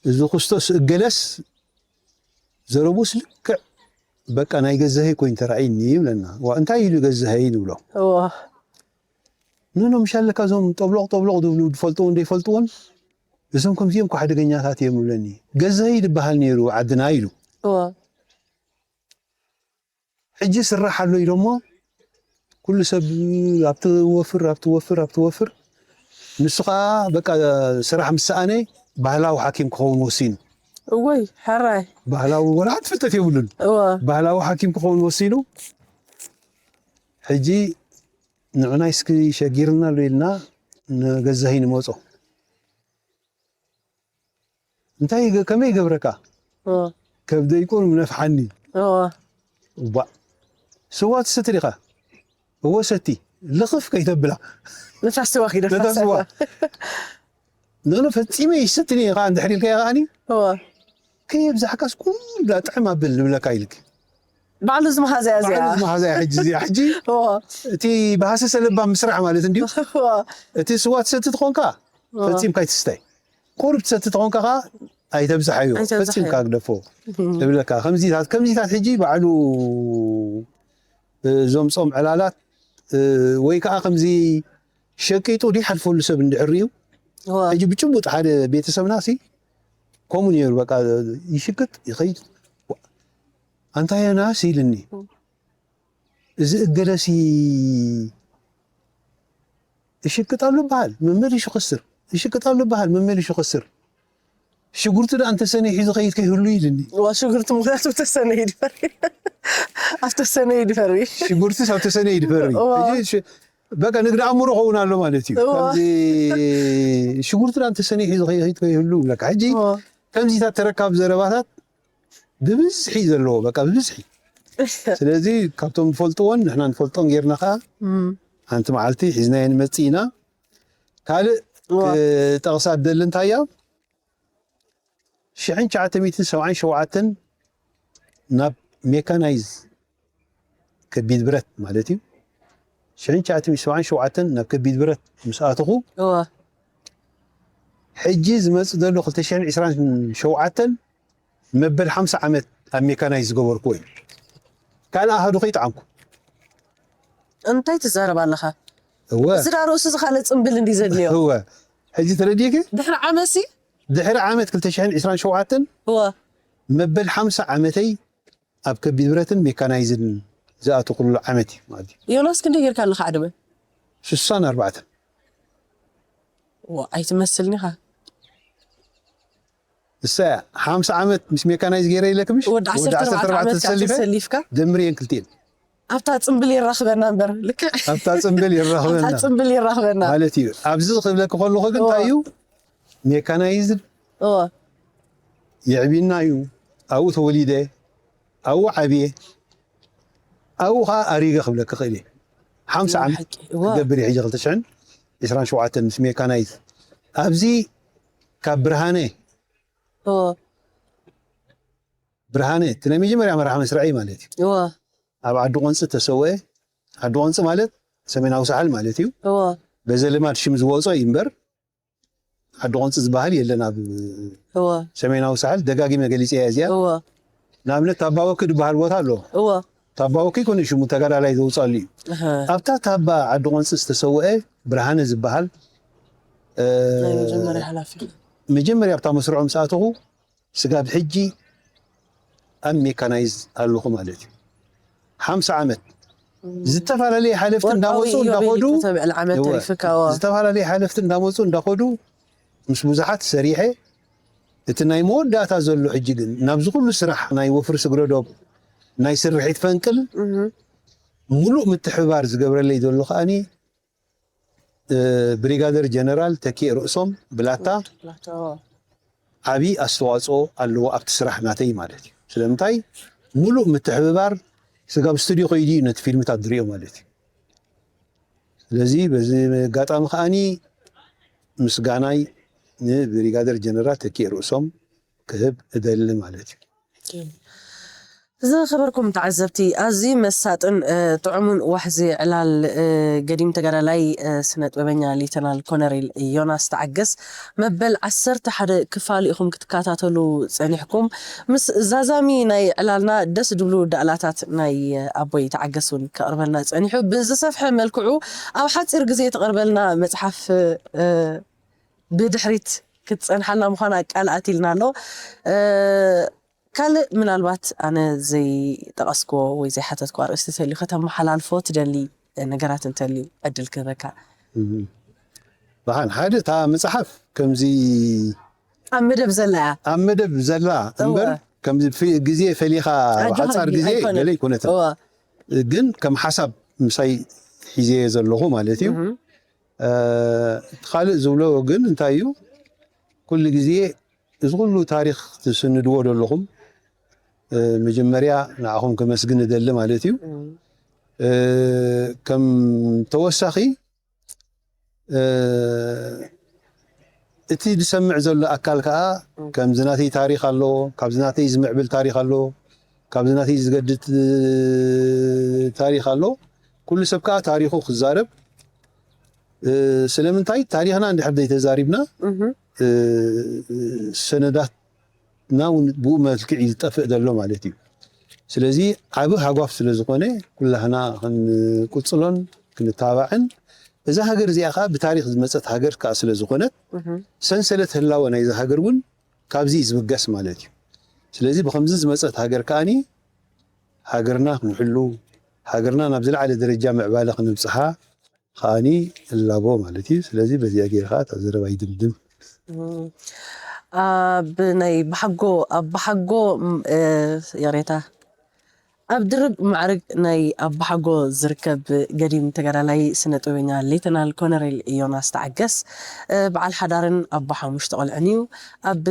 እዚ ክስቶስ እገለስ ዘረቡስ ልክዕ በቃ ናይ ገዛሀይ ኮይኑ ተራእይኒ ይብለና። ዋ፣ እንታይ ኢሉ ገዛሀይ ንብሎ። እወ። ኖ፣ ኖ፣ ምሽ ኣለካ እዞም ጠብሎቕ፣ ጠብሎቕ ዝብሉ ዝፈልጥዎን ዘይፈልጥዎን፣ እዞም ከምዚኦም እኮ ሓደገኛታት እዮም ይብለኒ። ገዛሀይ ዝበሃል ነይሩ ዓድና ኢሉ። እወ። ሕጂ ስራሕ ኣሎ ኢሎሞ፣ ኩሉ ሰብ ኣብ ትወፍር፣ ኣብ ትወፍር፣ ኣብ ትወፍር። ንሱ ኸዓ በቃ ስራሕ ምስ ሰኣነ ባህላዊ ሓኪም ክኸውን ወሲኑ። እወይ፣ ሕራይ። ባህላዊ ወላ ሓንቲ ፍልጠት የብሉን። እወ። ባህላዊ ሓኪም ክኸውን ወሲኑ። ሕጂ ንዕናይ እስኪ ሸጊርና ኣሎ ኢልና ንገዛሂ ንመጾ። እንታይ ይገ-፣ ከመይ ይገብረካ? እወ። ከብደይ ቁሩብ ነፍሓኒ። እወ። እባ፣ ስዋ ትሰቲ ዲኻ? እወ ሰቲ። ልኽፍ ከይተብላ። ነታ ስዋ ኪዶ ነታ ስዋ። ኖ፣ ኖ፣ ፈጺመ ይሰትን እየ ኸዓ፣ እንድሕር ኢልካዮ ኸዓኒ፣ እወ። ከየብዛሕካስ ኩላ ጥዕም ኣብል ዝብለካ ኢልክ። ባዕሉ ዝመሃዘያ እዚኣ። ባዕሉ ዝመሃዘያ ሕጂ እዚኣ። ሕጂ እወ። እቲ ብሃሰሰ ለባም ምስራሕ ማለት እንድዩ። እወ። እቲ ስዋ ትሰቲ ትኾንካ፣ እወ። ፈጺምካ ኣይትስታይ። ቁሩብ ትሰቲ ትኾንካ ኸዓ ኣይተብዝሓዮ። ኣይተብዝሓዮ። ፈጺምካ ግደፎ። እብለካ። ከምዚታት፣ ከምዚታት ሕጂ ባዕሉ፣ እ፣ እዞም ጾም ዕላላት፣ እ፣ ወይ ከኣ ከምዚ ሸቂጡ ዘይሓልፈሉ ሰብ እንድሕር ርእዩ፣ እወ። ሕጂ ብጭቡጥ ሓደ ቤተሰብና ሲ ከምኡ ነይሩ፣ በቃ ይሽቅጥ ይኸይድ። ኣንታ ዮናስ ኢልኒ፣ እዚ እገለሲ ይሽቅጥ ኣሎ በሃል፣ መመሊሱ ይኸስር፣ ይሽቅጥ ኣሎ በሃል፣ መመሊሱ ይኸስር። ሽጉርቲ ደኣ እንተሰነይ ሒዙ ኸይድ ከይህሉ ኢልኒ። እዋ፣ ሽጉርቲ ምኽንያቱ ተሰነይ ድፈሪ። ኣብ ተሰነይ ድፈሪ። ሽጉርቲስ ኣብ ተሰነይ ድፈሪ። እዋ። ሕጂ ሽ-፣ በቃ ንግዲ ኣእምሮ ኸውን ኣሎ ማለት እዩ። እዋ። ከምዚ ሽጉርቲ ደኣ እንተሰነይ ሒዙ ኸይድ ከይህሉ ይብለካ። ሕጂ እዋ። ከምዚታት ተረካብ ዘረባታት ብብዝሒ እዩ ዘለዎ፣ በቃ ብብዝሒ። ስለዚ ካብቶም ንፈልጥዎን ንሕና ንፈልጦን ጌርና ኸዓ እም። ሓንቲ መዓልቲ ሒዝናዮ ንመጽእ ኢና። ካልእ እዋ። ክጠቕሳ ዝደሊ እንታይ እያ? ሽሕን ትሽዓተ ሚእትን ሰብዓን ሸውዓተን ናብ ሜካናይዝ ከቢድ ብረት ማለት እዩ። ሽሕን ትሽዓተ ሚእትን ሰብዓን ሸውዓተን ናብ ከቢድ ብረት ምስ ኣተኹ፣ እዋ። ሕጂ ዝመጽእ ዘሎ ክልተ ሽሕን ዕስራን ሸውዓተን መበል ሓምሳ ዓመት ኣብ ሜካናይዝ ዝገበርኩዎ እዩ። ካልእ ኣሃዱ ከይጠዓምኩ። እንታይ ትዛረብ ኣለኻ? እወ። እዚ ዳ ርእሱ ዝኻለ ጽምብል እንዲ ዘድልዮ። እወ። ሕጂ ተረዲእኪ? ድሕሪ ዓመሲ? ድሕሪ ዓመት ክልተ ሽሕን ዕስራን ሸውዓተን እዋ። መበል ሓምሳ ዓመተይ ኣብ ከቢድ ብረትን ሜካናይዝን ዝኣተኹሉ ዓመት እዩ ማለት እዩ። ዮናስ፣ ክንደይ ጌርካ ኣለኻ ዕድመ? ስሳን ኣርባዕተን። ዋ፣ ኣይትመስልን ኢኻ። እሳ እያ፣ ሓምሳ ዓመት ምስ ሜካናይዝ ገይረ ኢለኪ ምሽ? ወዲ ዓሰርተ ኣርባዕተ ዓመት እያ ተሰሊፍካ? ደምርየን ክልቲኤን። ኣብታ ጽምብል የራኽበና እምበር፣ ልክዕ። ኣብታ ጽምብል የራኽበና። ኣብታ ጽምብል የራኽበና። ማለት እዩ። ኣብዚ ክብለኪ ከለኹ ግን እንታይ እዩ? ሜካናይዝድ እዋ። የዕቢና እዩ። ኣብኡ ተወሊደ፣ ኣብኡ ዓብየ፣ ኣብኡ ኸዓ ኣሪገ ክብለኪ ክእል እየ። ሓምሳ ዓመት ሓቂ፣ እዋ። ክገብር እየ ሕጂ ክልተ ሽሕን ዕስራን ሸውዓተን ምስ ሜካናይዝ። ኣብዚ ካብ ብርሃነ፣ እዋ። ብርሃነ እቲ ናይ መጀመርያ መራሒ መስርዐይ ማለት እዩ። እዋ። ኣብ ዓዲ ቆንፂ ተሰወአ። ዓዲ ቆንፂ ማለት ሰሜናዊ ሳሕል ማለት እዩ። እዋ። በዘ ልማድ ሽም ዝወፆ እዩ እምበር፣ ዓዲ ቆንፂ ዝበሃል የለን ኣብ እዋ። ሰሜናዊ ሳሕል። ደጋጊመ ገሊፀ እያ እዚኣ። እዋ። ንኣብነት ታባወኪ ዝበሃል ቦታ ኣሎ። እዋ። ታባወኪ ይኮነ ሽሙ፣ ተጋዳላይ ዘውፅኣሉ እዩ። ኣሃ። ኣብታ ታባ ዓዲ ቆንፂ ዝተሰወአ ብርሃነ ዝበሃል፣ እ፣ ናይ መጀመርያ ሓላፊ። መጀመርያ ኣብታ መስርዖ ምስ ኣተኹ ስጋብ ሕጂ ኣብ ሜካናይዝ ኣለኹ ማለት እዩ። ሓምሳ ዓመት ዝተፈላለየ ሓለፍቲ ወርቃዊ እንዳመፁ ኢዮቤል እንዳኸዱ፣ ተብዕል ዓመት እወ፣ ተሪፍካ፣ እዋ። ዝተፈላለየ ሓለፍቲ እንዳመፁ እንዳኸዱ ምስ ብዙሓት ሰሪሐ፣ እቲ ናይ መወዳእታ ዘሎ ሕጂ ግን ናብዚ ኩሉ ስራሕ ናይ ወፍሪ ስግረዶብ፣ ናይ ስርሒት ፈንቅል፣ እህ። ሙሉእ ምትሕብባር ዝገብረለይ ዘሎ ከኣኒ ብሪጋደር ጀነራል ተኪኤ ርእሶም ብላታ ዓብዪ ኣስተዋፅኦ ኣለዎ ኣብቲ ስራሕ ናተይ ማለት እዩ። ስለምንታይ? ሙሉእ ምትሕብባር ስጋብ ስቱዲዮ ከይዱ እዩ ነቲ ፊልምታት ዝሪኦ ማለት እዩ። ስለዚ በዚ ኣጋጣሚ ከዓኒ ምስጋናይ ንብሪጋደር ጀነራል ተኪኤ ርእሶም ክህብ እደሊ ማለት እዩ። ዝኸበርኩም ተዓዘብቲ፣ ኣዝዩ መሳጥን ጥዑሙን ዋሕዚ ዕላል ገዲም ተጋዳላይ ስነ ጥበበኛ ሌተናል ኮነሬል ዮናስ ተዓገስ መበል ዓሰርተ ሓደ ክፋል ኢኹም ክትከታተሉ ጸኒሕኩም። ምስ ዛዛሚ ናይ ዕላልና ደስ ዝብሉ ዳእላታት ናይ ኣቦይ ተዓገስ እውን ከቕርበልና ጸኒሑ። ብዝሰፍሐ መልክዑ ኣብ ሓጺር ግዜ ትቐርበልና መጽሓፍ ብድሕሪት ክትጸንሓልና ምዃና ቃል ኣትልና ኣሎ። ካልእ ምናልባት ኣነ ዘይጠቐስክዎ ወይ ዘይሓተትክዎ ኣርእስቲ ተልዩ ከተመሓላልፎ ትደሊ ነገራት እንተልዩ ዕድል ክህበካ። ብሓን ሓደ እታ መፅሓፍ ከምዚ ኣብ መደብ ዘላ እያ። ኣብ መደብ ዘላ እምበር ከምዚ ግዜ ፈሊኻ ሓፃር ግዜ ገለ ይኮነትን። ግን ከም ሓሳብ ምሳይ ሒዘ ዘለኹ ማለት እዩ። ካልእ ዝብሎ ግን እንታይ እዩ፣ ኩሉ ግዜ እዚ ኩሉ ታሪኽ ትስንድዎ ዘለኹም መጀመርያ ንዓኹም ከመስግን እደሊ ማለት እዩ። ከም ተወሳኺ እቲ ዝሰምዕ ዘሎ ኣካል ከዓ ከምዚ ናተይ ታሪኽ ኣሎ፣ ካብዚ ናተይ ዝምዕብል ታሪኽ ኣሎ፣ ካብዚ ናተይ ዝገድድ ታሪኽ ኣሎ። ኩሉ ሰብ ከዓ ታሪኹ ክዛረብ ስለምንታይ ታሪኽና እንድሕር ዘይተዛሪብና ሰነዳትና እውን ብኡ መልክዕ እዩ ዝጠፍእ ዘሎ ማለት እዩ። ስለዚ ዓብ ሃጓፍ ስለ ዝኾነ ኩላህና ክንቁፅሎን ክንታባዕን እዛ ሃገር እዚኣ ከዓ ብታሪኽ ዝመፀት ሃገር ከዓ ስለ ዝኾነት ሰንሰለት ህላወ ናይዛ ሃገር እውን ካብዚ እዩ ዝብገስ ማለት እዩ። ስለዚ ብከምዚ ዝመፀት ሃገር ከዓኒ ሃገርና ክንሕሉ ሃገርና ናብ ዝለዓለ ደረጃ ምዕባለ ክንብፅሓ ከዓኒ እላቦ ማለት እዩ። ስለዚ በዚኣ ጌርካ እታ ዘረባ ይድምድም። ኣብ ናይ ብሓጎ ኣብ ብሓጎ ይቕሬታ ኣብ ድርብ ማዕርግ ናይ ኣባሓጎ ዝርከብ ገዲም ተጋዳላይ ስነ ጥበበኛ ሌተናል ኮነሬል ዮናስ ተዓገስ በዓል ሓዳርን ኣቦ ሓሙሽተ ቆልዕን እዩ። ኣብ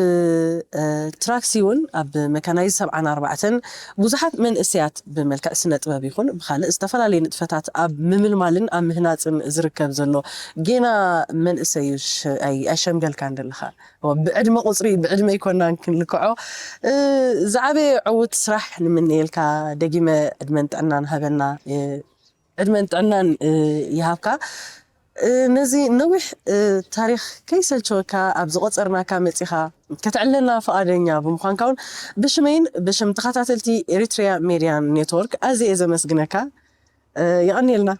ትራክሲ እውን ኣብ መካናይዝ ሰብዓን ኣርባዕተን ብዙሓት መንእሰያት ብመልክዕ ስነ ጥበብ ይኹን ብካልእ ዝተፈላለዩ ንጥፈታት ኣብ ምምልማልን ኣብ ምህናፅን ዝርከብ ዘሎ ጌና መንእሰይ እዩ። ኣሸምገልካን ዘለኻ ብዕድመ ቁፅሪ ብዕድመ ኣይኮናን ክንልክዖ። ዝዓበየ ዕውት ስራሕ ንምነየልካ። ደጊመ ዕድመን ጥዕናን ሃበና። ዕድመን ጥዕናን ይሃብካ። ነዚ ነዊሕ ታሪኽ ከይሰልቸወካ ኣብ ዝቆፀርናካ መፂኻ ከተዕለና ፍቓደኛ ብምዃንካ እውን ብሽመይን ብሽም ተኸታተልቲ ኤሪትሪያ ሜድያ ኔትወርክ ኣዝየ ዘመስግነካ። የቐንየልና።